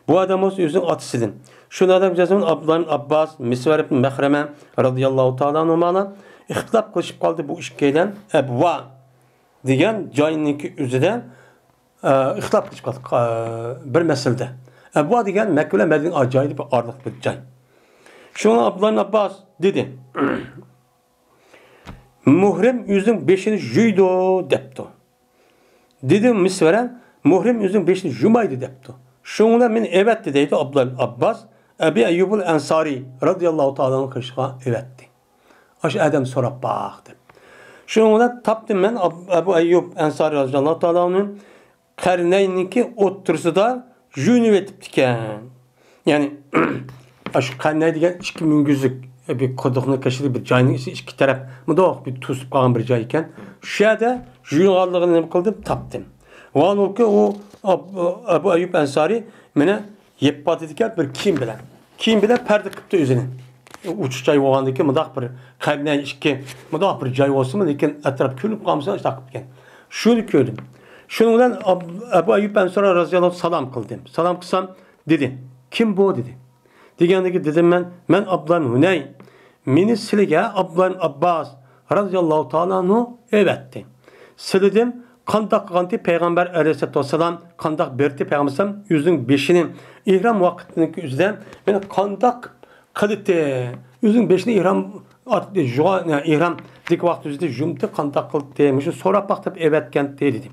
بۇ ئادەم بولسا ئۆزىنىڭ ئاتىسىدىن. شۇ ئادەم ئابدۇللا ئىبن ئابباس، مىسۋەر ئىبن مەخرەمە رەزىياللاھۇ تائالا ئەنھۇمالار ئىختىلاپ قىلىشىپ قالدى بۇ ئىككىيلەن ئەبۋا دېگەن جاينىڭكى ئۆزىدە، ئە، ئىختىلاپ قىلىشىپ قالدى. ئە، بىر مەسىلىدە. ئەبۋا دېگەن مەككە بىلەن مەدىنە جايىدا بىر ئارىلىق بىر جاي. شۇڭا ئابدۇللا ئىبن ئابباس دېدى، مۇھرىم ئۆزىنىڭ بېشىنى يۇيىدۇ دەپتۇ. دېدى مىسۋەرە، مۇھرىم ئۆزىنىڭ بېشىنى يۇمايدۇ دەپتۇ. شۇنىڭ بىلەن مېنى ئەۋەتتى دەيدۇ ئابدۇللا ئىبن ئابباس ئەبى ئەييۇبۇل ئەنسارى رەزىياللاھۇ تائالا ئەنھۇنىڭ قېشىغا ئەۋەتتى. ئاشۇ ئادەم سوراپ باق دەپ. شۇنىڭ بىلەن تاپتىم مەن ئەب-، ئەبۇ ئەييۇب ئەنسارى رەزىياللاھۇ تائالا ئەنھۇنى قەرنەينىڭكى ئوتتۇرىسىدا يۇيۇنۇۋېتىپتىكەن. يەنى، ئاشۇ قەرنەي دېگەن ئىككى مۈڭگۈزلۈك، بىر قۇدۇقنىڭ قېشىدا بىر جاينىڭ ئىچى ئىككى تەرەپ مۇنداق بىر توسۇپ قالغان بىر جاي ئىكەن. شۇ يەردە يۇيۇنغانلىقىنى نېمە قىلدىم؟ تاپتىم. ۋاھالبۇكى، ئۇ ئاب-، ئەبۇ ئەييۇب ئەنسارى مېنى يېپىپ ئاتىدىكەن بىر كىيىم بىلەن. كىيىم بىلەن پەردە قىپتۇ ئۆزىنى. ئوچۇق جاي بولغاندىكىن مۇنداق بىر قەبرىنىڭ ئىككى، مۇنداق بىر جاي بولسىمۇ، لېكىن ئەتراپ كۆرۈنۈپ قالمىسۇن، شۇنداق قىپتىكەن. شۇنى كۆردۈم. شۇنىڭ بىلەن ئەب-، ئەبۇ ئەييۇب ئەنسارى رەزىياللاھۇ سالام قىلدىم. سالام قىلسام، دېدى، «كىم بۇ؟» دېدى. دېگەندىكى دېدىم مەن، «مەن ئابدۇللا ئىبنى ھۇنەي. مېنى سىلىگە ئابدۇللا ئىبنى ئابباس رەزىياللاھۇ تائالا ئەنھۇ ئەۋەتتى. سىلىدىم، قانداق قىلغانتى پەيغەمبەر ئەلەيھىسسالاتۇ ۋەسسالام، قانداق بېرىتتى پەيغەمبەر ئۆزىنىڭ بېشىنى ئېھرام ۋاقتىنىڭكى ئۆزىدە مېنى قانداق قىلىتتى، ئۆزىنىڭ بېشىنى ئېھرام ئات-، جۇغا-، ئېھرامدىكى ۋاقىت ئۆزىدە يۇمتى قانداق قىلىتتى؟» مۇشۇ سوراپ باق دەپ ئەۋەتكەنتى دېدى.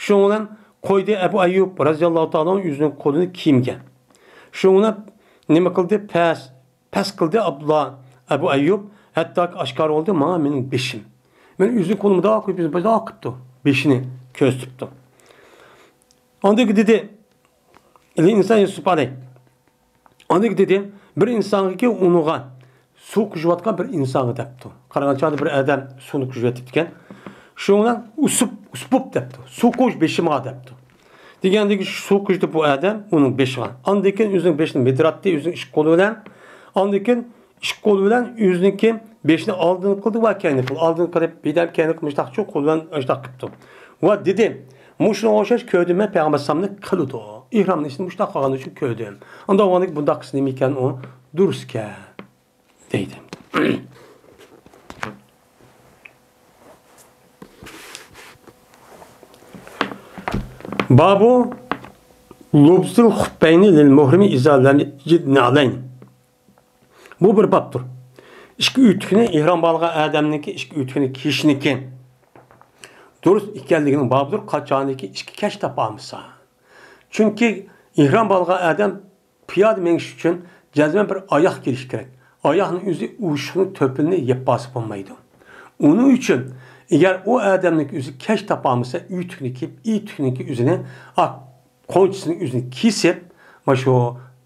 شۇنىڭ بىلەن قويدى ئەبۇ ئەييۇب رەزىياللاھۇ تائالا ئەنھۇ ئۆزىنىڭ قولىنى كىيىمگە. شۇنىڭ بىلەن نېمە قىلدى؟ پەس، پەس قىلدى ئابدۇللا ئەبۇ ئەييۇب، ھەتتاكى ئاشكارا بولدى، ماڭا مېنىڭ بېشىم. مەن ئۆزىنىڭ قولىنى مۇنداق قويۇپ، مۇنداق قىپتۇ. بېشىنى كۆرسىتىپتۇ. ئاندىن دېدى، ئىلى ئىنسان يۈسۈپ ئەلەي. ئاندىن دېدى، بىر ئىنسانغىكى ئۇنىغا سۇ قۇيۇۋاتقان بىر ئىنسانغا دەپتۇ. قارىغان چاغدا بىر ئادەم سۇنى قۇيۇۋېتىپتىكەن. شۇنىڭ بىلەن ئۇسۇپ، ئۇسپۇپ دەپتۇ. سۇ قۇيۇش بېشىمغا دەپتۇ. دېگەندىكى سۇ قۇيدى بۇ ئادەم ئۇنىڭ بېشىغا. ئاندىن كېيىن ئۆزىنىڭ بېشىنى مىدىراتتى ئۆزىنىڭ ئىككى قولى بىلەن. ئاندىن كېيىن ئىككى قولى بىلەن ئۆزىنىڭكى بېشىنى ئالدىن قىلدى ۋە كەينى قىلدى. ئالدىن قىلىپ، بىردەم كەينى قىلىپ، مۇشتاق شۇ قول بىلەن مۇشتاق قىپتۇ. ۋە دېدى، مۇشۇنىڭغا ئوخشاش كۆردۈم مەن پەيغەمبەر ئەلەيھىسسالامنى قىلىدۇ. ئېھرامنى ئىچىدە مۇشتاق قىلغان ئۈچۈن كۆردۈم. ئانداق بولغاندىكىن بۇنداق قىلسا نېمە ئىكەن ئۇ؟ دۇرۇس ئىكەن. دەيدۇ. بابۇ لۇبسىل خۇففەينى لىل مۇھرىمى ئىزا لەم يەجىد نەئلەين. بۇ بىر بابتۇر. ئىككى ئۆتۈكنى، ئېھرام بولغان ئادەمنىڭكى ئىككى ئۆتۈكنى كىيىشنىكى دۇرۇس ئىكەنلىكىنىڭ بابىدۇر، قاچانكى ئىككى كەش تاپالمىسا. چۈنكى ئېھرام بولغان ئادەم پىيادە مېڭىش ئۈچۈن جەزمەن بىر ئاياغ كىيىش كېرەك. ئاياغنىڭ ئۆزى ئۇششۇقنىڭ تۆپىنى يەپ بارسا بولمايدۇ. ئۇنىڭ ئۈچۈن ئەگەر ئۇ ئادەمنىڭكى ئۆزى كەش تاپالمىسا، ئۆتۈكنى كىيىپ، ئۆتۈكنىڭكى ئۆزىنى، ئا، قونچىسىنىڭ ئۆزىنى كېسىپ، مانا شۇ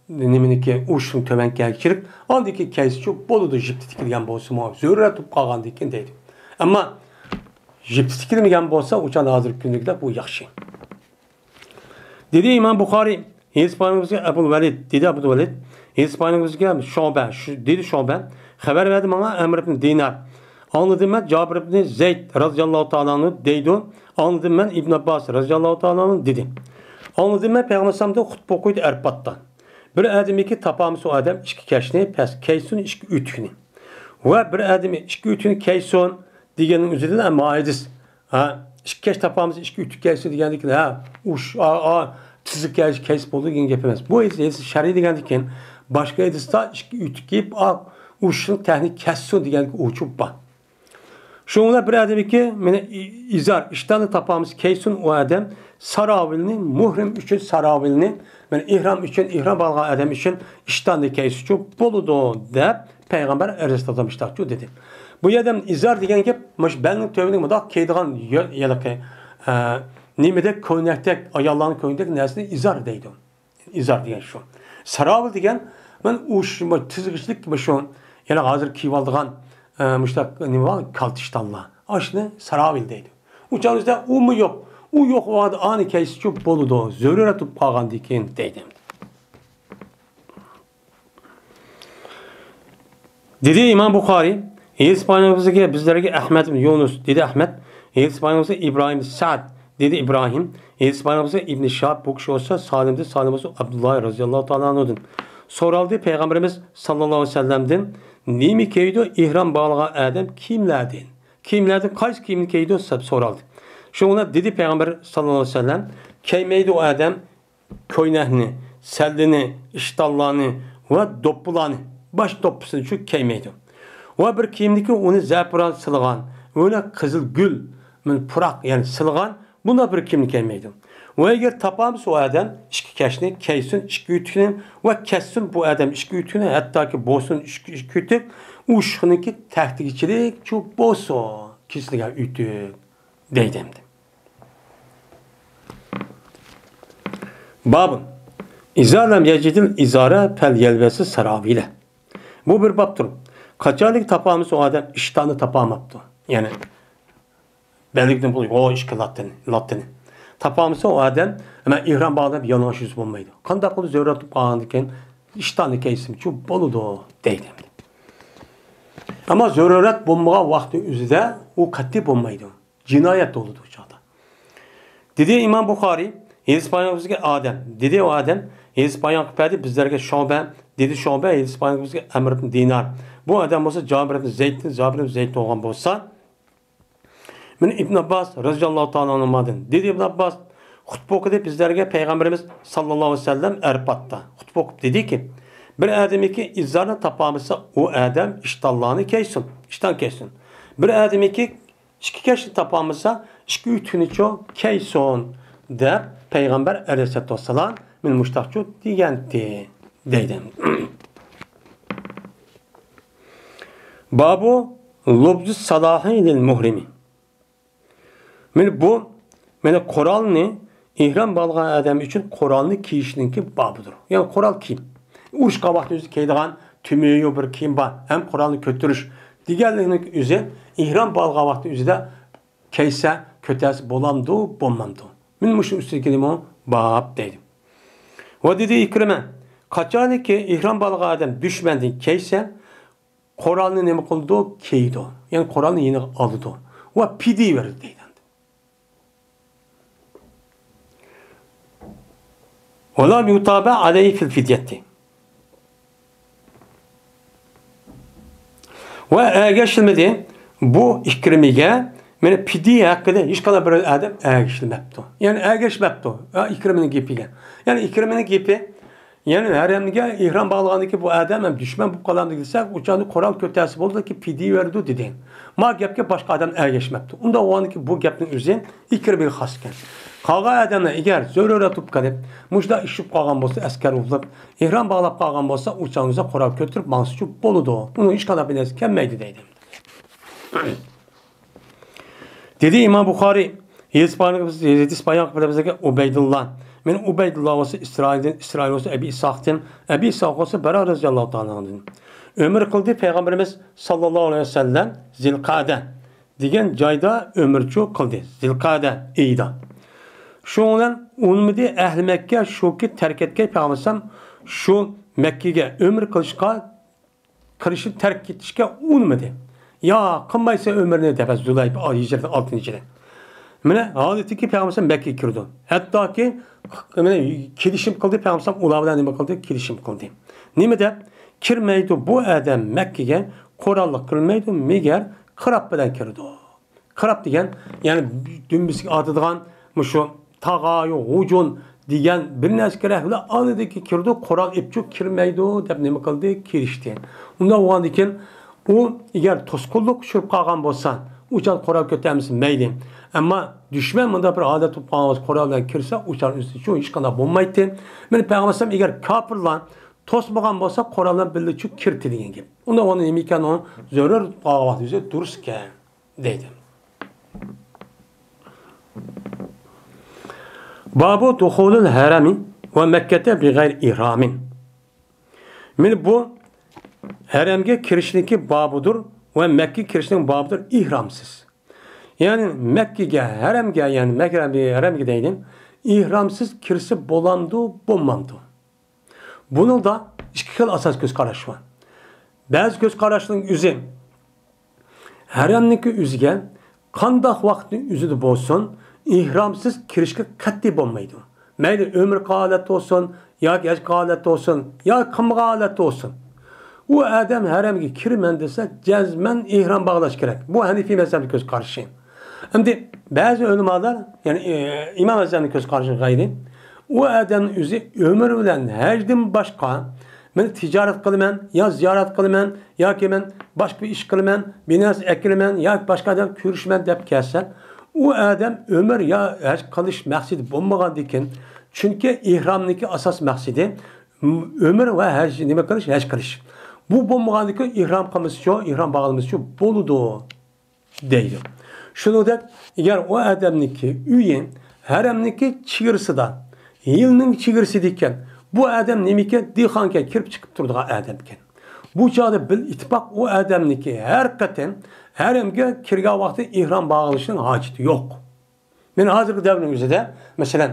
نېمىنىڭكى ئۇششۇقنىڭ تۆۋەنكى كىرىپ، ئاندىن كېيىن كەيسىچۇ بولىدۇ، يىپتا تىكىلگەن بولسىمۇ، زۆرۈرەت بولۇپ قالغاندىن كېيىن دەيدۇ. ئەمما يىپتا تىكىلمىگەن بولسا، ئۇ چاغدا ھازىرقى كۈندىكىدەك بۇ ياخشى. دېدى ئىمام بۇخارىي، ھەدىس بايانىمىزغا ئەبۇل ۋەلىد، دېدى ئەبۇل ۋەلىد، ھەدىس بايانىمىزغا شۇبە، شۇ، دېدى شۇبە، خەۋەر بەردى ماڭا ئەمر ئىبن دىنار. ئاڭلىدىم مەن جابىر ئىبن زەيد رازىياللاھۇ تائالا ئەنھۇ دەيدۇ، ئاڭلىدىم مەن ئىبن ئابباس رازىياللاھۇ تائالا ئەنھۇ دېدى. ئاڭلىدىم مەن پەيغەمبەر ئەلەيھىسسالامدىن خۇتبە ئوقۇيدۇ ئەرپاتتا. بىر ئادەمكى تاپالمىسا ئۇ ئادەم ئىككى كەشنى، پەس كەيسۇن ئىككى ئۆتۈكنى. ۋە بىر ئادەم ئىككى ئۆتۈكنى كەيسۇن دېگەننىڭ ئۆزىدىن مائىدىس ھە، ئىككى كەش تاپالمىسا، ئىككى ئۆتۈك كەيسى دېگەندىكىن، ھە، ئۇش، ئا، ئا، تىزىك كەيسى، كەيسى بولىدۇ دېگەن گەپ ئەمەس. بۇ ھەدىس، ھەدىس شەرئىي دېگەندىكىن، باشقا ھەدىستە ئىككى ئۆتۈك كىيىپ، ئا، ئۇششۇقنىڭ تەكىنى كەسسۇن دېگەندىكى ئۇچۇپ بار. شۇنىڭ بىلەن بىر ئادەمكى مېنى ئى-، ئىزار، ئىشتاننى تاپالمىسا، كەيسۇن ئۇ ئادەم ساراۋىلنى، مۇھرىم ئۈچۈن ساراۋىلنى، مەن ئېھرام ئۈچۈن، ئېھرام ئالغان ئادەم ئۈچۈن ئىشتاننى كەيسىچۇ بولىدۇ، دەپ پەيغەمبەر ئەلەيھىسسالام مۇشتاقچۇ دېدى. بۇ يەردە ئىزار دېگەن گەپ مۇشۇ بەلنىڭ تۆۋىنىگە مۇنداق كىيىدىغان يە-، يەلىكى، ئە، نېمىدەك، كۆينەكتەك، ئاياللارنىڭ كۆينىكىدەك نەرسىنى ئىزار دەيدۇ. ئىزار دېگەن شۇ. ساراۋىل دېگەن، مەن ئۇ شۇ، تىزغىچلىك مۇشۇ، يەنە ھازىر كىيىۋالىدىغان، ئە، مۇشۇنداق نېمە بار، كالتە ئىشتانلار. ئاشۇنى ساراۋىل دەيدۇ. ئۇ چاغدا ئۇمۇ يوق. ئۇ يوق ۋاقىتتا ئانى كەيسىچۇ بولىدۇ. زۆرۈرەت بولۇپ قالغاندىن كېيىن دەيدۇ. دېدى ئىمام بۇخارىي، ھەدىس بايانىمىزغا بىزلەرگە ئەھمەد ئىبن يۇنۇس، دېدى ئەھمەد. ھەدىس بايانىمىزغا ئىبراھىم سەئد، دېدى ئىبراھىم. ھەدىس بايانىمىزغا ئىبن شىھاب، بۇ كىشى بولسا سالىم، دېدى سالىم بولسا ئابدۇللا رازىياللاھۇ تائالا ئەنھۇدىن. سورالدى پەيغەمبىرىمىز ساللاللاھۇ ئەلەيھى ۋەسەللەمدىن، نېمە كىيىدۇ ئېھرام باغلىغان ئادەم كىيىملەردىن؟ كىيىملەردىن قايسى كىيىمنى كىيىدۇ دەپ سورالدى. شۇڭا دېدى پەيغەمبەر ساللاللاھۇ ئەلەيھى ۋەسەللەم، كىيمەيدۇ ئۇ ئادەم كۆينەكنى، سەللىنى، ئىشتانلارنى ۋە دوپپىلارنى، باش دوپپىسىنى شۇ كىيمەيدۇ. ۋە بىر كىيىمدىكى ئۇنى زەپىران سىلىغان، ئۇنى قىزىل گۈل، مەن پۇراق، يەنى سىلىغان، بۇنداق بىر كىيىمنى كىيمەيدۇ. ۋە ئەگەر تاپالمىسا ئۇ ئادەم ئىككى كەشنى، كەيسۇن ئىككى ئۆتۈكنى ۋە كەسسۇن بۇ ئادەم ئىككى ئۆتۈكنى، ھەتتاكى بولسۇن ئىككى، ئىككى ئۆتۈك، ئۇششۇقنىڭكى تەكتىگىچىلىك شۇ بولسۇن، كېسىلگەن ئۆتۈك دەيدۇ ئەمدى. بابۇن، ئىزا لەم يەجىدىل ئىزارە پەل يەلبەسى ساراۋىلە. بۇ بىر بابتۇر. قاچانكى تاپالمىسا ئۇ ئادەم ئىشتاننى تاپالماپتۇ. يەنى بەلگىدىن بۇ يول ئىككى لاتىنى، لاتىنى. تاپالمىسا ئۇ ئادەم، مەن ئېھرام باغلاپ يالىڭاچ يۈرسە بولمايدۇ. قانداق قىلىپ زۆرۈرەت بولۇپ قالغاندىن كېيىن ئىشتاننى كىيسىمچۇ بولىدۇ دەيدۇ. ئەمما زۆرۈرەت بولمىغان ۋاقىتنىڭ ئۆزىدە ئۇ قەتئىي بولمايدۇ. جىنايەت بولىدۇ ئۇ چاغدا. دېدى ئىمام بۇخارىي، ھەدىس بايانغا بىزگە ئادەم. دېدى ئۇ ئادەم، ھەدىس بايان قىلىپ بەردى بىزلەرگە شۇبە. دېدى شۇبە، ھەدىس بايانغا بىزگە ئەمر ئىبن دىنار. بۇ ئادەم بولسا جابىر ئىبن زەيدتىن، جابىر ئىبن زەيد بولغان بولسا، مانا ئىبن ئابباس رەزىياللاھۇ تائالا ئەنھۇمادىن. دېدى ئىبن ئابباس، خۇتبە ئوقۇدى بىزلەرگە پەيغەمبىرىمىز ساللاللاھۇ ئەلەيھى ۋەسەللەم ئەرپاتتا. خۇتبە ئوقۇپ دېدىكى، بىر ئادەمكى ئىزارنى تاپالمىسا، ئۇ ئادەم ئىشتانلارنى كىيسۇن، ئىشتان كىيسۇن. بىر ئادەمكى ئىككى كەشنى تاپالمىسا، ئىككى ئۆتۈكنىچۇ كىيسۇن، دەپ پەيغەمبەر ئەلەيھىسسالاتۇ ۋەسسالام مانا مۇشتاقچۇ دېگەنتى، دەيدۇ. بابۇ لۇبزۇ سالاھى لىل مۇھرىمى. مانا بۇ، مانا قورالنى، ئېھرام باغلىغان ئادەم ئۈچۈن قورالنى كىيىشنىڭكى بابىدۇر. يەنى قورال كىيىم. ئۇرۇشقان ۋاقتى ئۆزى كىيىدىغان تۈمۈيۈ بىر كىيىم بار. ھەم قورالنى كۆتۈرۈش دېگەنلىكنىڭ ئۆزى ئېھرام باغلىغان ۋاقتى ئۆزىدە كىيسە، كۆتەرسە بولامدۇ، بولمامدۇ؟ مانا مۇشۇ ئۈستىدىكىنىمۇ باب دەيدۇ. ۋە دېدى ئىكرىمە، قاچانكى ئېھرام باغلىغان ئادەم دۈشمەندىن كىيسە، قورالنى نېمە قىلىدۇ؟ كىيىدۇ. يەنى قورالنى يېنىغا ئالىدۇ. ۋە پىدىيە بېرىدۇ دەيدۇ. ۋەلەم يۇتابە ئەلەيھى فىل فىديەتى. ۋە ئەگەشمىدى بۇ ئىكرىمىگە، مانا پىدىيە ھەققىدە ھېچقانداق بىر ئادەم ئەگەشمەپتۇ. يەنى ئەگەشمەپتۇ. ھە، ئىكرىمىنىڭ گېپىگە. يەنى ئىكرىمىنىڭ گېپى، يەنى ھەرەمگە ئېھرام باغلىغاندىكى بۇ ئادەم ھەم دۈشمەن بولۇپ قالامدۇ دېسە، ئۇ چاغدا قورال كۆتەرسە بولىدۇكى پىدىيە بېرىدۇ دېدى. ما گەپكە باشقا ئادەم ئەگەشمەپتۇ. ئۇنداق بولغاندىكىن بۇ گەپنىڭ ئۆزى ئىكرىمىگە خاس ئىكەن. قالغان ئادەملەر ئەگەر زۆرۈرەت بولۇپ قېلىپ، مۇشۇنداق ئىش بولۇپ قالغان بولسا، ئەسكەر بولۇپ، ئېھرام باغلاپ قالغان بولسا، ئۇ چاغدا قورال كۆتۈرۈپ ماڭسىچۇ بولىدۇ. ئۇنىڭ ھېچقانداق بىر نەرسە كەلمەيدۇ دەيدۇ. دېدى ئىمام بۇخارىي، ھەدىس بايان، ھەدىس بايان قىلىپ بىزگە ئۇبەيدۇللا. مانا ئۇبەيدۇللا بولسا ئىسرائىلدىن، ئىسرائىل بولسا ئەبى ئىسھاقتىن، ئەبى ئىسھاق بولسا بەرا رەزىياللاھۇ تائالا ئەنھۇدىن. ئۆمۈر قىلدى پەيغەمبىرىمىز ساللاللاھۇ ئەلەيھى ۋەسەللەم زىلقەدە دېگەن جايدا ئۆمۈرچۇ قىلدى. زىلقەدە ئېيىدا. شۇنىڭ بىلەن ئۇنىمىدى ئەھلى مەككە شۇكى تەرك ئەتكەي پەيغەمبەر شۇ مەككىگە ئۆمرە قىلىشقا قىلىشنى تەرك ئېتىشكە ئۇنىمىدى. يا قىلمايسەن ئۆمرىنى دەپ زۇلەيبە ھىجرەتنىڭ ئالتىنچى يىلى. مانا ھالىتىكى پەيغەمبەر مەككىگە كىرىدۇ. ھەتتاكى مانا كېلىشىم قىلدى، پەيغەمبەر ئۇلار بىلەن نېمە قىلدى؟ كېلىشىم قىلدى. نېمە دەپ؟ كىرمەيدۇ بۇ ئادەم مەككىگە، قوراللىق كىرمەيدۇ، مەگەر قىراب بىلەن كىرىدۇ. قىراب دېگەن، يەنى دۈمبىسىگە ئاتىدىغان مۇشۇ تاغايۇ، غۇجۇن دېگەن بىر نەرسە كېرەك بىلەن ئاندىكى كىرىدۇ، قورال ئېپچۇ كىرمەيدۇ دەپ نېمە قىلدى؟ كېلىشتى. ئۇنداق بولغاندىن كېيىن ئۇ ئەگەر توسقۇنلۇققا چۈشۈرۈپ قالغان بولسا، ئۇ چاغدا قورال كۆتەرمىسە مەيلى. ئەمما دۈشمەن مۇنداق بىر ھالەت بولۇپ قالغان بولسا، قورال بىلەن كىرسە، ئۇ چاغدا ئۆزىچۇ ھېچقانداق بولمايتتى. مانا پەيغەمبەر ئەلەيھىسسالام ئەگەر كاپىرلار توسمىغان بولسا، قورال بىلەن بىللە چۈ كىرتى دېگەن گەپ. ئۇنداق ئۇنىڭ نېمە ئىكەن، ئۇ زۆرۈر قالغان ۋاقتى ئۆزى دۇرۇس ئىكەن. دەيدۇ. بابۇ دۇخۇلۇل ھەرەمى ۋە مەككەتە بىغەيرى ئىھرامىن. مانا بۇ ھەرەمگە كىرىشنىڭكى بابىدۇر ۋە مەككىگە كىرىشنىڭ بابىدۇر ئىھرامسىز. يەنى مەككىگە، ھەرەمگە، يەنى مەككە، ھەرەمگە دەيدۇ، ئىھرامسىز كىرسە بولامدۇ، بولمامدۇ؟ بۇنىڭدا ئىككى خىل ئاساسىي كۆز قاراش بار. بەزى كۆز قاراشنىڭ ئۆزى ھەرەمنىڭكى ئۆزىگە قانداق ۋاقىتنىڭ ئۆزىدە بولسۇن، ئېھرامسىز كىرىشكە قەتئىي بولمايدۇ. مەيلى ئۆمرە قىلغان ھالەتتە بولسۇن، ياكى ھەج قىلغان ھالەتتە بولسۇن، ياكى قىلمىغان ھالەتتە بولسۇن. ئۇ ئادەم ھەرەمگە كىرىمەن دېسە، جەزمەن ئېھرام باغلاش كېرەك. بۇ ھەنىفىي مەزھەپنىڭ كۆز قارىشى. ئەمدى بەزى ئۆلىمالار، يەنى، ئى، ئىمام ئەزەمنىڭ كۆز قارىشىغا غەيرى، ئۇ ئادەمنىڭ ئۆزى ئۆمرە بىلەن ھەجدىن باشقا، مەن تىجارەت قىلىمەن، يا زىيارەت قىلىمەن، ياكى مەن باشقا بىر ئىش قىلىمەن، بىر نەرسە ئەكىلىمەن ياكى باشقا ئادەم كۆرۈشىمەن دەپ كەلسە، ئۇ ئادەم ئۆمرە يا ھەج قىلىش مەقسىتى بولمىغاندىكىن، چۈنكى ئېھرامنىڭكى ئاساس مەقسىتى ئۆمرە ۋە ھەج، نېمە قىلىش؟ ھەج قىلىش. بۇ بولمىغاندىكىن ئېھرام قىلمىسىچۇ، ئېھرام باغلىمىسىچۇ بولىدۇ. دەيدۇ. شۇنىڭدەك، ئەگەر ئۇ ئادەمنىڭكى ئۆيى ھەرەمنىڭكى چېگرىسىدا، ھىلنىڭ چېگرىسىدا ئىكەن، بۇ ئادەم نېمىكەن؟ دېھقانكەن، كىرىپ چىقىپ تۇرىدىغان ئادەمكەن. بۇ چاغدا بىل ئىتتىپاق ئۇ ئادەمنىڭكى ھەر قېتىم ھەرەمگە كىرگەن ۋاقتى ئېھرام باغلىشنىڭ ھاجىتى يوق. مەن ھازىرقى دەۋرنىڭ ئۆزىدە، مەسىلەن،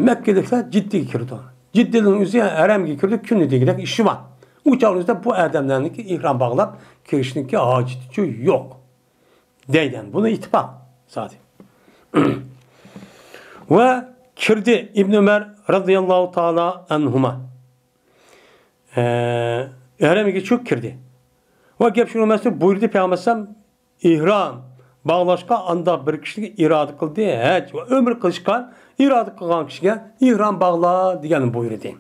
مەككىلىكلەر جىددىگە كىرىدۇ. جىددىنىڭ ئۆزى ھەرەمگە كىرىدۇ، كۈندە دېگۈدەك ئىشى بار. ئۇ چاغنىڭ ئۆزىدە بۇ ئادەملەرنىڭكى ئېھرام باغلاپ كىرىشنىڭكى ھاجىتى يوق. دەيدۇ. بۇنى ئىتتىپاق زادى. ۋە كىردى ئىبن ئۆمەر رازىياللاھۇ تائالا ئەنھۇما. ئە، ھەرەمگە چۈشۈپ كىردى. ۋە گەپ شۇنىڭ مەسىلە بۇيرۇدى پەيغەمبەر ئەلەيھىسسالام، ئېھرام باغلاشقا ئاندا بىر كىشىگە ئىرادە قىلدى، ھەج ۋە ئۆمرە قىلىشقا ئىرادە قىلغان كىشىگە ئېھرام باغلا دېگەننى بۇيرۇدى.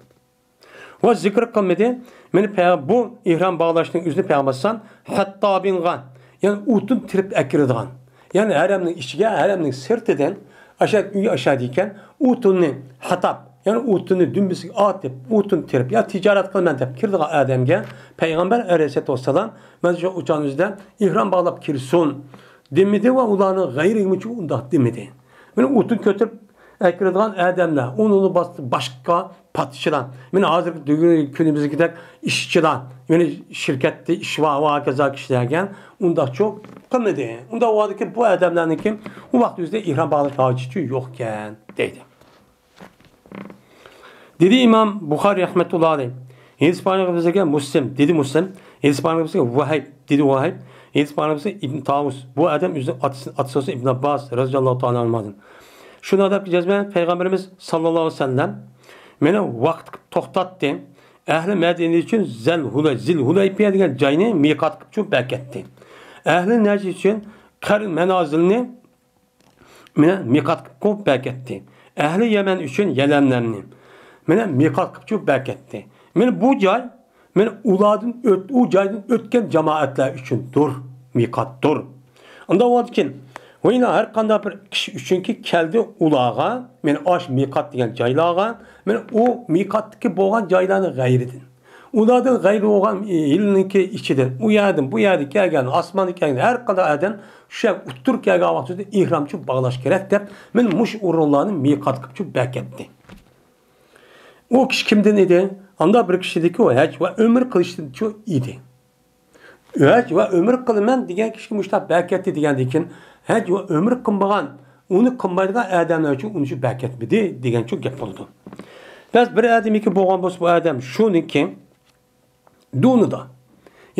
ۋە زىكىر قىلمىدى. مېنى پە-، بۇ ئېھرام باغلاشنىڭ ئۆزىنى پەيغەمبەر ئەلەيھىسسالام ھەتتابىنغا، يەنى ئوتۇن تېرىپ ئەكىرىدىغان، يەنى ھەرەمنىڭ ئىچىگە، ھەرەمنىڭ سىرتىدىن ئاشا ئۆي ئاشايدىكەن، ئوتۇننى ھاتاپ، يەنى ئوتۇننى دۈمبىسىگە ئاتىپ، ئوتۇن تېرىپ يا تىجارەت قىلىمەن دەپ كىرىدىغان ئادەمگە پەيغەمبەر ئەلەيھىسسالاتۇ ۋەسسالام مەن شۇ ئۇچان ئۆزىدە ئېھرام باغلاپ كىرسۇن دېمىدى ۋە ئۇلارنىڭ غەيرىگىمۇ ئۇنداق دېمىدى. مانا ئوتۇن كۆتۈرۈپ ئەكىرىدىغان ئادەملەر، ئۇنىڭدىن باشقا پاتىشىلار، مانا ھازىرقى بۈگۈنكى كۈنىمىزدىكىدەك ئىشچىلار، مانا شىركەتتە ئىش بار ۋە ھاكازا كىشىلەرگە ئۇنداقچۇ قىلمىدى. ئۇنداق بولغاندىكى بۇ ئادەملەرنىڭكى ئۇ ۋاقىت ئۆزىدە ئېھرام باغلاش ھاجىتى يوقكەن دەيدۇ. دېدى ئىمام بۇخارىي رەھمەتۇللا ئەلەيھ. ھەدىس بارلىقى بىزگە مۇسلىم، دېدى مۇسلىم. ھەدىس بارلىقى بىزگە ۋەھىب، دېدى ۋەھىب. ھەدىس بارلىقى بىزگە ئىبن تاۋۇس. بۇ ئادەم ئۆزى ئاتىسى، ئاتىسى بولسا ئىبن ئابباس رەزىياللاھۇ تائالا ئەنھۇدىن. شۇنداق دەپ جەزمەن پەيغەمبىرىمىز ساللاللاھۇ ئەلەيھى ۋەسەللەم مېنى ۋاقىت قىلىپ توختاتتى. ئەھلى مەدىنە ئۈچۈن زەل ھۇلەي-، زىل ھۇلەيپىيە دېگەن جاينى مىقات قىلىپ چۈشۈپ بەركەتتى. ئەھلى نەجد ئۈچۈن قەرن مەنازىلنى مېنى مىقات قىلىپ قويۇپ بەركەتتى. ئەھلى يەمەن ئۈچۈن يەلەملەمنى مېنى مىقات قىلىپ چۈشۈپ بەركەتتى. مېنى بۇ جاي، مېنى ئۇلاردىن ئۆت-، ئۇ جايدىن ئۆتكەن جامائەتلەر ئۈچۈندۇر، مىقاتتۇر. ئۇنداق بولغاندىكىن، ۋە يەنە ھەر قانداق بىر كىشى ئۈچۈنكى كەلدى ئۇلارغا، مېنى ئاش مىقات دېگەن جايلارغا، مېنى ئۇ مىقاتتىكى بولغان جايلارنىڭ غەيرىدىن. ئۇلاردىن غەيرى بولغان يىلنىڭكى ئىچىدىن، ئۇ يەردىن، بۇ يەردىن كەلگەن، ئاسماندىن كەلگەن ھەر قانداق ئادەم شۇ يەرگە ئۇتتۇرۇپ كەلگەن ۋاقتىدا ئېھرامچۇ باغلاش كېرەك دەپ، مېنى مۇشۇ ئورۇنلارنى مىقات قىلىپچۇ بەركەتتى. ئۇ كىشى كىمدىن ئىدى؟ ئانداق بىر كىشى ئىدىكى، ئۇ ھەج ۋە ئۆمرە قىلىشتىنچۇ ئىدى. ھەج ۋە ئۆمرە قىلىمەن دېگەن كىشىگە مۇشۇنداق بەركەتتى دېگەندىن كېيىن، ھەج ۋە ئۆمرە قىلمىغان، ئۇنى قىلمايدىغان ئادەملەر ئۈچۈن ئۇنچە بەركەتمىدى دېگەنچۇ گەپ بولىدۇ. بەس بىر ئادەمنىڭكى بولغان بولسا، بۇ ئادەم شۇنىڭكى دۇنىدا،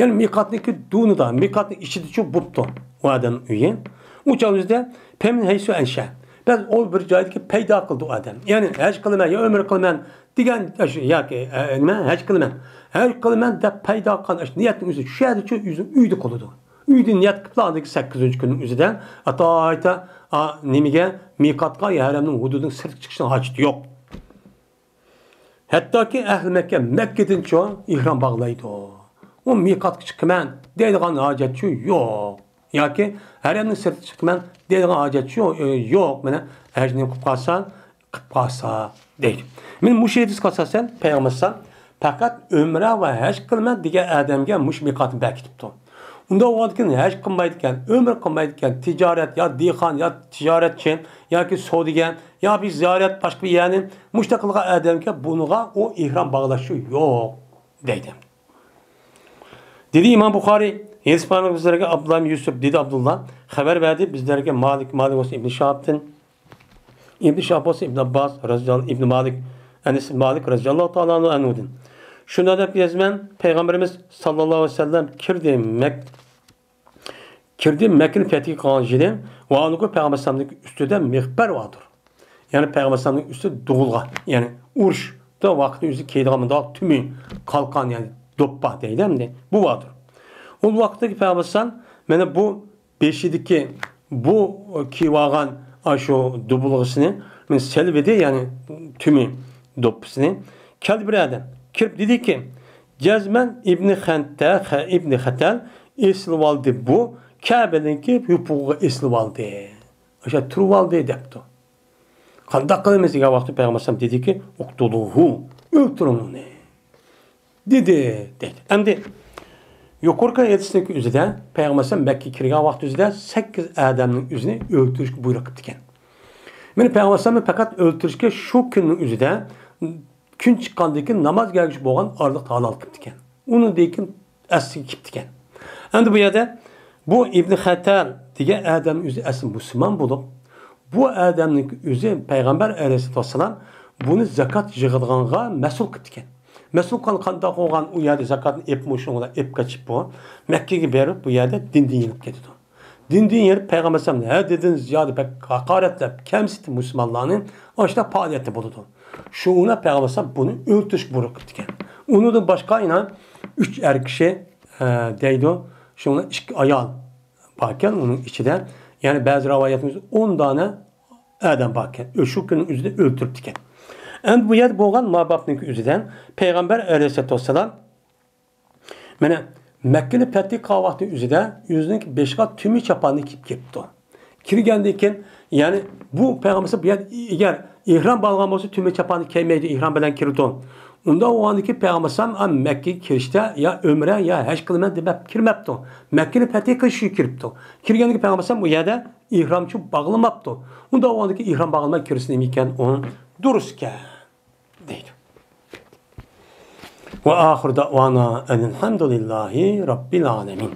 يەنى مىقاتنىڭكى دۇنىدا، مىقاتنىڭ ئىچىدىچۇ بوپتۇ ئۇ ئادەمنىڭ ئۆيى. ئۇ چاغدا پەمىن ھەيسۇ ئەنشە. بەس ئۇ بىر جايدىكى پەيدا قىلدى ئۇ ئادەم. يەنى ھەج قىلىمەن يا ئۆمرە قىلىمەن دېگەن، ئاشۇ ياكى، ئە، نېمە، ھەج قىلىمەن. ھەج قىلىمەن دەپ پەيدا قىلغان ئاشۇ نىيەتنىڭ ئۆزى چۈشەدىچۇ ئۆزى ئۆيدە قىلىدۇ. ئۆيدە نىيەت قىلىپلا ئاندىن كېيىن سەككىزىنچى كۈننىڭ ئۆزىدە ئاتايتا، ئا، نېمىگە، مىقاتقا يا ھەرەمنىڭ ھۇدۇدىنىڭ سىرتىغا چىقىشنىڭ ھاجىتى يوق. ھەتتاكى ئەھلى مەككە، مەككىدىنچۇ ئېھرام باغلايدۇ. ئۇ مىقاتقا چىقىمەن دەيدىغان ھاجەتچۇ يوق. ياكى ھەرەمنىڭ سىرتىغا چىقىمەن دەيدىغان ھاجەتچۇ يوق. مانا ھەجنى قىلىپ قالسا، قىلىپ قالسا دەيدۇ. مانا مۇشۇ ھەدىسكە ئاساسەن پەيغەمبەر ئەلەيھىسسالام پەقەت ئۆمرە ۋە ھەج قىلىمەن دېگەن ئادەمگە مۇشۇ مىقاتنى بەركىتىپتۇ. ئۇنداق بولغاندىكىن ھەج قىلمايدىكەن، ئۆمرە قىلمايدىكەن، تىجارەت يا دېھقان يا تىجارەتچى ياكى سودىگەر يا بىر زىيارەت باشقا بىر يەرنى مۇشۇنداق قىلغان ئادەمگە بۇنىڭغا ئۇ ئېھرام باغلاشچۇ يوق دەيدۇ. دېدى ئىمام بۇخارىي، ھەدىس بارلىقى بىزلەرگە ئابدۇللا ئىبن يۈسۈپ، دېدى ئابدۇللا، خەۋەر بەردى بىزلەرگە مالىك، مالىك بولسا ئىبن شىھابتىن، ئىبن شىھاب بولسا ئىبن ئابباس رەزىياللاھۇ، ئىبن مالىك، ئەنەس ئىبن مالىك رەزىياللاھۇ تائالا ئەنھۇدىن. شۇنداق دەپ يازىمەن، پەيغەمبىرىمىز ساللاللاھۇ ئەلەيھى ۋەسەللەم كىردى مەك-، كىردى مەككىنى پەتھى قىلغان يىلى ۋە ئانىڭكى پەيغەمبەر ئەلەيھىسسالامنىڭكى ئۈستىدە مىغپەر باردۇر. يەنى پەيغەمبەر ئەلەيھىسسالامنىڭ ئۈستىدە دۇغۇلغا، يەنى ئۇرۇشتا ۋاقىتنى ئۆزى كىيىدىغان مۇنداق تۈمى، قالقان، يەنى دوپپا دەيدۇ ئەمدى. بۇ باردۇر. ئۇ ۋاقىتتىكى پەيغەمبەر ئەلەيھىسسالام مانا بۇ بېشىدىكى بۇ كىيىۋالغان ئاشۇ دۇبۇلغىسىنى مانا سېلىۋىدى، يەنى تۈمى دوپپىسىنى. كەلدى بىر ئادەم. كىرىپ دېدىكى، جەزمەن ئىبنى خەنتە، خە-، ئىبنى خەتەل ئېسىلىۋالدى بۇ، كەبىنىڭكى يوپۇرغىغا ئېسىلىۋالدى. ئاشۇ تۇرۇۋالدى دەپتۇ. قانداق قىلىمىز دېگەن ۋاقىتتا پەيغەمبەر ئەلەيھىسسالام دېدىكى، ئۇقتۇلۇھۇ، ئۆلتۈرۈڭ ئۇنى. دېدى، دەيدۇ. ئەمدى يۇقىرىقى ھەدىسنىڭ ئۆزىدە پەيغەمبەر ئەلەيھىسسالام مەككىگە كىرگەن ۋاقتى ئۆزىدە سەككىز ئادەمنىڭ ئۆزىنى ئۆلتۈرۈشكە بۇيرۇق قىپتىكەن. مانا پەيغەمبەر ئەلەيھىسسالام پەقەت ئۆلتۈرۈشكە شۇ كۈننىڭ ئۆزىدە كۈن چىققاندىن كېيىن ناماز كەلگۈچە بولغان ئارىلىقتا ھالال قىپتىكەن. ئۇنىڭدىن كېيىن ئەسلىگە كېلىپتىكەن. ئەمدى بۇ يەردە بۇ ئىبن خەتەل دېگەن ئادەم ئۆزى ئەسلى مۇسۇلمان بولۇپ، بۇ ئادەمنىڭ ئۆزى پەيغەمبەر ئەلەيھىسسالام بۇنى زاكات يىغىدىغانغا مەسئۇل قىپتىكەن. مەسئۇل قىلغان قانداق بولغان، ئۇ يەردە زاكاتنى ئېلىپمۇ شۇنىڭ بىلەن ئېلىپ قېچىپ، بۇ مەككىگە بېرىپ، بۇ يەردە دىندىن يېنىپ كېتىدۇ. دىندىن يېنىپ پەيغەمبەر ئەلەيھىسسالام ھەددىدىن زىيادە بەك ھاقارەتلەپ، كەمسىتىپ مۇسۇلمانلارنى ئاشۇنداق پائالىيەتتە بولىدۇ. شۇ ئۇنى پەيغەمبەر ئەلەيھىسسالام بۇنى ئۆلتۈرۈشكە بۇيرۇق قىپتىكەن. ئۇنىڭدىن باشقا يەنە ئۈچ ئەر كىشى، ئە، دەيدۇ. شۇڭا ئىككى ئايال باركەن ئۇنىڭ ئىچىدە. يەنى بەزى رىۋايەتىمىزدە ئون دانە ئادەم باركەن. شۇ كۈننىڭ ئۆزىدە ئۆلتۈرۈپتىكەن. ئەمدى بۇ يەردە بولغان ما بابنىڭ ئۆزىدە پەيغەمبەر ئەلەيھىسسالاتۇ ۋەسسالام مانا مەككىنى پەتھى قىلغان ۋاقتى ئۆزىدە ئۆزىنىڭ بېشىغا تۈمە چاپاننى كىيىپ كېلىپتۇ. كىرگەندىن كېيىن، يەنى بۇ پەيغەمبەر بۇ يەردە ئەگەر ئېھرام بولغان بولسا، تۈمە چاپاننى كىيمەيدۇ، ئېھرام بىلەن كىرىدۇ. ئۇنداق بولغاندىكىن پەيغەمبەر ئەلەيھىسسالام مەككىگە كىرىشتە يا ئۆمرە يا ھەج قىلىمەن دەپ كىرمەپتۇ. مەككىنى پەتھى قىلىش ئۈچۈن كىرىپتۇ. كىرگەندىكىن پەيغەمبەر ئەلەيھىسسالام بۇ يەردە ئېھرامچۇ باغلىماپتۇ. ئۇنداق بولغاندىكىن ئېھرام باغلىماي كىرسە نېمىكەن، ئۇ دۇرۇسكەن دەيدۇ. ۋە ئاخىر دەۋانا ئەنىلھەمدۇلىللاھى رەببىل ئالەمىن.